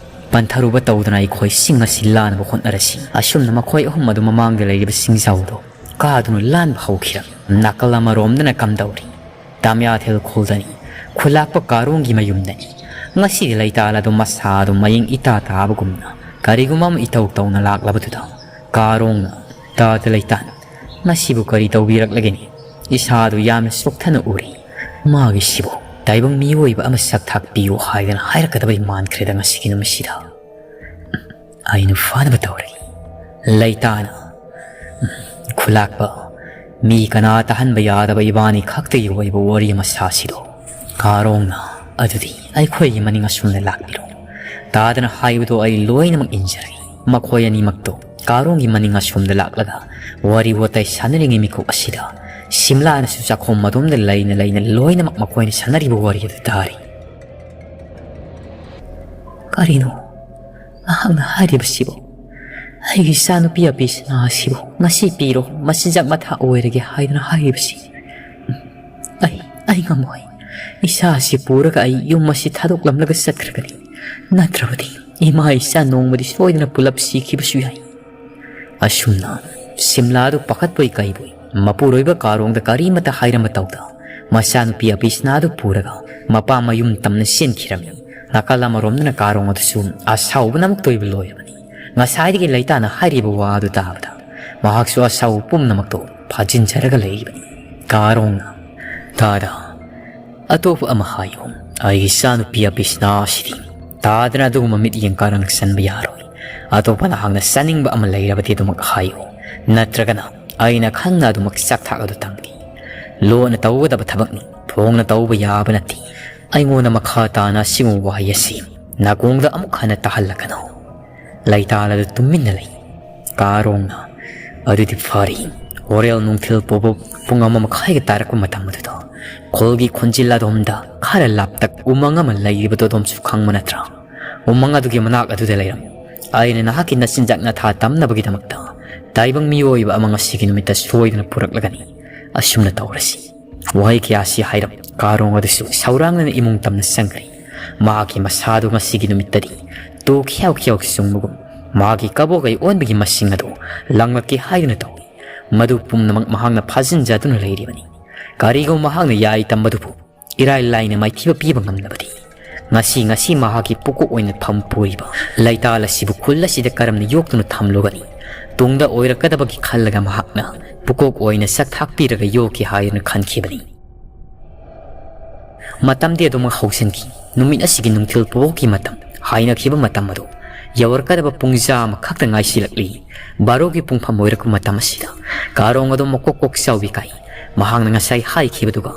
ꯄꯟꯊꯔꯨꯕ ꯇꯧꯗꯅ ꯑꯩꯈꯣꯏ ꯁꯤꯡ ꯑꯁꯤ ꯂꯥꯟꯅꯕ ꯍꯣꯠꯅꯔꯁꯤ꯫ ꯑꯁꯨꯝꯅ ꯃꯈꯣꯏ ꯑꯍꯨꯝ ꯑꯗꯨ ꯃꯃꯥꯡꯗ ꯂꯩꯔꯤꯕ ꯁꯤꯡꯖꯥꯎꯗꯣ ꯀꯥꯗꯨꯅ ꯂꯥꯟꯕ ꯍꯧꯈꯤꯔꯝꯃꯤ꯫ ꯅꯥꯀꯜ ꯑꯃꯔꯣꯝꯗꯅ ꯀꯝꯗꯧꯔꯤ? ꯇꯥꯃꯤꯌꯥꯊꯦꯜ ꯈꯨꯜꯗꯅꯤ꯫ ꯈꯨꯂꯥꯛꯄ ꯀꯥꯔꯣꯡꯒꯤ ꯃꯌꯨꯝꯗꯅꯤ꯫ ꯉꯁꯤꯗꯤ ꯂꯩꯇꯥꯜ ꯑꯗꯨ ꯃꯁꯥ ꯑꯗꯨ ꯃꯌꯦꯡ ꯏꯇꯥ ꯇꯥꯕꯒꯨꯝꯅ ꯀꯔꯤꯒꯨꯝꯕ ꯑꯃ ꯏꯇꯧ ꯇꯧꯅ ꯂꯥꯛꯂꯕꯗꯨꯗ ꯀꯥꯔꯣꯡꯅ, "ꯇꯥꯗ ꯂꯩꯇꯥꯟ, ꯉꯁꯤꯕꯨ ꯀꯔꯤ ꯇꯧꯕꯤꯔꯛꯂꯒꯅꯤ? ꯏꯁꯥꯗꯨ ꯌꯥꯝꯅ ꯁꯣꯛꯊꯅ ꯎꯔꯤ꯫ ꯃꯥꯒꯤꯁꯤꯕꯨ ꯇꯥꯏꯕꯪ ꯃꯤꯑꯣꯏꯕ ꯑꯃ ꯁꯛ ꯊꯥꯛꯄꯤꯌꯨ ꯍꯥꯏꯗꯅ ꯍꯥꯏꯔꯛꯀꯗꯕꯩ ꯃꯥꯟꯈ꯭ꯔꯦꯗ ꯉꯁꯤꯒꯤ ꯅꯨꯃꯤꯠꯁꯤꯗ꯫ ꯑꯩꯅ ꯐꯥꯅꯕ ꯇꯧꯔꯒꯦ꯫" ꯂꯩꯇꯥꯅ, "ꯈꯨꯂꯥꯛꯄ, ꯃꯤ ꯀꯅꯥ ꯇꯥꯍꯟꯕ ꯌꯥꯗꯕ ꯏꯕꯥꯅꯤ ꯈꯛꯇꯒꯤ ꯑꯣꯏꯕ ꯋꯥꯔꯤ ꯑꯃ ꯁꯥꯁꯤꯗꯣ?" ꯀꯥꯔꯣꯡꯅ, "ꯑꯗꯨꯗꯤ ꯑꯩꯈꯣꯏꯒꯤ ꯃꯅꯤꯡ ꯑꯁꯣꯝꯗ ꯂꯥꯛꯄꯤꯔꯣ꯫ ꯇꯥꯗꯅ ꯍꯥꯏꯕꯗꯣ ꯑꯩ ꯂꯣꯏꯅꯃꯛ ꯏꯟꯖꯔꯒꯦ꯫" ꯃꯈꯣꯏ ꯑꯅꯤꯃꯛꯇꯣ ꯀꯥꯔꯣꯡꯒꯤ ꯃꯅꯤꯡ ꯑꯁꯣꯝꯗ ꯂꯥꯛꯂꯒ ꯋꯥꯔꯤ ꯋꯥꯇꯥꯏ ꯁꯥꯟꯅꯔꯤꯉꯩ ꯃꯤꯀꯨꯞ ꯑꯁꯤꯗ ꯁꯤꯝꯂꯥꯅꯁꯨ ꯆꯥꯛꯈꯣꯝ ꯑꯗꯣꯝꯗ ꯂꯩꯅ ꯂꯩꯅ ꯂꯣꯏꯅꯃꯛ ꯃꯈꯣꯏꯅ ꯁꯥꯟꯅꯔꯤꯕ ꯋꯥꯔꯤ ꯑꯗꯨ ꯇꯥꯔꯤ꯫ "ꯀꯔꯤꯅꯣ ꯃꯍꯥꯛꯅ ꯍꯥꯏꯔꯤꯕꯁꯤꯕꯨ? ꯑꯩꯒꯤ ꯏꯆꯥꯅꯨꯄꯤ ꯑꯕꯤꯁꯅꯥ ꯑꯁꯤꯕꯨ ꯉꯁꯤ ꯄꯤꯔꯣ, ꯃꯆꯤꯟꯖꯥꯛ ꯃꯊꯥ ꯑꯣꯏꯔꯒꯦ ꯍꯥꯏꯗꯨꯅ ꯍꯥꯏꯔꯤꯕꯁꯤ? ꯑꯩ, ꯑꯩ ꯉꯝꯃꯣꯏ꯫ ꯏꯆꯥ ꯑꯁꯤ ꯄꯨꯔꯒ ꯑꯩ ꯌꯨꯝ ꯑꯁꯤ ꯊꯥꯗꯣꯛꯂꯝꯂꯒ ꯆꯠꯈ꯭ꯔꯒꯅꯤ꯫ ꯅꯠꯇ꯭ꯔꯕꯗꯤ ꯏꯃꯥ ꯏꯆꯥ ꯅꯣꯡꯃꯗꯤ ꯁꯣꯏꯗꯅ ꯄꯨꯂꯞ ꯁꯤꯈꯤꯕꯁꯨ ꯌꯥꯏ꯫" ꯑꯁꯨꯝꯅ ꯁꯤꯝꯂꯥꯗꯨ ꯄꯥꯈꯠꯄꯣꯏ ꯀꯩꯕꯣꯏ ꯃꯄꯨꯔꯣꯏꯕ ꯀꯥꯔꯣꯡꯗ ꯀꯔꯤꯃꯠꯇ ꯍꯥꯏꯔꯝꯕ ꯇꯧꯗ, ꯃꯆꯥꯅꯨꯄꯤ ꯑꯕꯤꯁꯅꯥꯗꯨ ꯄꯨꯔꯒ ꯃꯄꯥ ꯃꯌꯨꯝ ꯇꯝꯅ ꯆꯦꯟꯈꯤꯔꯝꯃꯤ꯫ ꯅꯥꯀꯜ ꯑꯃꯔꯣꯝꯗꯅ ꯀꯥꯔꯣꯡ ꯑꯗꯨꯁꯨ ꯑꯁꯥꯎꯕꯅ ꯑꯃꯨꯛꯇ ꯑꯣꯏꯕ ꯂꯣꯏꯔꯕꯅꯤ꯫ ꯉꯁꯥꯏꯗꯒꯤ ꯂꯩꯇꯥꯅ ꯍꯥꯏꯔꯤꯕ ꯋꯥ ꯑꯗꯨ ꯇꯥꯕꯗ ꯃꯍꯥꯛꯁꯨ ꯑꯁꯥꯎꯕ ꯄꯨꯝꯅꯃꯛꯇꯨ ꯐꯥꯖꯤꯟꯖꯔꯒ ꯂꯩꯔꯤꯕꯅꯤ꯫ ꯀꯥꯔꯣꯡꯅ, "ꯇꯥꯗ, ꯑꯇꯣꯞꯄ ꯑꯃ ꯍꯥꯏꯌꯨ꯫ ꯑꯩꯒꯤ ꯏꯆꯥꯅꯨꯄꯤ ꯑꯕꯤꯁꯅꯥ ꯑꯁꯤꯗꯤ ꯇꯥꯗꯅ ꯑꯗꯨꯒꯨꯝꯕ ꯃꯤꯠꯌꯦꯡ ꯀꯥꯔꯅ ꯆꯟꯕ ꯌꯥꯔꯣꯏ꯫ ꯑꯇꯣꯞꯄ ꯅꯍꯥꯛꯅ ꯆꯥꯅꯤꯡꯕ ꯑꯃ ꯂꯩꯔꯕꯗꯤ ꯑꯗꯨꯃꯛ ꯍꯥꯏꯌꯨ, ꯅꯠꯇ꯭ꯔꯒꯅ ꯑꯩꯅ ꯈꯪꯅ ꯑꯗꯨꯃꯛ ꯆꯥꯛꯊꯥꯛ ꯑꯗꯨ ꯇꯝꯒꯦ꯫ ꯂꯣꯟꯅ ꯇꯧꯒꯗꯕ ꯊꯕꯛꯅꯤ, ꯐꯣꯡꯅ ꯇꯧꯕ ꯌꯥꯕ ꯅꯠꯇꯦ꯫ ꯑꯩꯉꯣꯟꯗ ꯃꯈꯥ ꯇꯥꯅ ꯑꯁꯤꯒꯨꯝꯕ ꯋꯥꯍꯩ ꯑꯁꯤ ꯅꯥꯀꯣꯡꯗ ꯑꯃꯨꯛ ꯍꯟꯅ ꯇꯥꯍꯜꯂꯛꯀꯅꯨ꯫" ꯂꯩꯇꯥꯜ ꯑꯗꯨ ꯇꯨꯃꯤꯟꯅ ꯂꯩ꯫ ꯀꯥꯔꯣꯡꯅ, "ꯑꯗꯨꯗꯤ ꯐꯔꯦ, ꯍꯣꯔꯦꯟ ꯅꯨꯡꯊꯤꯜ ꯄꯨꯡ ꯑꯃ ꯃꯈꯥꯏꯒ ꯇꯥꯔꯛꯄ ꯃꯇꯝ ꯑꯗꯨꯗ ꯈꯨꯜꯒꯤ ꯈꯣꯟꯖꯤꯜ ꯑꯗꯣꯝꯗ ꯈꯔ ꯂꯥꯞꯇꯛ ꯎꯃꯪ ꯑꯃ ꯂꯩꯔꯤꯕꯗꯨ ꯑꯗꯣꯝꯁꯨ ꯈꯪꯕ ꯅꯠꯇ꯭ꯔꯥ? ꯎꯃꯪ ꯑꯗꯨꯒꯤ ꯃꯅꯥꯛ ꯑꯗꯨꯗ ꯂꯩꯔꯝꯃꯨ꯫ ꯑꯩꯅ ꯅꯍꯥꯛꯀꯤ ꯅꯆꯤꯟꯖꯥꯛ ꯅꯊꯥ ꯇꯝꯅꯕꯒꯤꯗꯃꯛꯇ ꯇꯥꯏꯕꯪ ꯃꯤꯑꯣꯏꯕ ꯑꯃ ꯉꯁꯤꯒꯤ ꯅꯨꯃꯤꯠꯇ ꯁꯣꯏꯗꯅ ꯄꯨꯔꯛꯂꯒꯅꯤ꯫ ꯑꯁꯨꯝꯅ ꯇꯧꯔꯁꯤ꯫" ꯋꯥꯍꯩ ꯀꯌꯥꯁꯤ ꯍꯥꯏꯔꯞ ꯀꯥꯔꯣꯡ ꯑꯗꯨꯁꯨ ꯁꯧꯔꯥꯡꯅꯅ ꯏꯃꯨꯡ ꯇꯝꯅ ꯆꯪꯈ꯭ꯔꯦ꯫ ꯃꯍꯥꯛꯀꯤ ꯃꯁꯥꯗꯨ ꯉꯁꯤꯒꯤ ꯅꯨꯃꯤꯠꯇꯗꯤ ꯇꯨ ꯈ꯭ꯌꯥꯎ ꯈ꯭ꯌꯥꯎ ꯆꯨꯡꯕꯒꯨꯝ ꯃꯍꯥꯛꯀꯤ ꯀꯕꯣꯀꯩ ꯑꯣꯟꯕꯒꯤ ꯃꯁꯤꯡ ꯑꯗꯨ ꯂꯪꯂꯛꯀꯦ ꯍꯥꯏꯗꯨꯅ ꯇꯧꯏ꯫ ꯃꯗꯨ ꯄꯨꯝꯅꯃꯛ ꯃꯍꯥꯛꯅ ꯐꯥꯖꯤꯟꯖꯗꯨꯅ ꯂꯩꯔꯤꯕꯅꯤ꯫ ꯀꯔꯤꯒꯨꯝꯕ ꯃꯍꯥꯛꯅ ꯌꯥꯏ ꯇꯝꯕꯗꯨꯕꯨ ꯏꯔꯥꯏ ꯂꯥꯏꯅ ꯃꯥꯏꯊꯤꯕ ꯄꯤꯕ ꯉꯝꯂꯕꯗꯤ, ꯉꯁꯤ, ꯉꯁꯤ ꯃꯍꯥꯛꯀꯤ ꯄꯨꯀꯣꯛ ꯑꯣꯏꯅ ꯐꯝ ꯄꯨꯔꯤꯕ ꯂꯩꯇꯥꯜ ꯑꯁꯤꯕꯨ ꯈꯨꯜ ꯑꯁꯤꯗ ꯀꯔꯝꯅ ꯌꯣꯛꯇꯨꯅ ꯊꯝꯂꯨꯒꯅꯤ? ꯇꯨꯡꯗ ꯑꯣꯏꯔꯛꯀꯗꯕꯒꯤ ꯈꯜꯂꯒ ꯃꯍꯥꯛꯅ ꯄꯨꯀꯣꯛ ꯑꯣꯏꯅ ꯁꯛ ꯊꯥꯛꯄꯤꯔꯒ ꯌꯣꯛꯀꯦ ꯍꯥꯏꯗꯨꯅ ꯈꯟꯈꯤꯕꯅꯤ꯫ ꯃꯇꯝꯗꯤ ꯑꯗꯨꯃꯛ ꯍꯧꯖꯤꯟꯈꯤ꯫ ꯅꯨꯃꯤꯠ ꯑꯁꯤꯒꯤ ꯅꯨꯡꯊꯤꯜ ꯄꯣꯛꯀꯤ ꯃꯇꯝ, ꯍꯥꯏꯅꯈꯤꯕ ꯃꯇꯝ ꯑꯗꯨ ꯌꯧꯔꯛꯀꯗꯕ ꯄꯨꯡ ꯆꯥꯝꯃ ꯈꯛꯇ ꯉꯥꯏꯁꯤꯜꯂꯛꯂꯤ꯫ ꯕꯥꯔꯣꯒꯤ ꯄꯨꯡꯐꯝ ꯑꯣꯏꯔꯛꯄ ꯃꯇꯝ ꯑꯁꯤꯗ ꯀꯥꯔꯣꯡ ꯑꯗꯨ ꯃꯀꯣꯛ ꯀꯣꯛ ꯆꯥꯎꯕꯤ ꯀꯥꯏ꯫ ꯃꯍꯥꯛꯅ ꯉꯁꯥꯏ ꯍꯥꯏꯈꯤꯕꯗꯨꯒ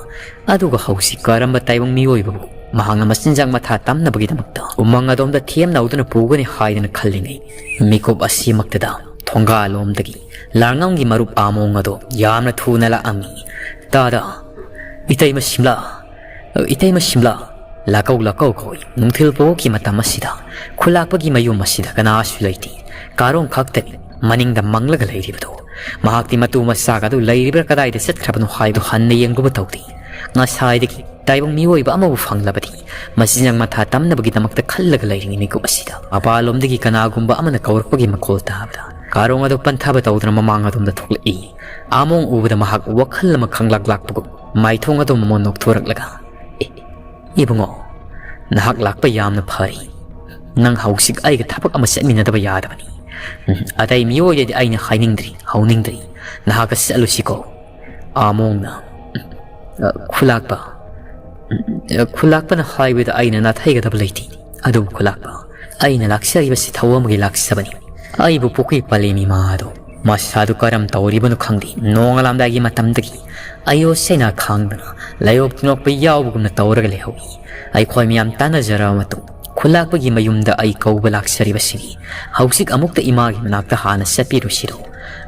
ꯑꯗꯨꯒ ꯍꯧꯖꯤꯛ ꯀꯔꯝꯕ ꯇꯥꯏꯕꯪ ꯃꯤꯑꯣꯏꯕꯕꯨ ꯃꯍꯥꯛꯅ ꯃꯆꯤꯟꯖꯥꯛ ꯃꯊꯥ ꯇꯝꯅꯕꯒꯤꯗꯃꯛꯇ ꯎꯃꯪ ꯑꯗꯣꯝꯗ ꯊꯦꯝꯅꯧꯗꯨꯅ ꯄꯨꯒꯅꯤ ꯍꯥꯏꯗꯨꯅ ꯈꯜꯂꯤꯉꯩ, ꯃꯤꯀꯨꯞ ꯑꯁꯤꯃꯛꯇꯗ ꯊꯣꯡꯒꯥꯜꯂꯣꯝꯗꯒꯤ ꯂꯥꯡꯉꯝꯒꯤ ꯃꯔꯨꯞ ꯑꯥꯃꯣꯡ ꯑꯗꯣ ꯌꯥꯝꯅ ꯊꯨꯅ ꯂꯥꯛꯑꯝꯃꯤ꯫ "ꯇꯥꯗ, ꯏꯇꯩꯃ ꯁꯤꯝꯂꯥ, ꯏꯇꯩꯃ ꯁꯤꯝꯂꯥ, ꯂꯥꯛꯀꯧ, ꯂꯥꯛꯀꯧ ꯀꯧꯏ꯫ ꯅꯨꯡꯊꯤꯜ ꯄꯣꯛꯀꯤ ꯃꯇꯝ ꯑꯁꯤꯗ ꯈꯨꯂꯥꯛꯄꯒꯤ ꯃꯌꯨꯝ ꯑꯁꯤꯗ ꯀꯅꯥꯁꯨ ꯂꯩꯇꯦ꯫ ꯀꯥꯔꯣꯡ ꯈꯛꯇꯅꯤ ꯃꯅꯤꯡꯗ ꯃꯪꯂꯒ ꯂꯩꯔꯤꯕꯗꯨ꯫ ꯃꯍꯥꯛꯇꯤ ꯃꯇꯨ ꯃꯆꯥꯒ ꯑꯗꯨ ꯂꯩꯔꯤꯕ꯭ꯔꯥ, ꯀꯗꯥꯏꯗ ꯆꯠꯈ꯭ꯔꯕꯅꯣ ꯍꯥꯏꯕꯗꯨ ꯍꯟꯅ ꯌꯦꯡꯂꯨꯕ ꯇꯧꯗꯦ꯫ ꯉꯁꯥꯏꯗꯒꯤ ꯇꯥꯏꯕꯪ ꯃꯤꯑꯣꯏꯕ ꯑꯃꯕꯨ ꯐꯪꯂꯕꯗꯤ ꯃꯆꯤꯟꯖꯥꯛ ꯃꯊꯥ ꯇꯝꯅꯕꯒꯤꯗꯃꯛꯇ ꯈꯜꯂꯒ ꯂꯩꯔꯤꯉꯩ ꯃꯤꯀꯨꯞ ꯑꯁꯤꯗ ꯃꯄꯥꯟꯂꯣꯝꯗꯒꯤ ꯀꯅꯥꯒꯨꯝꯕ ꯑꯃꯅ ꯀꯧꯔꯛꯄꯒꯤ ꯃꯈꯣꯜ ꯇꯥꯕꯗ ꯀꯥꯔꯣꯡ ꯑꯗꯨ ꯄꯟꯊꯥꯕ ꯇꯧꯗꯨꯅ ꯃꯃꯥꯡ ꯑꯗꯣꯝꯗ ꯊꯣꯛꯂꯛꯏ꯫ ꯑꯥꯃꯣꯡ ꯎꯕꯗ ꯃꯍꯥꯛ ꯋꯥꯈꯜ ꯑꯃ ꯈꯪꯂꯥꯛ ꯂꯥꯛꯄꯒꯨꯝ ꯃꯥꯏꯊꯣꯡ ꯑꯗꯨ ꯃꯃꯣꯟ ꯅꯣꯛꯊꯣꯔꯛꯂꯒ, "ꯑꯦ, ꯏꯕꯨꯡꯉꯣ, ꯅꯍꯥꯛ ꯂꯥꯛꯄ ꯌꯥꯝꯅ ꯐꯔꯦ꯫ ꯅꯪ ꯍꯧꯖꯤꯛ ꯑꯩꯒ ꯊꯕꯛ ꯑꯃ ꯆꯠꯃꯤꯟꯅꯗꯕ ꯌꯥꯗꯕꯅꯤ꯫ ꯎꯝ, ꯑꯇꯩ ꯃꯤꯑꯣꯏꯗꯗꯤ ꯑꯩꯅ ꯍꯥꯏꯅꯤꯡꯗ꯭ꯔꯤ, ꯍꯧꯅꯤꯡꯗ꯭ꯔꯤ꯫ ꯅꯍꯥꯛꯀ ꯆꯠꯂꯨꯁꯤꯀꯣ꯫" ꯑꯥꯃꯣꯡꯅ, "ꯎꯝ, ꯑ, ꯈꯨꯂꯥꯛꯄ, ꯎꯝ, ꯑ, ꯈꯨꯂꯥꯛꯄꯅ ꯍꯥꯏꯕꯗ ꯑꯩꯅ ꯅꯥꯊꯩꯒꯗꯕ ꯂꯩꯇꯦ꯫ ꯑꯗꯨꯕꯨ ꯈꯨꯂꯥꯛꯄ, ꯑꯩꯅ ꯂꯥꯛꯆꯔꯤꯕꯁꯤ ꯊꯧ ꯑꯃꯒꯤ ꯂꯥꯛꯆꯕꯅꯤ꯫ ꯑꯩꯕꯨ ꯄꯨꯈ꯭ꯔꯤ ꯄꯜꯂꯤꯃꯤ ꯃꯥꯗꯣ꯫ ꯃꯁꯥꯗꯨ ꯀꯔꯝ ꯇꯧꯔꯤꯕꯅꯣ ꯈꯪꯗꯦ꯫ ꯅꯣꯡꯉꯥꯜꯂꯝꯗꯥꯏꯒꯤ ꯃꯇꯝꯗꯒꯤ ꯑꯌꯣ ꯁꯦꯅꯥ ꯈꯥꯡꯗꯅ ꯂꯥꯏꯑꯣꯞ ꯇꯤꯅꯣꯛꯄ ꯌꯥꯎꯕꯒꯨꯝꯅ ꯇꯧꯔꯒ ꯂꯩꯍꯧꯏ꯫ ꯑꯩꯈꯣꯏ ꯃꯌꯥꯝ ꯇꯥꯟꯅꯖꯔꯕ ꯃꯇꯨꯡ ꯈꯨꯂꯥꯛꯄꯒꯤ ꯃꯌꯨꯝꯗ ꯑꯩ ꯀꯧꯕ ꯂꯥꯛꯆꯔꯤꯕꯁꯤꯅꯤ꯫ ꯍꯧꯖꯤꯛ ꯑꯃꯨꯛꯇ ꯏꯃꯥꯒꯤ ꯃꯅꯥꯛꯇ ꯍꯥꯟꯅ ꯆꯠꯄꯤꯔꯨꯁꯤꯔꯣ?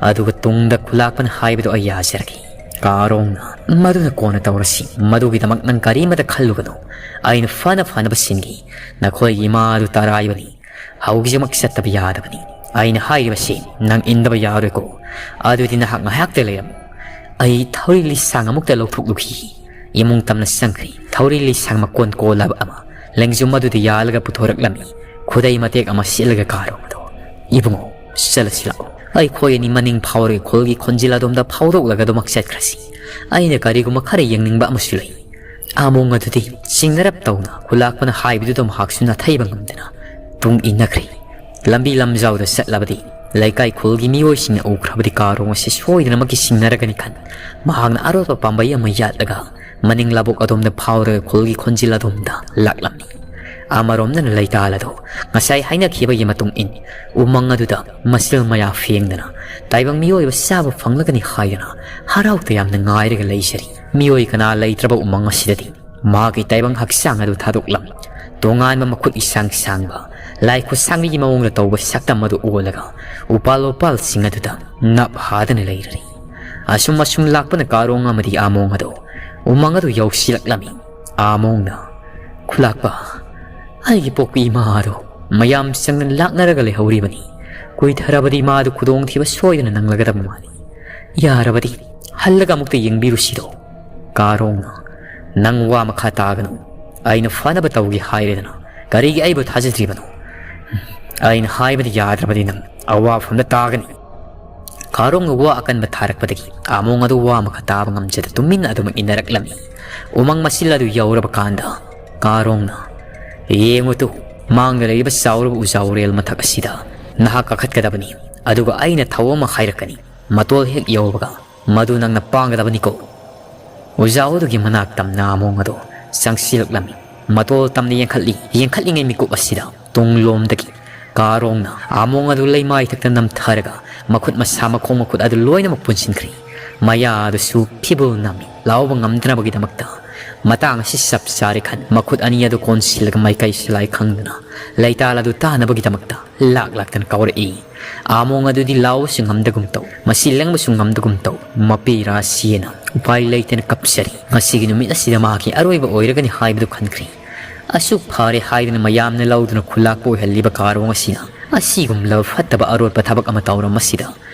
ꯑꯗꯨꯒ ꯇꯨꯡꯗ ꯈꯨꯂꯥꯛꯄꯅ ꯍꯥꯏꯕꯗꯣ ꯑꯩ ꯌꯥꯖꯔꯒꯦ꯫" ꯀꯥꯔꯣꯡꯅ, "ꯃꯗꯨꯅ ꯀꯣꯟꯅ ꯇꯧꯔꯁꯤ꯫ ꯃꯗꯨꯒꯤꯗꯃꯛ ꯅꯪ ꯀꯔꯤꯃꯇ ꯈꯜꯂꯨꯒꯅꯨ꯫ ꯑꯩꯅ ꯐꯅ ꯐꯅꯕ ꯁꯤꯟꯒꯦ꯫ ꯅꯈꯣꯏꯒꯤ ꯏꯃꯥ ꯑꯗꯨ ꯇꯔꯥꯏꯕꯅꯤ꯫ "ꯍꯧꯖꯤꯛꯃꯛ ꯆꯠꯇꯕ ꯌꯥꯗꯕꯅꯤ꯫ ꯑꯩꯅ ꯍꯥꯏꯔꯤꯕꯁꯤ ꯅꯪ ꯏꯟꯗꯕ ꯌꯥꯔꯣꯏꯀꯣ꯫ ꯑꯗꯨꯗꯤ ꯅꯍꯥꯛ ꯉꯥꯏꯍꯥꯛꯇ ꯂꯩꯔꯝꯃꯨ꯫" ꯑꯩ ꯊꯧꯔꯤ ꯂꯤꯁꯥꯡ ꯑꯃꯨꯛꯇ ꯂꯧꯊꯣꯛꯂꯨꯈꯤ꯫ ꯏꯃꯨꯡ ꯇꯝꯅ ꯆꯪꯈ꯭ꯔꯤ꯫ ꯊꯧꯔꯤ ꯂꯤꯁꯥꯡ ꯃꯀꯣꯟ ꯀꯣꯜꯂꯕ ꯑꯃ ꯂꯦꯡꯖꯨꯝ ꯑꯗꯨꯗ ꯌꯥꯜꯂꯒ ꯄꯨꯊꯣꯔꯛꯂꯝꯃꯤ꯫ ꯈꯨꯗꯩ ꯃꯇꯦꯛ ꯑꯃ ꯁꯤꯠꯂꯒ ꯀꯥꯔꯣꯡ ꯑꯗꯣ, "ꯏꯕꯨꯡꯉꯣ, ꯆꯠꯂꯁꯤ ꯂꯥꯛꯑꯣ꯫" ꯑꯩꯈꯣꯏ ꯑꯅꯤ ꯃꯅꯤꯡ ꯐꯥꯎꯔꯒ ꯈꯨꯜꯒꯤ ꯈꯣꯟꯖꯦꯜ ꯑꯗꯣꯝꯗ ꯐꯥꯎꯗꯣꯛꯂꯒ ꯑꯗꯨꯃꯛ ꯆꯠꯈ꯭ꯔꯁꯤ꯫ ꯑꯩꯅ ꯀꯔꯤꯒꯨꯝꯕ ꯈꯔ ꯌꯦꯡꯅꯤꯡꯕ ꯑꯃꯁꯨ ꯂꯩ꯫ ꯑꯥꯃꯣꯡ ꯑꯗꯨꯗꯤ ꯆꯤꯡꯅꯔꯞ ꯇꯧꯅ ꯈꯨꯂꯥꯛꯄꯅ ꯍꯥꯏꯕꯗꯨꯗ ꯃꯍꯥꯛꯁꯨ ꯅꯥꯊꯩꯕ ꯉꯝꯗꯅ ꯇꯨꯡ ꯏꯟꯅꯈ꯭ꯔꯦ꯫ ꯂꯝꯕꯤ ꯂꯝꯖꯥꯎꯗ ꯆꯠꯂꯕꯗꯤ ꯂꯩꯀꯥꯏ ꯈꯨꯜꯒꯤ ꯃꯤꯑꯣꯏꯁꯤꯡꯅ ꯎꯈ꯭ꯔꯕꯗꯤ ꯀꯥꯔꯣꯡ ꯑꯁꯤ ꯁꯣꯏꯗꯅꯃꯛꯀꯤ ꯁꯤꯡꯅꯔꯒꯅꯤ ꯈꯟ, ꯃꯍꯥꯛꯅ ꯑꯔꯣꯠꯄ ꯄꯥꯝꯕꯩ ꯑꯃ ꯌꯥꯠꯂꯒ ꯃꯅꯤꯡ ꯂꯧꯕꯨꯛ ꯑꯗꯣꯝꯗ ꯐꯥꯎꯔꯒ ꯈꯨꯜꯒꯤ ꯈꯣꯟꯖꯦꯜ ꯑꯗꯣꯝꯗ ꯂꯥꯛꯂꯝꯃꯤ꯫ ꯑꯃꯔꯣꯝꯗꯅ ꯂꯩꯇꯥꯜ ꯑꯗꯣ ꯉꯁꯥꯏ ꯍꯥꯏꯅꯈꯤꯕꯒꯤ ꯃꯇꯨꯡ ꯏꯟ ꯎꯃꯪ ꯑꯗꯨꯗ ꯃꯆꯤꯜ ꯃꯌꯥ ꯐꯦꯡꯗꯅ ꯇꯥꯏꯕꯪ ꯃꯤꯑꯣꯏꯕ ꯆꯥꯕ ꯐꯪꯂꯒꯅꯤ ꯍꯥꯏꯗꯅ ꯍꯔꯥꯎ ꯇꯌꯥꯝꯅ ꯉꯥꯏꯔꯒ ꯂꯩꯖꯔꯤ꯫ ꯃꯤꯑꯣꯏ ꯀꯅꯥ ꯂꯩꯇ꯭ꯔꯕ ꯎꯃꯪ ꯑꯁꯤꯗꯗꯤ ꯃꯥꯒꯤ ꯇꯥꯏꯕꯪ ꯍꯛꯆꯥꯡ ꯑꯗꯨ ꯊꯥꯗꯣꯛꯂꯝ ꯇꯣꯉꯥꯟꯕ ꯃꯈꯨꯠ ꯏꯁꯥꯡ ꯁꯥꯡꯕ ꯂꯥꯏ ꯈꯨꯠꯁꯥꯡꯕꯤꯒꯤ ꯃꯑꯣꯡꯗ ꯇꯧꯕ ꯁꯛꯇꯝ ꯑꯗꯨ ꯑꯣꯜꯂꯒ ꯎꯄꯥꯜ ꯋꯥꯄꯥꯜꯁꯤꯡ ꯑꯗꯨꯗ ꯅꯞ ꯍꯥꯗꯅ ꯂꯩꯔꯔꯤ꯫ ꯑꯁꯨꯝ ꯑꯁꯨꯝ ꯂꯥꯛꯄꯅ ꯀꯥꯔꯣꯡ ꯑꯃꯗꯤ ꯑꯥꯃꯣꯡ ꯑꯗꯣ ꯎꯃꯪ ꯑꯗꯨ ꯌꯧꯁꯤꯜꯂꯛꯂꯝꯃꯤ꯫ ꯑꯥꯃꯣꯡꯅ, "ꯈꯨꯂꯥꯛꯄ, ꯑꯩꯒꯤ ꯄꯣꯛꯄꯤ ꯏꯃꯥ ꯑꯗꯣ ꯃꯌꯥꯝ ꯆꯪꯅ ꯂꯥꯛꯅꯔꯒ ꯂꯩꯍꯧꯔꯤꯕꯅꯤ꯫ ꯀꯨꯏꯊꯔꯕꯗꯤ ꯃꯥꯗꯨ ꯈꯨꯗꯣꯡꯊꯤꯕ ꯁꯣꯏꯗꯅ ꯅꯪꯂꯒꯗꯕ ꯃꯥꯜꯂꯤ꯫ ꯌꯥꯔꯕꯗꯤ ꯍꯜꯂꯒ ꯑꯃꯨꯛꯇ ꯌꯦꯡꯕꯤꯔꯨꯁꯤꯗꯣ꯫" ꯀꯥꯔꯣꯡꯅ, "ꯅꯪ ꯋꯥ ꯃꯈꯥ ꯇꯥꯒꯅꯨ꯫ ꯑꯩꯅ ꯐꯅꯕ ꯇꯧꯒꯦ ꯍꯥꯏꯔꯦꯗꯅ ꯀꯔꯤꯒꯤ ꯑꯩꯕꯨ ꯊꯥꯖꯗ꯭ꯔꯤꯕꯅꯣ? ꯑꯩꯅ ꯍꯥꯏꯕꯗꯤ ꯌꯥꯗ꯭ꯔꯕꯗꯤ ꯅꯪ ꯑꯋꯥꯐꯝꯗ ꯇꯥꯒꯅꯤ꯫" ꯀꯥꯔꯣꯡꯅ ꯋꯥ ꯑꯀꯟꯕ ꯊꯥꯔꯛꯄꯗꯒꯤ ꯑꯥꯃꯣꯡ ꯑꯗꯨ ꯋꯥ ꯑꯃꯈꯛ ꯇꯥꯕ ꯉꯝꯖꯗ ꯇꯨꯃꯤꯟꯅ ꯑꯗꯨꯃꯛ ꯏꯟꯅꯔꯛꯂꯝꯃꯤ꯫ ꯎꯃꯪ ꯃꯁꯤꯜ ꯑꯗꯨ ꯌꯧꯔꯕ ꯀꯥꯟꯗ ꯀꯥꯔꯣꯡꯅ, "ꯌꯦꯡꯉꯨ ꯇꯨ, ꯃꯥꯡꯗ ꯂꯩꯔꯤꯕ ꯆꯥꯎꯔꯕ ꯎꯖꯥ ꯎꯔꯦꯜ ꯃꯊꯛ ꯑꯁꯤꯗ ꯅꯍꯥꯛ ꯀꯥꯈꯠꯀꯗꯕꯅꯤ, ꯑꯗꯨꯒ ꯑꯩꯅ ꯊꯧ ꯑꯃ ꯍꯥꯏꯔꯛꯀꯅꯤ꯫ ꯃꯇꯣꯜ ꯍꯦꯛ ꯌꯧꯕꯒ ꯃꯗꯨ ꯅꯪꯅ ꯄꯥꯡꯒꯗꯕꯅꯤꯀꯣ꯫" ꯎꯖꯥꯎ ꯑꯗꯨꯒꯤ ꯃꯅꯥꯛ ꯇꯝꯅ ꯑꯥꯃꯣꯡ ꯑꯗꯣ ꯆꯪꯁꯤꯜꯂꯛꯂꯝꯃꯤ꯫ ꯃꯇꯣꯜ ꯇꯝꯅ ꯌꯦꯡꯈꯠꯂꯤ꯫ ꯌꯦꯡꯈꯠꯂꯤꯉꯩ ꯃꯤꯀꯨꯞ ꯑꯁꯤꯗ ꯇꯨꯡꯂꯣꯝꯗꯒꯤ ꯀꯥꯔꯣꯡꯅ ꯑꯥꯃꯣꯡ ꯑꯗꯨ ꯂꯩꯃꯥꯏꯊꯛꯇ ꯅꯝꯊꯔꯒ ꯃꯈꯨꯠ ꯃꯁꯥ ꯃꯈꯣꯡ ꯃꯈꯨꯠ ꯑꯗꯨ ꯂꯣꯏꯅꯃꯛ ꯄꯨꯟꯁꯤꯟꯈ꯭ꯔꯤ꯫ ꯃꯌꯥ ꯑꯗꯨꯁꯨ ꯐꯤꯕꯨꯜ ꯅꯝꯃꯤ꯫ ꯂꯥꯎꯕ ꯉꯝꯗꯅꯕꯒꯤꯗꯃꯛꯇ ꯃꯇꯥꯡ ꯑꯁꯤ ꯆꯞ ꯆꯥꯔꯦ ꯈꯟ ꯃꯈꯨꯠ ꯑꯅꯤ ꯑꯗꯨ ꯀꯣꯟꯁꯤꯜꯂꯒ ꯃꯥꯏꯀꯩ ꯁꯤꯂꯥꯏ ꯈꯪꯗꯅ ꯂꯩꯇꯥꯜ ꯑꯗꯨ ꯇꯥꯅꯕꯒꯤꯗꯃꯛꯇ ꯂꯥꯛ ꯂꯥꯛꯇꯅ ꯀꯧꯔꯛꯏ꯫ ꯑꯥꯃꯣꯡ ꯑꯗꯨꯗꯤ ꯂꯥꯎꯕꯁꯨ ꯉꯝꯗꯒꯨꯝ ꯇꯧ, ꯃꯁꯤ ꯂꯦꯡꯕꯁꯨ ꯉꯝꯗꯒꯨꯝ ꯇꯧ, ꯃꯄꯤ ꯔꯥꯁꯤꯅ ꯎꯄꯥꯏ ꯂꯩꯇꯅ ꯀꯞꯆꯔꯤ꯫ ꯉꯁꯤꯒꯤ ꯅꯨꯃꯤꯠ ꯑꯁꯤꯗ ꯃꯍꯥꯛꯀꯤ ꯑꯔꯣꯏꯕ ꯑꯣꯏꯔꯒꯅꯤ ꯍꯥꯏꯕꯗꯨ ꯈꯟꯈ꯭ꯔꯤ꯫ ꯑꯁꯨꯛ ꯐꯔꯦ ꯍꯥꯏꯗꯨꯅ ꯃꯌꯥꯝꯅ ꯂꯧꯗꯨꯅ ꯈꯨꯂꯥꯛꯄ ꯑꯣꯏꯍꯜꯂꯤꯕ ꯀꯥꯔꯣꯡ ꯑꯁꯤꯅ ꯑꯁꯤꯒꯨꯝꯂꯕ ꯐꯠꯇꯕ ꯑꯔꯣꯠꯄ ꯊꯕꯛ ꯑꯃ ꯇꯧꯔꯝꯕꯁꯤꯗ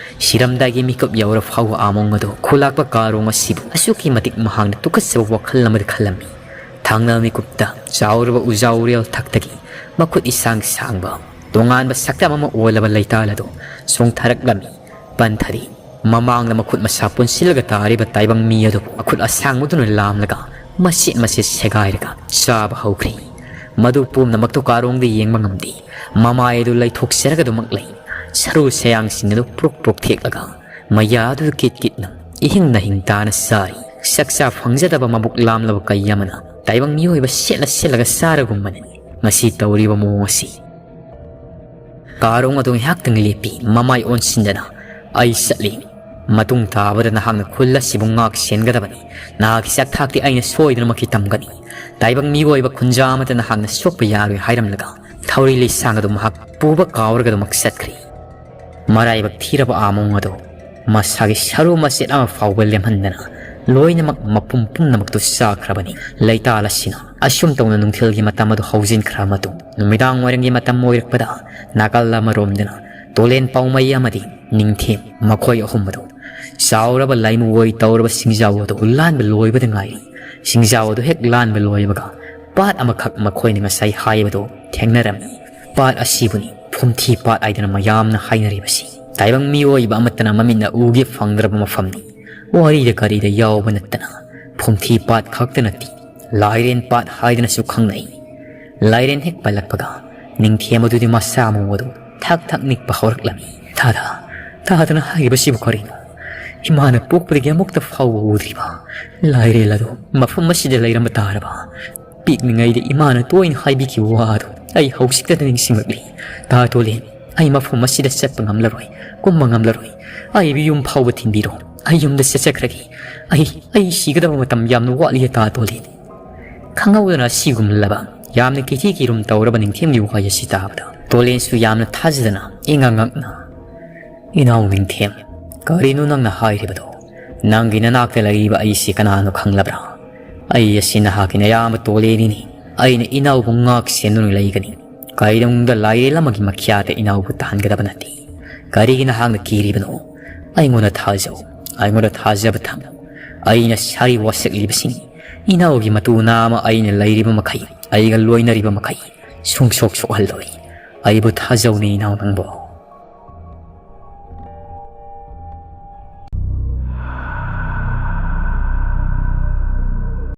ꯁꯤꯔꯝꯗꯥꯏꯒꯤ ꯃꯤꯀꯨꯞ ꯌꯧꯔ ꯐꯥꯎꯕ ꯑꯥꯃꯣꯡ ꯑꯗꯨ ꯈꯨꯂꯥꯛꯄ ꯀꯥꯔꯣꯡ ꯑꯁꯤꯕꯨ ꯑꯁꯨꯛꯀꯤ ꯃꯇꯤꯛ ꯃꯍꯥꯛꯅ ꯇꯨꯀꯠꯆꯕ ꯋꯥꯈꯜ ꯑꯃꯗ ꯈꯜꯂꯝꯃꯤ꯫ ꯊꯪꯅꯕ ꯃꯤꯀꯨꯞꯇ ꯆꯥꯎꯔꯕ ꯎꯖꯥ ꯎꯔꯦꯜ ꯊꯛꯇꯒꯤ ꯃꯈꯨꯠ ꯏꯁꯥꯡ ꯁꯥꯡꯕ ꯇꯣꯉꯥꯟꯕ ꯁꯛꯇꯝ ꯑꯃ ꯑꯣꯜꯂꯕ ꯂꯩꯇꯥꯜ ꯑꯗꯨ ꯆꯣꯡꯊꯔꯛꯂꯝꯃꯤ꯫ ꯄꯟꯊꯔꯤ꯫ ꯃꯃꯥꯡꯗ ꯃꯈꯨꯠ ꯃꯁꯥ ꯄꯨꯟꯁꯤꯜꯂꯒ ꯇꯥꯔꯤꯕ ꯇꯥꯏꯕꯪ ꯃꯤ ꯑꯗꯨꯕꯨ ꯃꯈꯨꯠ ꯑꯁꯥꯡꯕꯗꯨꯅ ꯂꯥꯝꯂꯒ ꯃꯆꯦꯠ ꯃꯆꯦꯠ ꯁꯦꯒꯥꯏꯔꯒ ꯆꯥꯕ ꯍꯧꯈ꯭ꯔꯦ꯫ ꯃꯗꯨ ꯄꯨꯝꯅꯃꯛꯇꯨ ꯀꯥꯔꯣꯡꯗ ꯌꯦꯡꯕ ꯉꯝꯗꯦ꯫ ꯃꯃꯥꯏ ꯑꯗꯨ ꯂꯩꯊꯣꯛꯆꯔꯒ ꯑꯗꯨꯃꯛ ꯂꯩ꯫ ꯁꯔꯨ ꯁꯌꯥꯡꯁꯤꯡ ꯑꯗꯨ ꯄ꯭ꯔꯣꯛ ꯄ꯭ꯔꯣꯛ ꯊꯦꯛꯂꯒ ꯃꯌꯥ ꯑꯗꯨ ꯀꯤꯠ ꯀꯤꯠꯅ ꯏꯍꯤꯡ ꯅꯥꯍꯤꯡ ꯇꯥꯅ ꯆꯥꯔꯤ꯫ ꯆꯥꯛꯆꯥ ꯐꯪꯖꯗꯕ ꯃꯕꯨꯛ ꯂꯥꯝꯂꯕ ꯀꯩ ꯑꯃꯅ ꯇꯥꯏꯕꯪ ꯃꯤꯑꯣꯏꯕ ꯁꯦꯠꯅ ꯁꯦꯠꯂꯒ ꯆꯥꯔꯒꯨꯝꯕꯅꯤ ꯉꯁꯤ ꯇꯧꯔꯤꯕ ꯃꯑꯣꯡ ꯑꯁꯤ꯫ ꯀꯥꯔꯣꯡ ꯑꯗꯨ ꯉꯥꯏꯍꯥꯛꯇꯪ ꯂꯦꯞꯄꯤ꯫ ꯃꯃꯥꯏ ꯑꯣꯟꯁꯤꯟꯗꯅ, "ꯑꯩ ꯆꯠꯂꯤ꯫ ꯃꯇꯨꯡ ꯇꯥꯕꯗ ꯅꯍꯥꯛꯅ ꯈꯨꯜ ꯑꯁꯤꯕꯨ ꯉꯥꯛ ꯁꯦꯟꯒꯗꯕꯅꯤ꯫ ꯅꯍꯥꯛꯀꯤ ꯆꯥꯛꯊꯥꯛꯇꯤ ꯑꯩꯅ ꯁꯣꯏꯗꯅꯃꯛꯀꯤ ꯇꯝꯒꯅꯤ꯫ ꯇꯥꯏꯕꯪ ꯃꯤꯑꯣꯏꯕ ꯈꯨꯟꯖꯥ ꯑꯃꯠꯇ ꯅꯍꯥꯛꯅ ꯁꯣꯛꯄ ꯌꯥꯔꯣꯏ" ꯍꯥꯏꯔꯝꯂꯒ ꯊꯧꯔꯤ ꯂꯩꯁꯥꯡ ꯑꯗꯨ ꯃꯍꯥꯛ ꯄꯨꯕ ꯀꯥꯎꯔꯒ ꯑꯗꯨꯃꯛ ꯆꯠꯈ꯭ꯔꯤ꯫ ꯃꯔꯥꯏꯕꯛ ꯊꯤꯔꯕ ꯑꯥꯃꯣꯡ ꯑꯗꯨ ꯃꯁꯥꯒꯤ ꯁꯔꯨ ꯃꯆꯦꯠ ꯑꯃ ꯐꯥꯎꯕ ꯂꯦꯝꯍꯟꯗꯅ ꯂꯣꯏꯅꯃꯛ ꯃꯄꯨꯝ ꯄꯨꯝꯅꯃꯛꯇꯨ ꯆꯥꯈ꯭ꯔꯕꯅꯤ꯫ ꯂꯩꯇꯥꯜ ꯑꯁꯤꯅ ꯑꯁꯨꯝ ꯇꯧꯅ ꯅꯨꯡꯊꯤꯜꯒꯤ ꯃꯇꯝ ꯑꯗꯨ ꯍꯧꯖꯤꯟꯈ꯭ꯔ ꯃꯇꯨꯡ, ꯅꯨꯃꯤꯗꯥꯡ ꯋꯥꯏꯔꯝꯒꯤ ꯃꯇꯝ ꯑꯣꯏꯔꯛꯄꯗ ꯅꯥꯀꯜ ꯑꯃꯔꯣꯝꯗꯅ ꯇꯣꯂꯦꯟ ꯄꯥꯎꯃꯩ ꯑꯃꯗꯤ ꯅꯤꯡꯊꯦꯝ, ꯃꯈꯣꯏ ꯑꯍꯨꯝ ꯑꯗꯨ ꯆꯥꯎꯔꯕ ꯂꯥꯏꯃꯨ ꯑꯣꯏ ꯇꯧꯔꯕ ꯁꯤꯡꯖꯥꯎ ꯑꯗꯨ ꯂꯥꯟꯕ ꯂꯣꯏꯕꯗ ꯉꯥꯏꯔꯤ꯫ ꯁꯤꯡꯖꯥꯎ ꯑꯗꯨ ꯍꯦꯛ ꯂꯥꯟꯕ ꯂꯣꯏꯕꯒ ꯄꯥꯠ ꯑꯃꯈꯛ ꯃꯈꯣꯏꯅ ꯉꯁꯥꯏ ꯍꯥꯏꯕꯗꯨ ꯊꯦꯡꯅꯔꯝꯃꯤ꯫ ꯄꯥꯠ ꯑꯁꯤꯕꯨꯅꯤ ꯐꯨꯝꯊꯤ ꯄꯥꯠ ꯍꯥꯏꯗꯅ ꯃꯌꯥꯝꯅ ꯍꯥꯏꯅꯔꯤꯕꯁꯤ꯫ ꯇꯥꯏꯕꯪ ꯃꯤꯑꯣꯏꯕ ꯑꯃꯠꯇꯅ ꯃꯃꯤꯠꯅ ꯎꯒꯦ ꯐꯪꯗ꯭ꯔꯕ ꯃꯐꯝꯅꯤ꯫ ꯋꯥꯔꯤꯗ ꯀꯔꯤꯗ ꯌꯥꯎꯕ ꯅꯠꯇꯅ ꯐꯨꯝꯊꯤ ꯄꯥꯠ ꯈꯛꯇ ꯅꯠꯇꯦ, ꯂꯥꯏꯔꯦꯟ ꯄꯥꯠ ꯍꯥꯏꯗꯅꯁꯨ ꯈꯪꯅꯩ꯫ ꯂꯥꯏꯔꯦꯟ ꯍꯦꯛ ꯄꯜꯂꯛꯄꯒ ꯅꯤꯡꯊꯦꯝ ꯑꯗꯨꯗꯤ ꯃꯁꯥ ꯃꯎ ꯑꯗꯨ ꯊꯛ ꯊꯛ ꯅꯤꯛꯄ ꯍꯧꯔꯛꯂꯝꯃꯤ꯫ "ꯊꯥꯗ, ꯊꯥꯗꯅ ꯍꯥꯏꯔꯤꯕꯁꯤꯕꯨ ꯀꯔꯤꯅꯣ? ꯏꯃꯥꯅ ꯄꯣꯛꯄꯗꯒꯤ ꯑꯃꯨꯛꯇ ꯐꯥꯎꯕ ꯎꯗ꯭ꯔꯤꯕ ꯂꯥꯏꯔꯦꯜ ꯑꯗꯨ ꯃꯐꯝ ꯑꯁꯤꯗ ꯂꯩꯔꯝꯕ ꯇꯥꯔꯕ? ꯄꯤꯛꯂꯤꯉꯩꯗ ꯏꯃꯥꯅ ꯇꯣꯏꯅ ꯍꯥꯏꯕꯤꯈꯤꯕ ꯋꯥ ꯑꯗꯨ ꯑꯩ ꯍꯧꯖꯤꯛꯇꯗ ꯅꯤꯡꯁꯤꯡꯂꯛꯂꯤ꯫ ꯇꯥ ꯇꯣꯂꯦꯟ, ꯑꯩ ꯃꯐꯝ ꯑꯁꯤꯗ ꯆꯠꯄ ꯉꯝꯂꯔꯣꯏ, ꯀꯨꯝꯕ ꯉꯝꯂꯔꯣꯏ꯫ ꯑꯩꯕꯨ ꯌꯨꯝ ꯐꯥꯎꯕ ꯊꯤꯟꯕꯤꯔꯣ꯫ ꯑꯩ ꯌꯨꯝꯗ ꯆꯠꯆꯈ꯭ꯔꯒꯦ꯫ ꯑꯩ, ꯑꯩ ꯁꯤꯒꯗꯕ ꯃꯇꯝ ꯌꯥꯝꯅ ꯋꯥꯠꯂꯤ, ꯇꯥ ꯇꯣꯂꯦꯟ꯫" ꯈꯪꯍꯧꯗꯅ ꯑꯁꯤꯒꯨꯝꯂꯕ ꯌꯥꯝꯅ ꯀꯤꯊꯤ ꯀꯤꯔꯨꯝ ꯇꯧꯔꯕ ꯅꯤꯡꯊꯦꯝꯒꯤ ꯋꯥꯍꯩ ꯑꯁꯤ ꯇꯥꯕꯗ ꯇꯣꯂꯦꯟꯁꯨ ꯌꯥꯝꯅ ꯊꯥꯖꯗꯅ ꯏꯉꯛ ꯉꯛꯅ, "ꯏꯅꯥꯎ ꯅꯤꯡꯊꯦꯝ, ꯀꯔꯤꯅꯣ ꯅꯪꯅ ꯍꯥꯏꯔꯤꯕꯗꯣ? ꯅꯪꯒꯤ ꯅꯅꯥꯛꯇ ꯂꯩꯔꯤꯕ ꯑꯩꯁꯤ ꯀꯅꯥꯅꯣ ꯈꯪꯂꯕ꯭ꯔꯥ? ꯑꯩ ꯑꯁꯤ ꯅꯍꯥꯛꯀꯤ ꯅꯌꯥꯝꯕ ꯇꯣꯂꯦꯟꯅꯤꯅꯤ꯫ ꯑꯩꯅ ꯏꯅꯥꯎꯕꯨ ꯉꯥꯛ ꯁꯦꯟꯗꯨꯅ ꯂꯩꯒꯅꯤ꯫ ꯀꯩꯗꯧꯅꯨꯡꯗ ꯂꯥꯏꯔꯦꯜ ꯑꯃꯒꯤ ꯃꯈ꯭ꯌꯥꯗ ꯏꯅꯥꯎꯕꯨ ꯇꯥꯍꯟꯒꯗꯕ ꯅꯠꯇꯦ꯫ ꯀꯔꯤꯒꯤ ꯅꯍꯥꯛꯅ ꯀꯤꯔꯤꯕꯅꯣ? ꯑꯩꯉꯣꯟꯗ ꯊꯥꯖꯧ, ꯑꯩꯉꯣꯟꯗ ꯊꯥꯖꯕ ꯊꯝꯃꯨ꯫ ꯑꯩꯅ ꯁꯥꯔꯤ ꯋꯥꯁꯛꯂꯤꯕꯁꯤꯡ, ꯏꯅꯥꯎꯒꯤ ꯃꯇꯨ ꯅꯥꯝꯃ ꯑꯩꯅ ꯂꯩꯔꯤꯕ ꯃꯈꯩ, ꯑꯩꯒ ꯂꯣꯏꯅꯔꯤꯕ ꯃꯈꯩ ꯁꯨꯡꯁꯣꯛ ꯁꯣꯛꯍꯜꯂꯣꯏ꯫ ꯑꯩꯕꯨ ꯊꯥꯖꯧꯅꯦ ꯏꯅꯥꯎ ꯅꯪꯕꯣ꯫